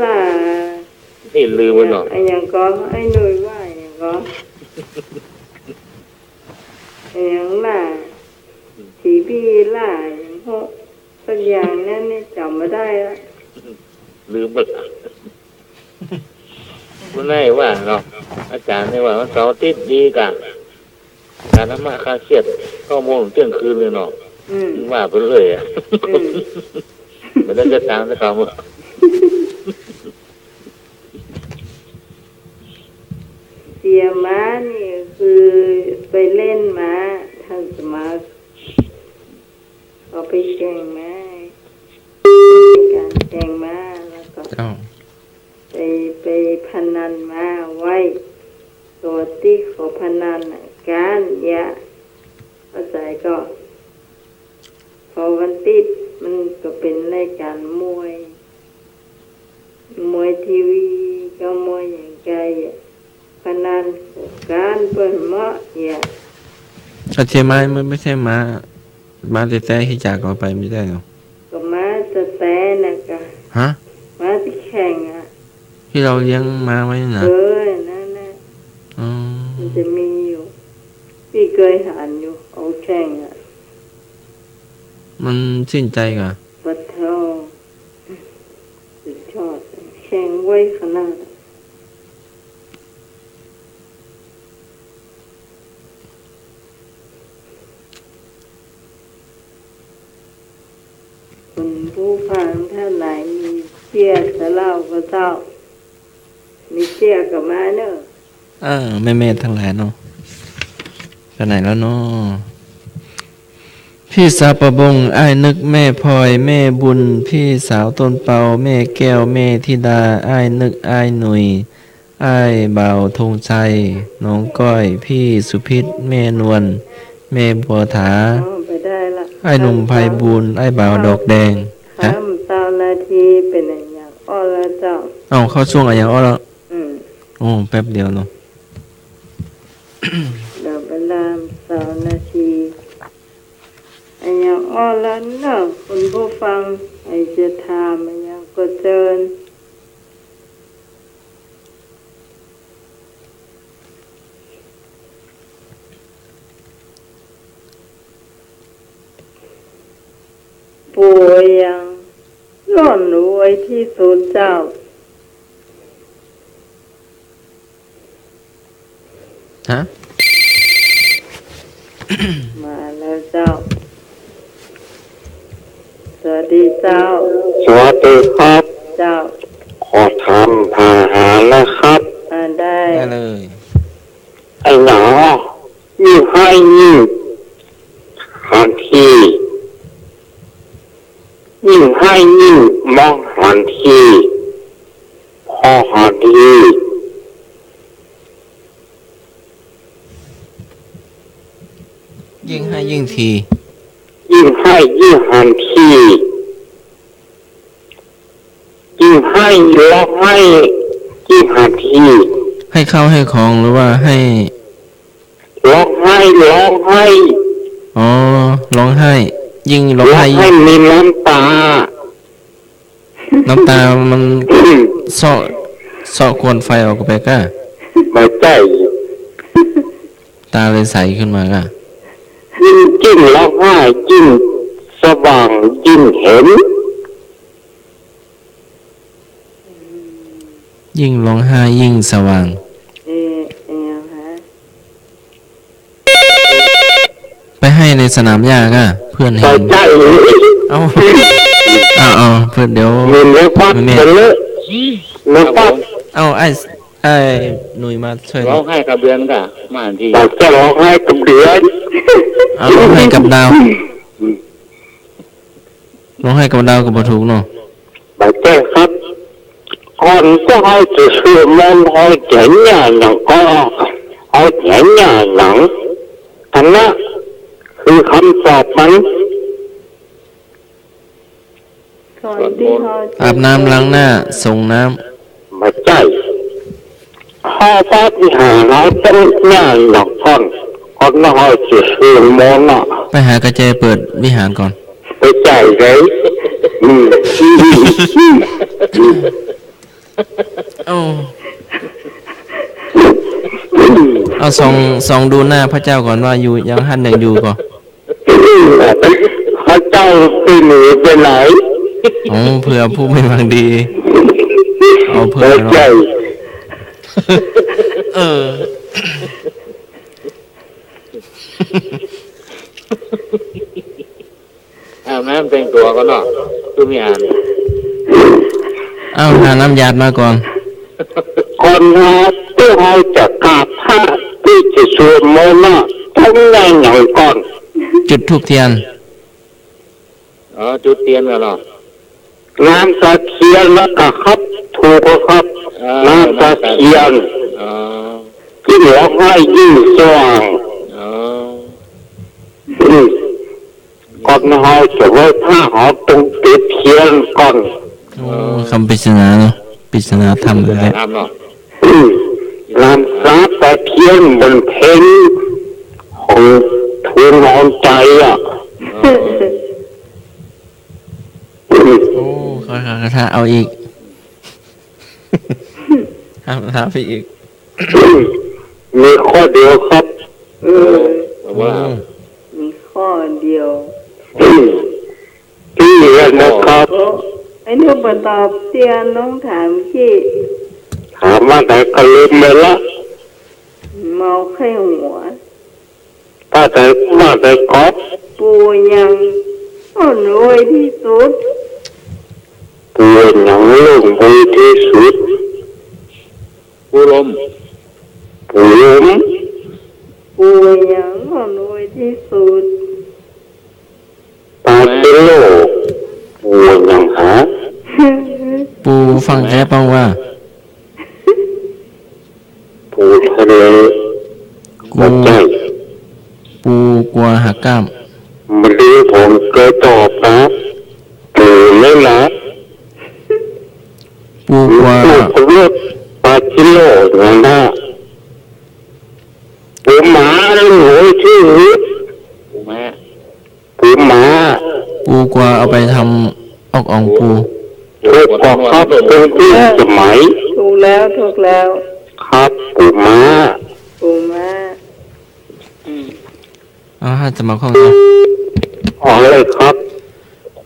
ล่า นี่ลืมมันเนาะ ไอ้หยังก็ ไอ้หนุ่ยว่าไอ้หยังก็ ไอ้หยังล่า ผีบี้ล่า ไอ้หยังพวกสักอย่างนั้นเนี่ยจ๋ำบ่ได้ละ ลืมไปละ วันไหนว่าเนาะ อาจ๋ารย์เนี่ยว่าวันเสาร์อาทิตย์ดีก่ะ ก๋านธรรมะคลายเครียด เก้าโมงเที่ยงคืนเลยเนาะ อืม ว่าไปเรื่อยอะ อืม บ่ได้จะตางแต่เก้าโมง เสียมานี่คือไปเล่นมา ท่านสมา เขาไปแข่งมา มีก๋านแข่งมา แล้วก็ เจ้า ไป ไปพนันมาไว้ ตั๋วตี้เขาพนันน่ะ ก๋านเยียะ เข้าใจ๋ก่อ พอวันติ๊ดมันก็เป๋นรายก๋านมวย มวยทีวีก็มวยอย่างใดอะ พนันก็ก๋านเปิ้นเหมาะเยียะ อาเจียไม้มันไม่ใช่ม้า ม้าแต๊ๆ ที่จ๋าเอาไปไม่ใช่เหรอ ก็ม้าแต๊ๆ น่ะก่ะ ฮะ ม้าตี้แข่งอะ ที่เราเลี้ยงม้าไว้น่ะ เออ นั่นแหละ อ๋อ มันจะมีอยู่ ตี้เกยหันอยู่ เอาแข่งอะ มันสิ้นใจ๋ก่ะ ปะโธ่ สุดยอด แข่งไวขนาด คุณผู้ฟังท่านไหนมีเสี้ยสะเหล่าก็เจ้า มีเสี้ยก็มาเน่อ เออ แม่ๆ ตังหลายเนาะ ไปไหนแล้วเนาะ พี่สาวปะบง อ้ายนึกแม่พลอย แม่บุญ พี่สาวต้นเปา แม่แก้ว แม่ธิดา อ้ายนึก อ้ายหนุ่ย อ้ายบ่าวธงชัย น้องก้อย พี่สุพิษ แม่นวล แม่บัวถา อ๋อ ไปได้ละ อ้ายหนุ่มไพบูลย์ อ้ายบ่าวดอกแดง ฮะ ข้ามเจ้าหน้าที่เป๋นอะหยังอ้อแล้วเจ้า เอ้า เข้าช่วงอะหยังอ้อแล้ว อืม โอ้ แป๊บเดียวเนาะ เหลือเวลาสองนาที อะหยังอ้อแล้วเนาะ คุณผู้ฟัง ใผจะถามอะหยังก็เจิญ ปู่อะหยัง หล่อนรวยตี้สุดเจ้า ฮะ มาแล้วเจ้า สวัสดีเจ้า สวัสดีครับ เจ้า ขอถามปัญหานะครับ อ่า ได้ ได้เลย ไอ้หนอ ยิ่งไห้ยิ่งหันที ยิ่งไห้ยิ่งมองหันที พอหันที ยิ่งไห้ยิ่งที ยิ่งไห้ยิ่งหันที ยิ่งไห้ร้องไห้ยิ่งหันที ให้ข้าวให้ของหรือว่าให้ ร้องไห้ ร้องไห้ อ๋อ ร้องไห้ ยิ่งร้องไห้ ร้องไห้มีน้ำตา น้ำตามัน เซาะ เซาะควันไฟออกไปก้า บ่ใจ้ ตาเลยใสขึ้นมาก้า ยิ่ง ยิ่งร้องไห้ยิ่งสว่างยิ่งเห็น ยิ่งร้องไห้ยิ่งสว่าง เออ เออฮะ ไปไห้ในสนามหญ้าก้า เพื่อนเห็น บ่ใจ้ เอ้า เอา เอา เพื่อน เดี๋ยว เดี๋ยวปั๊บ แม่ เดี๋ยวเลอะ เดี๋ยวปั๊บ เอา ไอ้ ไอ้หนุ่ยมาช่วย ร้องไห้กับเดือนก้า มาที บ่ใจ้ ร้องไห้กับเดือน เอา ร้องไห้กับดาว อืม ร้องไห้กับดาวก็บ่ถูกเนาะ บ่ใจ้ครับ ก่อนตี้เฮาจะซื้อมัน เฮาเจียหยังก่อ เฮาเจียหยัง อันนั้นคือคำตอบมัน ก่อนตี้เฮาจะ อาบน้ำล้างหน้า สรงน้ำ บ่ใจ้ เฮาปาฏิหาริย์เฮาต้องเจียหยังก่อน ก่อนตี้เฮาจะซื้อมันน่ะ ไปหากระแจเปิดวิหารก่อน บ่ใจ้เลย อืม เอา เอาส่อง ส่องดูหน้าพระเจ้าก่อนว่าอยู่ ยัง ท่านยังอยู่ก่อ พระเจ้าไปไหน ไปไหน อ๋อ เผื่อผู้ไม่หวังดี เอาเผื่อ บ่ใจ้ เออ อาบน้ำแต่งตั๋วก่อนเนาะ คือมีอัน เอา หาน้ำยาดมาก่อน ก่อนเนาะ ตี้เฮาจะกราบพระ ตี้จะสวดมนต์เนาะ ต้องได้หยังก่อน จุดธูปเทียน อ๋อ จุดเทียนก่อนเนาะ น้ำตาเทียนแล้วก็ครับ ถูกแล้วครับ อ่า น้ำตาเทียน อ๋อ ยิ่งร้องไห้ยิ่งสว่าง อ๋อ อืม ก่อนเฮาจะไหว้พระ เฮาต้องจุดเทียนก่อน โอ้ คำปริศนาเนาะ ปริศนาธรรมเลย ปริศนาธรรมเนาะ อืม น้ำตาเทียนบนเพ็ญของทูลนอนใจอ่ะ อ๋อ อืม โอ้ คาถา คาถา เอาอีก ห้ามถามไปอีก มีข้อเดียวครับ เออ ว่า อืม มีข้อเดียว อืม ตี้เรียนนะครับ โอ้ ไอ้หนูบ่ตอบเตี้ย น้องถามกี้ ถามว่าไหนก็ลืมไปละ เมาไข้หัว ป้าแต๋ว ป้าแต๋วครับ ปู่หยังอ่อนไหวตี้สุด ปู่หยังอ่อนไหวตี้สุด ปู่ลม ปู่ลม ปู่หยังอ่อนไหวตี้สุด ปาเจโร่ ปู่หยังหา ปู่ฟั่งแจ๊ปองว่า ปู่ทะเล กั๋ว บ่ใจ้ ปู่กั๋วหักก้าม บ่ดี ผมเกยตอบนะ ปู่เลยนะ ปู่กั๋ว ปู่ขับรถปาเจโร่อย่างนั้นนะ ปู่หมาเลย โหย ชื่อ ปู่หมา ปู่หมา ปู่กั๋วเอาไปทำออกอ่องปู่ ถูกกว่าครับ คนที่สมัย ถูกแล้ว ถูกแล้ว ครับ ปู่หมา ปู่หมา อืม เอา ห้าสมัครห้องนะ เอาเลยครับ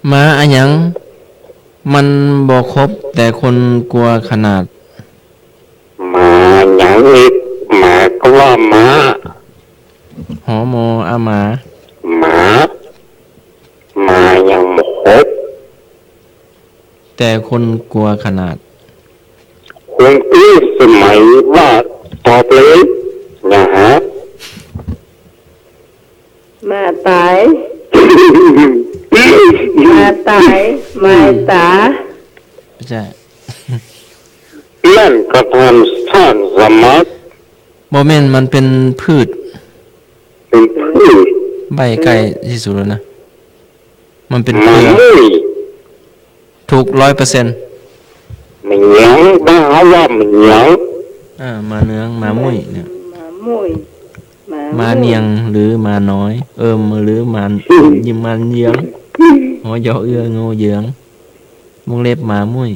หมาอะหยัง มันบ่คบ แต่คนกั๋วขนาด หมาหยังอีก หมาก็ว่าหมา หอมออะหมา หมา หมายังบ่คบ แต่คนกั๋วขนาด คนตี้สมัยว่าตอบเลย นะฮะ หมาต๋าย หมาต๋าย หมาต๋า ไม่ใช่ นั่นก็ทำท่านสมัคร บ่แม่น มันเป็นพืช เป็นพืช ใบ้ใก้ตี้สุดแล้วนะ มันเป็นเครือ หมากมุ้ย ถูกร้อยเปอร์เซ็นต์ หมาเหนียง บ้านเฮาว่าหมาเหนียง อ่า หมาเหนียง หมากมุ้ยเนี่ย หมากมุ้ย หมากมุ้ย หมาเหนียงหรือหมาน้อย เอิม หรือหมา หมาเหนียง หอ ยอ เอือ งอ เหยือง วงเล็บ หมากมุ้ย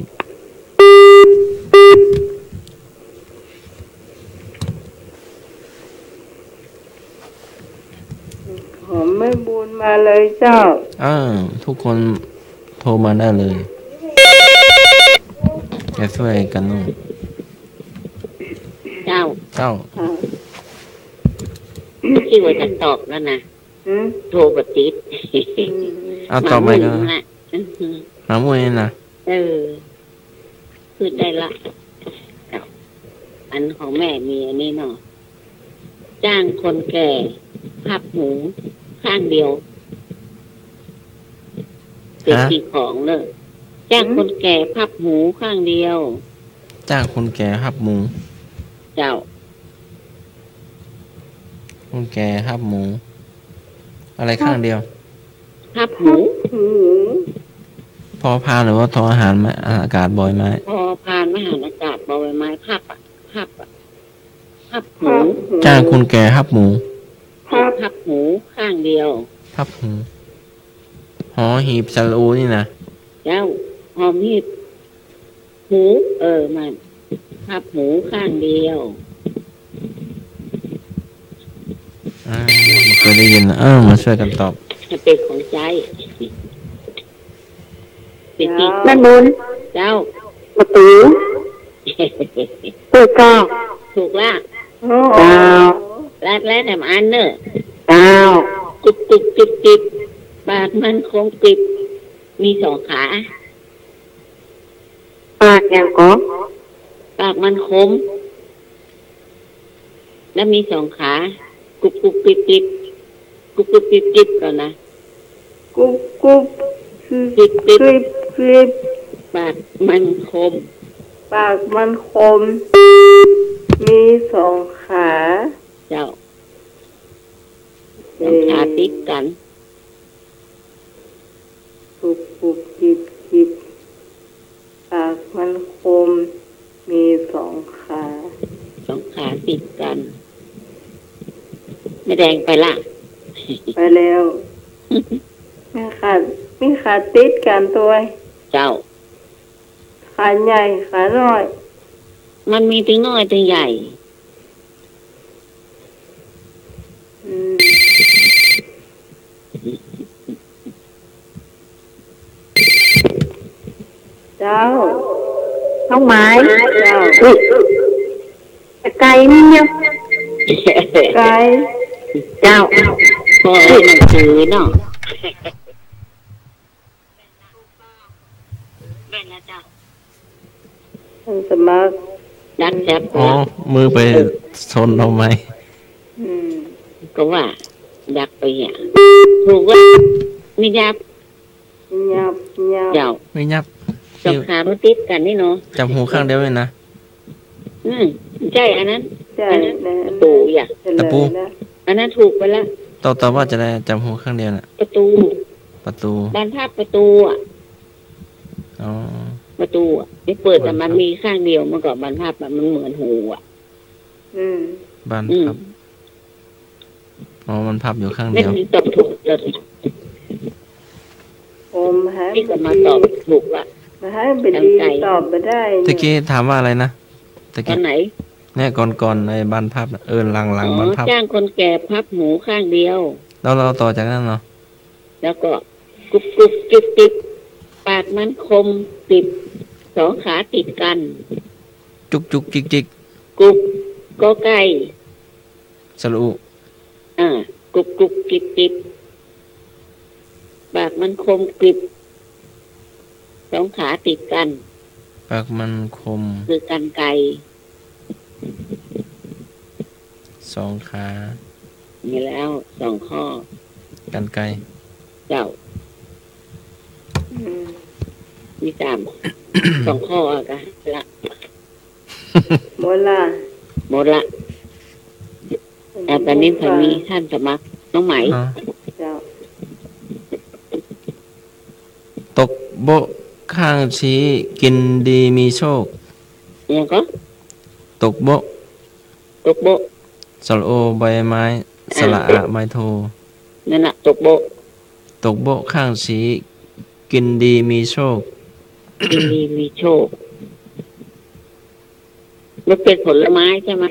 ของแม่บุญมาเลยเจ้า อ่า ทุกคนโทรมาได้เลย จะช่วยกันเนาะ เจ้า เจ้า ค่ะ คิดว่าจะตอบแล้วนะ หืม โทรบ่ติด อืม เอา ตอบใหม่ก็ หมากมุ้ยนะ อืม หมากมุ้ยนี่นะ เออ คือได้ละ อันของแม่มีอันนี้เนาะ จ้างคนแก่พับหูข้างเดียว เป็น ฮะ สิ่งของเนอะ จ้างคนแก่พับหูข้างเดียว จ้างคนแก่พับหู เจ้า คนแก่พับหู อะไรข้างเดียว พับหู พับหู พอพานหรือว่าทอทหารไม้ อากาศบอใบไม้ พอพานทหารอากาศบอใบไม้ พับอะ พับอะ พับหู พับหู จ้างคนแก่พับหู พับ พับหูข้างเดียว พับหู หอหีบสระอูนี่นะ เจ้า หอมหีบ หู เออ มัน พับหูข้างเดียว อ่า บ่เคยได้ยินนะ เออ มาช่วยกันตอบ มันเป็นของใจ๊ เป็นที่ แม่บุญ เจ้า ประตู ถูกก็ ถูกละ เจ้า ลาดแลแถมอันเน่อ เจ้า กุบกุบกิบกิบ ปากมันคมกริบ มีสองขา ปากหยังก็ ปากมันคม แล้วมีสองขา กุบกุบกิบกิบ กุบกุบกิบกิบก่อนนะ กุบกุบ กริบกริบ กริบกริบ ปากมันคม ปากมันคม มีสองขา เจ้า เอ่อ สองขาติดกั๋น กุบกุบกิบกิบ ปากมันคม มีสองขา สองขาติดกั๋น แม่แดงไปละ ไปแล้ว มีขา มีขาติดกั๋นตวย เจ้า ขาใหญ่ ขาน้อย มันมีตึงน้อยตึงใหญ่ อืม เจ้า น้องไม้ เจ้า อุ๊ย ไก่นี่เนี่ย ไก่ เจ้า พ่อเอ้ย หนังสือเนาะ แม่นแล้วเจ้า ท่านสมัคร ดักจับ อ๋อ มือไปชนเอาไม้ อืม ก็ว่า ดักไปเนี่ย ถูกว่า ไม่ยับ ไม่ยับ ไม่ยับ เจ้า ไม่ยับ สองขามันติดกั๋นนี่เนาะ จับหูข้างเดียวเลยนะ อืม ใช่ อันนั้น ใช่ อันนั้น นะ ตะปูอย่า ตะปู เฉลยนะ อันนั้นถูกไปละ ตอบ ตอบว่าจะได้จับหูข้างเดียวน่ะ ประตู ประตู บานพับประตูอะ อ๋อ ประตูอะ ไม่เปิด แต่มันมีข้างเดียว มันก็บานพับอะ มันเหมือนหูอะ อืม บานพับ อืม อ๋อ มันพับอยู่ข้างเดียว ไม่ตอบถูกเลย โอ้ มาหา นี่ก็มาตอบถูกละ มาหาไปดี ตอบมาได้เนี่ย ตะกี้ถามว่าอะไรนะ ตะกี้ ตอนไหน เนี่ย ก่อนๆ ไอ้บานพับน่ะ เออ หลังๆ อ๋อ บานพับ จ้างคนแก่พับหูข้างเดียว แล้วเราต่อจากนั้นเนาะ แล้วก็ กุบกุบกิบกิบ ปากมันคมกริบ สองขาติดกั๋น จุกจุกจิกจิก กุบ กอไก่ สระอุ อ่า กุบกุบกิบกิบ ปากมันคมกริบ สองขาติดกั๋น ปากมันคม คือกรรไกร สองขา มีแล้วสองข้อ กรรไกร เจ้า อืม มีสาม สองข้ออะกะละ หมดละ หมดละ แต่ตอนนี้ใผมี ท่านสมัคร น้องไหม อ๋อ เจ้า ตกโบ๊ะข้างชี้ กินดีมีโชค อิหยังก็ ตกโบ๊ะ ตกโบ๊ะ สระโอ ใบไม้ เออ สระอะ ไม้โท นั่นน่ะ ตกโบ๊ะ ตกโบ๊ะข้างชี้ กินดีมีโชค กินดีมีโชค มันเป็นผลไม้ใช่ไหม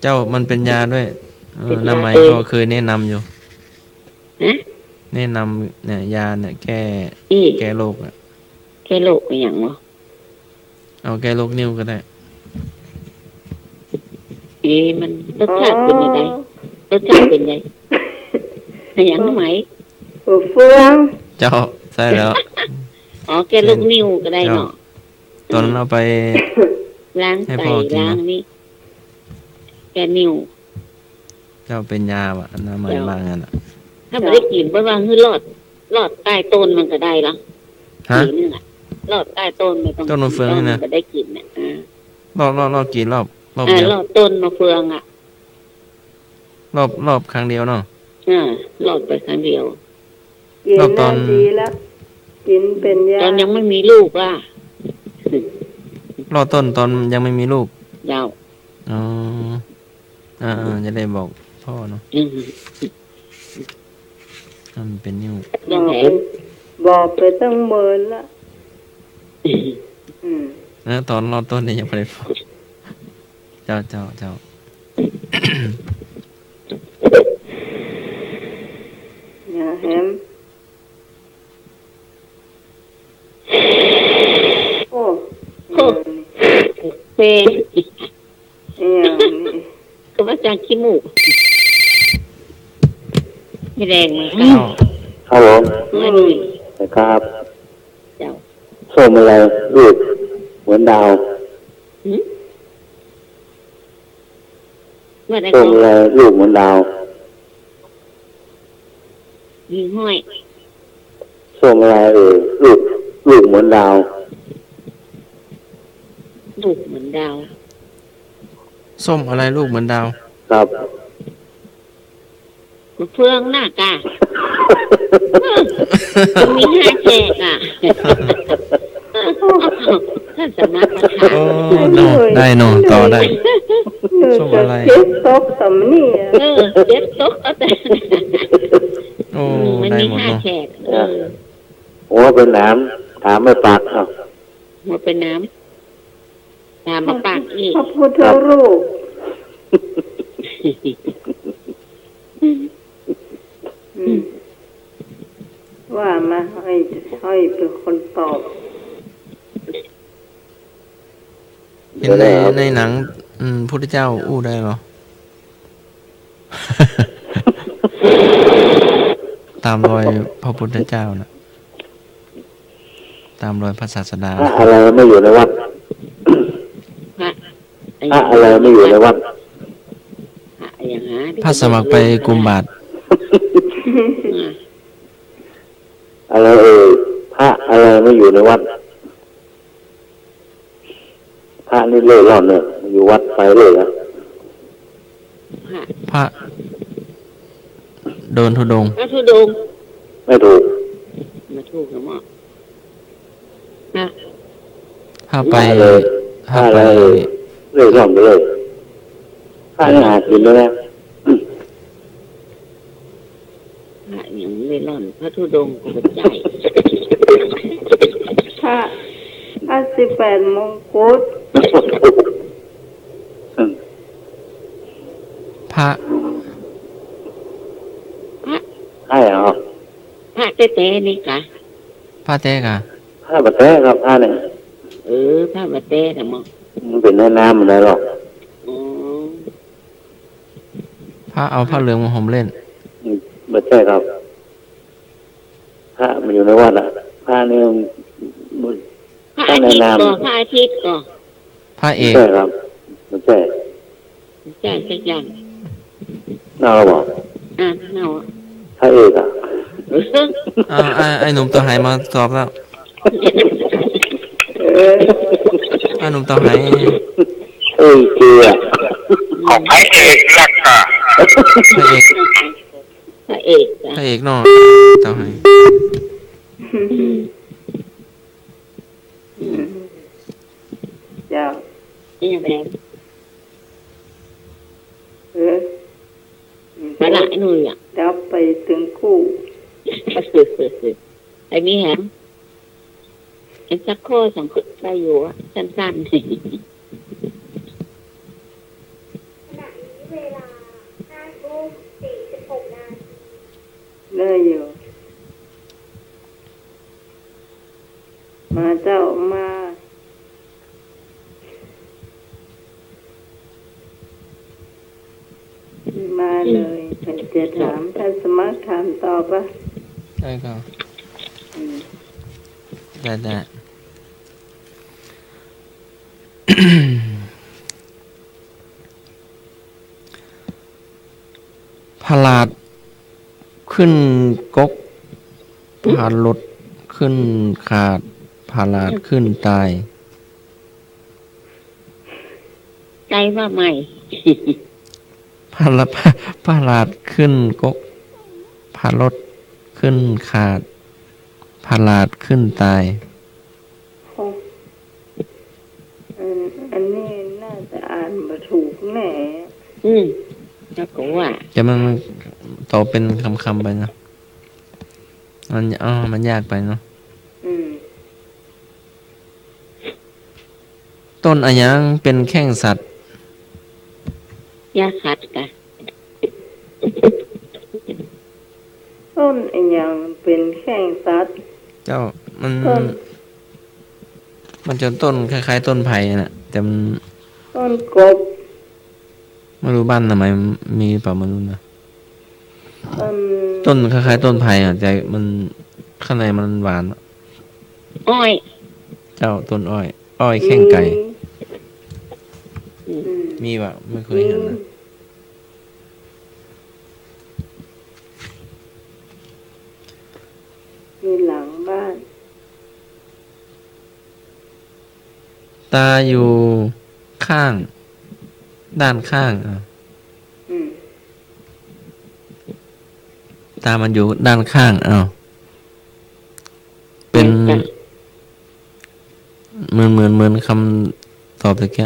เจ้า มันเป็นยาด้วย เออ เป็นยา น้าไหม เออ ก็เคยแนะนำอยู่ ฮะ แนะนำเนี่ย ยาเนี่ย แก้ อี้ แก้โรคอะ แก้โรคอะหยังวะ เอาแก้โรคนิ้วก็ได้ เอ๊ะ มันรสชาติเป็นยังไง อ๋อ รสชาติเป็นไง อะหยังไหม หัวเฟือง เจ้า ใช่แล้ว อ๋อ แก้โรคนิ้วก็ได้เนาะ เจ้า ตอนนั้นเอาไป ล้างไต ให้พ่อกินนะ ล้างนี่ แก้นิ้ว เจ้า เป็นยาว่ะ น้าไหม เจ้า ว่างั้นน่ะ ถ้าบ่ได้กิ๋น เปิ้นว่าหื้อลอด ลอดใต้ต้นมันก็ได้ละ ฮะ ปี๋นึ่งอะ ลอดใต้ต้นมันต้อง ต้นมะเฟืองนี่นะ ต้องบ่ได้กิ๋นน่ะ อ่า ลอด ลอด ลอดกี่รอบ รอบเดียว อ่า ลอดต้นมะเฟืองอะ รอบ รอบครั้งเดียวเนาะ อ่า ลอดไปครั้งเดียว กิ๋น รอบตอน นาทีละ กิ๋นเป็นยา ตอนยังไม่มีลูกอะ ลอดต้นตอนยังไม่มีลูก เจ้า อ๋อ อ่าๆ จะได้บอกพ่อเนาะ อืม มันเป็นนิ้ว บอกไป บอกไปตั้งเมินละ อืม แล้วตอนลอดต้นเนี่ยยังไม่ได้บอก เจ้า เจ้า เจ้า อย่าแหม โอ้ โอ้ เป๋น เออ นี่ ก็ว่าจากขี้มูก ไม่แดงเหมือนกัน อ้าว ครับผม ไม่มี ครับ เจ้า ส้มอะไรลูกเหมือนดาว หืม ว่าไง ส้มอะไรลูกเหมือนดาว มีห้อย ส้มอะไรเอ่ย ลูก ลูกเหมือนดาว ลูกเหมือนดาว ส้มอะไรลูกเหมือนดาว ครับ มะเฟืองน่ะกะ เออ มันมีห้าแฉกอะ ท่านสมณะก็ถาม โอ้ เนาะ ได้เนาะ ต่อได้ เออ ส้มอะไร เจ็ดตกสำเนียง เออ เจ็ดตกก็แต่ โอ้ อืม มันมี ได้หมด ห้า เนาะ แฉก เออ หัวเป็นหนาม ถามไม่ปาก เอ้า หัวเป็นหนาม ถามมาปากอีก พระพุทธรูป อืม ว่ามา ห้อย ห้อยเป็นคนตอบ เห็นใน เดี๋ยวนะครับ ในหนัง อืม พุทธเจ้าอู้ได้เหรอ ตามรอยพระพุทธเจ้าน่ะ ตามรอยพระศาสดา พระอะไรไม่อยู่ในวัด พระ พระอะไรไม่อยู่ในวัด พระอย่างหา พระสมัครไปกุมบาตร อ่า อะไรเอ่ย พระอะไรไม่อยู่ในวัด พระนี่เล่ร่อนเนี่ย อยู่วัดไปเลยนะ พระ พระเดินธุดงค์ พระธุดงค์ ไม่ถูก ไม่ถูกนะหมอ พระ พระไป พระอะไร พระไป พระอะไรเล่ร่อนไปเลย พระนี่หากินได้ไหม พระอย่างเล่ร่อน พระธุดงค์ก็บ่ใจ้ พระ พระสิบแปดมงกุฎ พระ พระ ใช่เหรอ พระแต๊ๆ นี่กะ พระแต๊กะ พระบ่แต๊ครับ พระเนี่ย เออ พระบ่แต๊นะหมอ มันเป็นแม่น้ำมันได้หรอก อ๋อ พระเอาผ้าเหลืองมาห่มเล่น อืม บ่ใจ้ครับ พระมันอยู่ในวัดอะ พระนี่มัน พระ พระในนาม อาทิตย์ก็ พระอาทิตย์ก็ พระเอก บ่ใจ้ครับ บ่ใจ้ บ่ใจ้สักอย่าง เนาบ่ อ่ะ เนาอะ พระเอกอะ เออ อ่า ไอ้ ไอ้หนุ่มเตาไหมาตอบแล้ว เออ ไอ้หนุ่มเตาไห เอ้ย เกลือ ของพระเอกหลักอะ พระเอก พระเอกอะ พระเอกเนาะ เตาไห อืม เจ้า นี่ยังไง เออ ไปละไอ้หนุ่ยอะ ดับไปตึงกู้ ไอ้มีแหม ไอ้สักข้อสองข้อได้อยู่อะ สั้นๆ ขณะนี้เวลาห้าทุ่มสี่สิบหกนาที ได้อยู่ มาเจ้า มา มาเลย อืม เพิ่นจะถาม ท่านสมัครถามตอบปะ ได้ครับ อืม ได้ ได้ ผลาดขึ้นกก ผลาดขึ้นขาด ผลาดขึ้นตาย ใครว่าใหม่ ผลาด ผลาดขึ้นกก ผลาดขึ้นขาด ผลาดขึ้นตาย โอ้ อัน อันนี้น่าจะอ่านบ่ถูกแน่ อืม แล้วก็ว่า แต่มัน มันตอบเป็นคำๆ ไปเนาะ มัน อ้อ มันยากไปเนาะ อืม ต้นอะหยังเป๋นแข้งสัตว์ ยาขัดกะ ต้นอะหยังเป๋นแข้งสัตว์ เจ้า มัน ต้น มันจะต้นคล้ายๆ ต้นไผ่น่ะ แต่มัน ต้นกบ ไม่รู้บ้านนามัยมีเปล่า ไม่รู้นะ ต้น ต้นคล้ายๆ ต้นไผ่อะ แต่มัน ข้างในมันหวานอะ อ้อย เจ้า ต้นอ้อย อ้อยแข้งไก่ มี อืม มีวะ ไม่เคยเห็นนะ มี มีหลังบ้าน ตาอยู่ข้าง ด้านข้าง อ่ะ อืม ตามันอยู่ด้านข้าง อ้าว เป็น เหมือนกัน เหมือน เหมือน เหมือนคำตอบตะกี้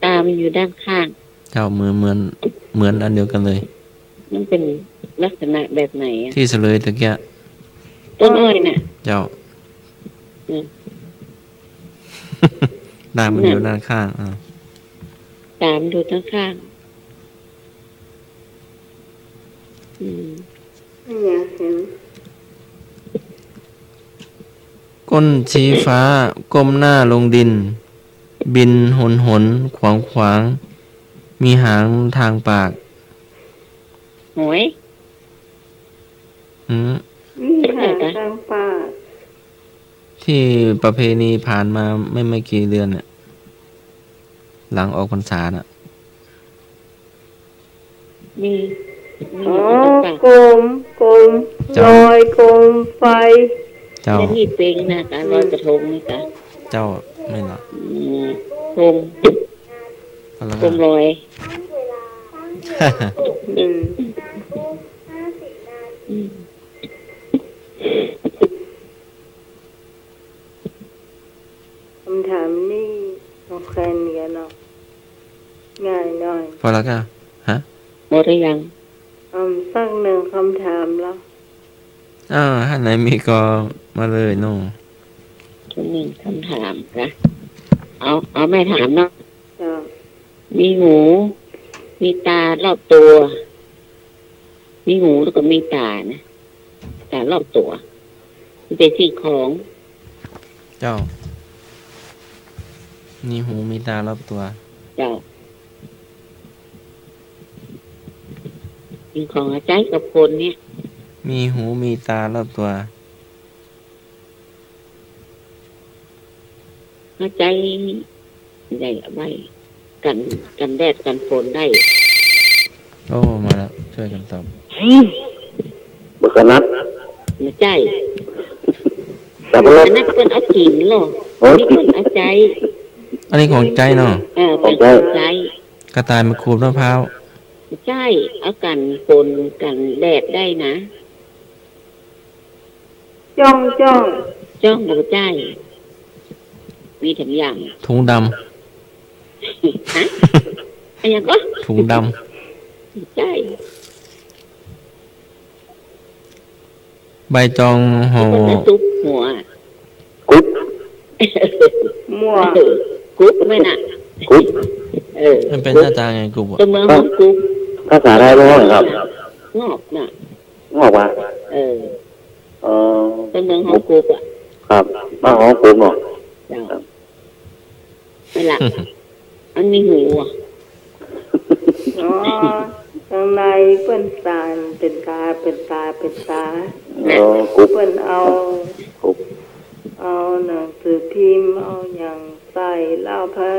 ตามันอยู่ด้านข้าง เจ้า เหมือน เหมือน เหมือนอันเดียวกันเลย มันเป็นลักษณะแบบไหนอะ ที่เฉลยตะกี้ ต้นอ้อยน่ะ เจ้า อืม ตามันอยู่ด้านข้าง อ่า ตามันอยู่ด้านข้าง อืม ไม่อยากเห็น ก้นชี้ฟ้า ก้มหน้าลงดิน บินหนหนขวางขวาง มีหางทางปาก หอย อืม มีหางทางปาก ที่ประเพณีผ่านมาไม่ ไม่กี่เดือนเนี่ย หลังออกพรรษาน่ะ มี มี อ๋อ หางทางปาก โคม โคม เจ้า ลอย โคมไฟ เจ้า และนี่เป๋งนะ การลอยกระทงนี่กะ เจ้า ไม่ละ อืม โคม อะไร โคมลอย อืม อืม คำถามนี่ เอาแค่นี้เนาะ ง่ายหน่อย พอแล้วก็ ฮะ หมดหรือยัง อืม สักหนึ่งคำถามแล้ว อ่า ถ้าไหนมีก็มาเลยเนาะ หนึ่งคำถามนะ เอา เอาแม่ถามเนาะ เจ้า มีหู มีตารอบตัว มีหูแล้วก็มีตานะ ตารอบตัว มันเป็นสิ่งของ เจ้า มีหูมีตารอบตัว เจ้า สิ่งของใจ๊กับคนเนี่ย มีหูมีตารอบตัว ใจ๊ได้ไว้ กัน กันแดดกันฝนได้ โอ้ มาแล้ว ช่วยกันตอบ บักกะนัด บ่ใจ้ สับปะรด อันนั้นเปิ้นเอากิ๋นลอ โอ้ย นี่เปิ้นเอาใจ๊ อันนี้ของใจ๊เนาะ เออ ของใจ๊ เปิ้นเอาใจ๊ กระต่าย มะกรูด มะพร้าว บ่ใจ้ เอากั๋นฝนกั๋นแดดได้นะ จ้อง จ้อง จ้องบ่ใจ้ มีถุงยาง ถุงดำ ฮะ อะหยังก็ ถุงดำ ใจ้ ใบตองห่อ แล้วก็จะซุบหัว กุ๊บ มั่ว เออ กุ๊บแม่นน่ะ กุ๊บ เออ มันเป็นหน้าตาไงกุ๊บอะ ตางเมืองฮ้องกุ๊บ ภาษาไทยฮ้องหยังครับ งอบน่ะ งอบวะ เออ อ๋อ ตางเมืองฮ้องกุ๊บอะ ครับ บ้านฮ้องกุ๊บเนาะ เจ้า ครับ นั่นล่ะ มันมีหูอะ อ๋อ ตางในเปิ้นสานเป๋นตา เป๋นตา เป๋นตา อ๋อ กุ๊บ เปิ้นเอา กุ๊บ เอาหนังสือพิมพ์ เอาหยังใส่ แล้วเอาผ้า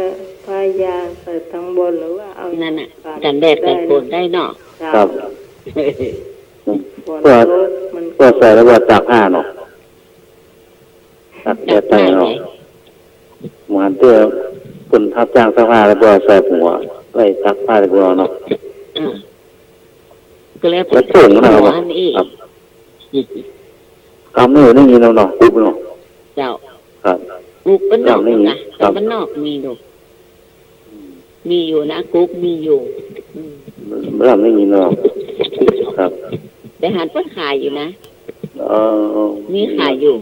ผ้ายางใส่ตางบน หรือว่าเอา นั่นน่ะ กั๋นแดดกั๋นฝนได้เนาะ เจ้า ครับ ฝนตกมัน เปิ้นใส่แล้วว่าตากผ้าเนาะ ตากแดดได้เนาะ ตากผ้าไง เหมือนเตื้อเปิ้นฮับจ้างซักผ้าแล้วก็ใส่หัว ไว้ซักผ้าแล้วก็เนาะ อ่า ก็แล้ว แล้วโป่งนะ หัว ครับ นี่ ครับ กำนี่ได้ยินแล้วเนาะ กุ๊บเนาะ เจ้า ครับ กุ๊บบ้านนอก กำนี่ นะ ครับ บ้านนอกมีอยู่ มีอยู่นะ กุ๊บมีอยู่ อืม บ้านนอกไม่มีเนาะ ครับ แต่หันเปิ้นขายอยู่นะ อ๋อ มีขายอยู่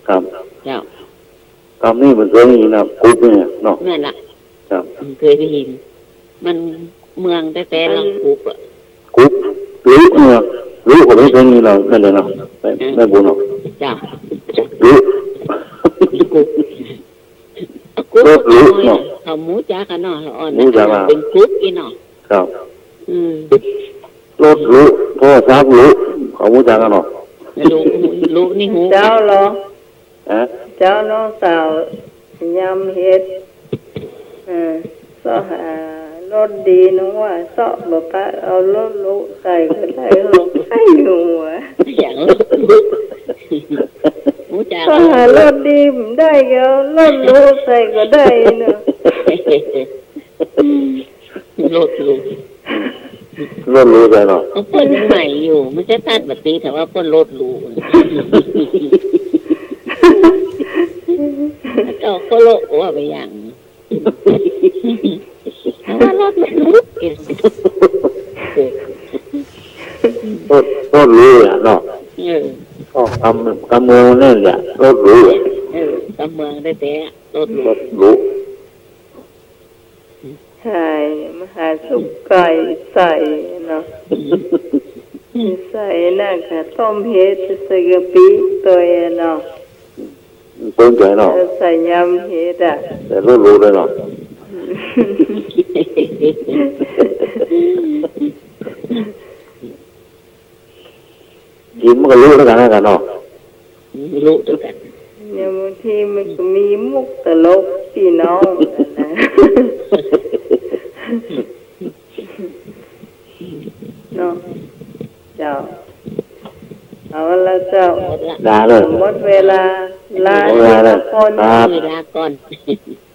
ครับ เจ้า กำนี่มันเคยได้ยินนะ กุ๊บเนี่ยเนาะ นั่นล่ะ ครับ อืม เคยได้ยิน มันเมืองแต๊ๆ ละ กุ๊บอะ กุ๊บ ลุเนี่ย ลุก็ไม่เคยมีเนาะ นั่นแหละเนาะ แม่ อืม แม่บุญเนาะ เจ้า ลุ กุ๊บ รถหรูเนาะ เขาฮู้จักกั๋นเนาะ ละอ่อน ฮู้จักกั๋น เป๋นกลุ่มอี้เนาะ ครับ อืม รถหรู โทรศัพท์หรู เขาฮู้จักกั๋นเนาะ หรู หรูนี่ฮู้ เจ้าเหรอ ฮะ เจ้าน้องสาวยำเฮ็ด เออ เซาะหารถดีน้องว่า เซาะบ่ปะ เอารถหรูใส่ก็ได้ เอาใคร่หัว อย่าง ฮู้จัก เซาะหารถดีบ่ได้ก็เอารถหรูใส่ก็ได้เนาะ รถหรู รถหรูใส่เนาะ เปิ้นยังใหม่อยู่ มันจะตัดบ่ติ ถ้าว่าเปิ้นรถหรู เจ้าก็โลกว่าไปอย่าง ถ้าว่ารถหรู รถ รถหรูอะเนาะ เออ ก็กำ กำเมืองนั่นแหละ รถหรูอะ เออ กำเมืองแต๊ๆ รถหรู รถหรู ใส่ มาหาสุกไก่ใส่เนาะ ใส่นั่นกะต้มเห็ด ใส่กะปิตวยเนาะ เปิ้นใจ๋เนาะ เออ ใส่ยำเห็ดอะ แต่รถหรูเลยเนาะ กิ๋นมันก็หรูแล้วกั๋น แล้วกั๋นเนาะ หรูแล้วกั๋น เนี่ย บางทีมันก็มีมุกตลกปี้น้องกั๋นนะ เนาะ เจ้า เอาละเจ้า เอาละ ลาเลย หมดเวลา ลา หมดเวลาเลย ทีละคน ครับ เวลาก่อน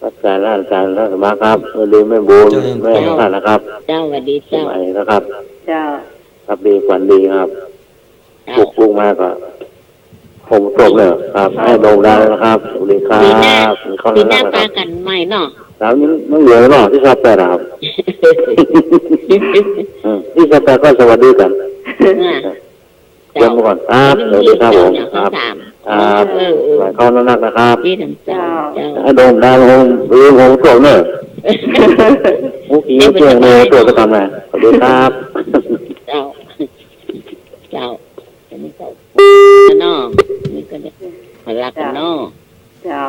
ครับ อาจ๋ารย์ อาจ๋ารย์ ท่านสมาครับ สวัสดีแม่บุญ เจ้า แม่ของท่านนะครับ เจ้า สวัสดีเจ้า สมัยนะครับ เจ้า ครับ ดี ฝันดีครับ ครับ ปลุก ปลุกมาก็ ผมจบเลยครับ ครับ ให้ดมได้แล้วนะครับ สวัสดีครับ ปีหน้า มีข้อ ปีหน้า นะครับ ปะกั๋นใหม่เนาะ ครับ ยัง ยังเหลือเนาะ ตี้ซาวแปดอะครับ อืม ตี้ซาวแปดก็สวัสดีกั๋น อ่า เตรียมไว้ก่อนครับ เจ้า สวัสดีครับผม เจ้า ครับ สาม ครับ เออ เออ หลายข้อนักๆ นะครับ ตี้สาม เจ้า เจ้า ให้ดมได้ ผม ลืมผมจบเนอะ มุกผีเก่งเลย จบไปก่อนนะ สวัสดีครับ เจ้า เจ้า อันนี้ก็เนาะ นี่ก็เนี่ย ขอลากั๋นเนาะ เจ้า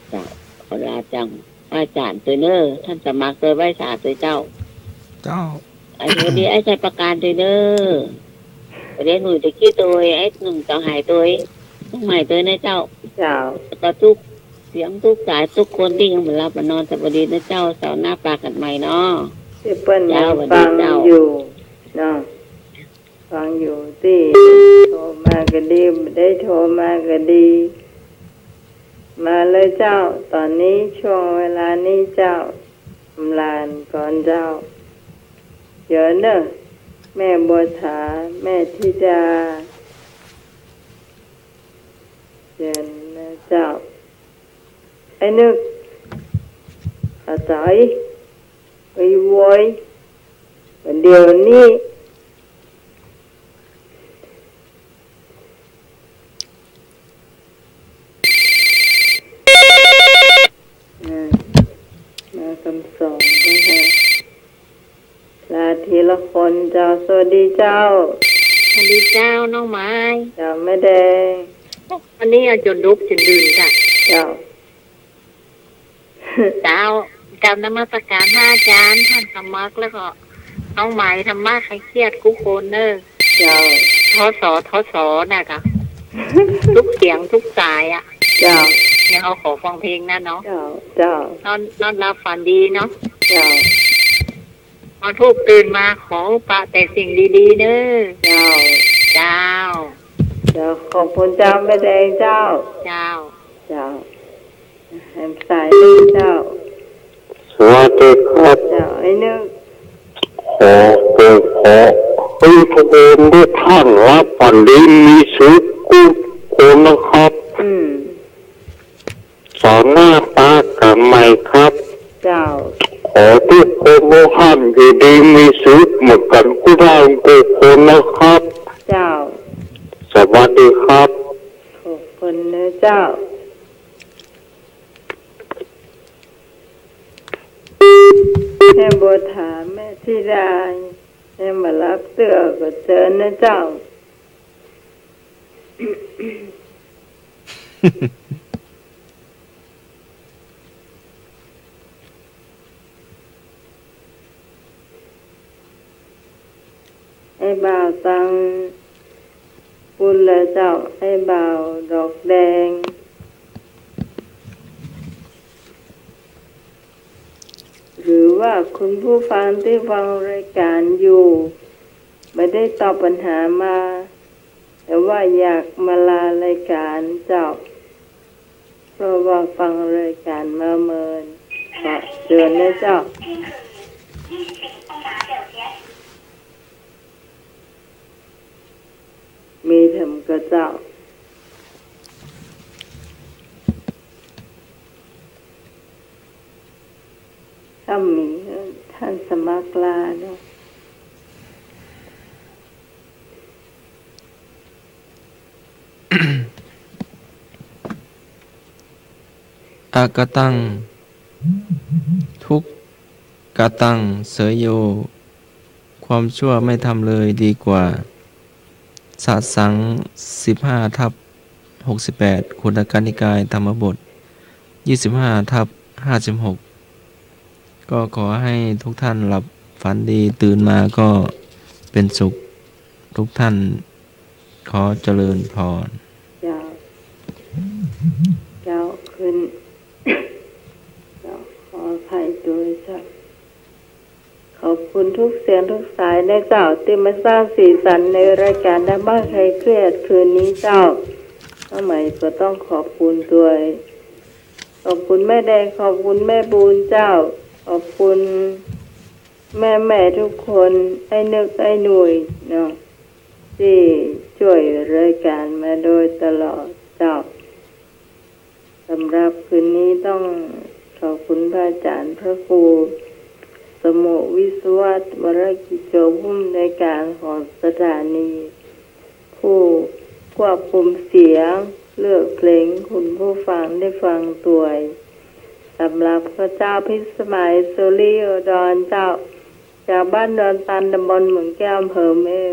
เจ้า ขอลาจัง ไหว้อาจ๋ารย์ตวยเน่อ ท่านสมัครตวย ไหว้สาตวยเจ้า เจ้า ไอ้สวัสดี ไอ้ชัยประการตวยเน่อ สวัสดีหนุ่ยตะกี้ตวย ไอ้หนุ่มเจ้าหายตวย ลูกใหม่ตวยนะเจ้า เจ้า แล้วก็ทุกเสียงทุกสายทุกคนตี้ยังบ่หลับบ่นอน สวัสดีนะเจ้า เสาร์หน้าปะกั๋นใหม่เนาะ ตี้เปิ้น เจ้า ยังฟัง สวัสดีเจ้า อยู่เนาะ ฟังอยู่ตี้ โทรมาก็ดี บ่ได้โทรมาก็ดี มาเลยเจ้า ต๋อนนี้ช่วงเวลานี้เจ้า อำลาก่อนเจ้า เดี๋ยวเน่อ แม่บัวถา แม่ธิดา เดี๋ยวนะเจ้า ไอ้นึก อาจ๋อย ไอ้โวย เดี๋ยวนี้ อ่า มาคำสองนะคะ ลาทีละคนเจ้า สวัสดีเจ้า สวัสดีเจ้า น้องไม้ เจ้าแม่แดง อันนี้อาจ๋นดุกจ๋นดื่นจ้ะ เจ้า เจ้า กราบนมัสการพระอาจ๋ารย์ ท่านสมัคร แล้วก็น้องไหม ธรรมะคลายเครียดกู้คนเน่อ เจ้า ทส ทส น่ะกะ ทุกเสียงทุกสายอะ เจ้า เนี่ยเขาขอฟังเพลงนะเนาะ เจ้า เจ้า นอน นอนหลับฝันดีเนาะ เจ้า พอลูกตื่นมาขอปะแต่สิ่งดีๆ เน่อ เจ้า เจ้า เจ้า ขอบคุณเจ้าแม่แดงเจ้า เจ้า เจ้า แหมสายนี้เจ้า สวัสดีครับ เจ้า ไอ้นึก ขอเปิดขอให้ทุกคนทุกท่านหลับฝันดีมีสุขทุกคนนะครับ อืม เสาร์หน้าปะกั๋นใหม่ครับ เจ้า ขอทุกคนทุกท่านอยู่ดีมีสุขเหมือนกั๋นกู้ท่านกู้คนนะครับ เจ้า สวัสดีครับ ขอบคุณนะเจ้า แม่บัวถา แม่ธิดา แม่มารับเตื้อก็เจิญนะเจ้า อ้บ่าวตังปุ้นแลเจ้า อ้ายบ่าวดอกแดง หรือว่าคุณผู้ฟังตี้ฟังรายก๋านอยู่ บ่ได้ตอบปัญหามา แต่ว่าอยากมาลารายก๋านเจ้า เพราะว่าฟังรายก๋านมาเมิน ขอเจิญนะเจ้า มีแถมกาเจ้า ถ้ามี ต้านสมัครลาเนาะ อะกะตัง ทุกขะตัง เสยโย ความชั่วไม่ทำเลยดีกว่า สะสัง สิบห้าทับหกสิบแปด คุตตกนิกาย ธรรมบท ยี่สิบห้าทับห้าสิบหก ก็ขอให้ทุกท่านหลับฝันดี ตื่นมาก็เป็นสุขทุกท่าน ขอเจริญพร เจ้า เจ้า ขึ้น เจ้า ขออภัยตวยเจ้า ขอบคุณทุกเสียงทุกสายนะเจ้า ตี้มาสร้างสีสันในรายก๋านธรรมะคลายเครียดคืนนี้เจ้า ป้าไหมก็ต้องขอบคุณตวย ขอบคุณแม่แดง ขอบคุณแม่ปูนเจ้า ขอบคุณแม่ๆ ทุกคน ไอ้นึก ไอ้หนุ่ยเนาะ ตี้จ้วยรายก๋านมาโดยตลอดเจ้า สำหรับคืนนี้ต้องขอบคุณพระอาจ๋ารย์พระครู สมุ วิศวัตร วรกิจโจ ผู้อำนวยก๋านของสถานี ผู้ควบคุมเสียง เลือกเพลง คุณผู้ฟังได้ฟังตวย สำหรับข้าเจ้าพิสมัย สุริโยดรเจ้า จากบ้านดอนตัน ตำบลเหมืองแก้ว อำเภอแม่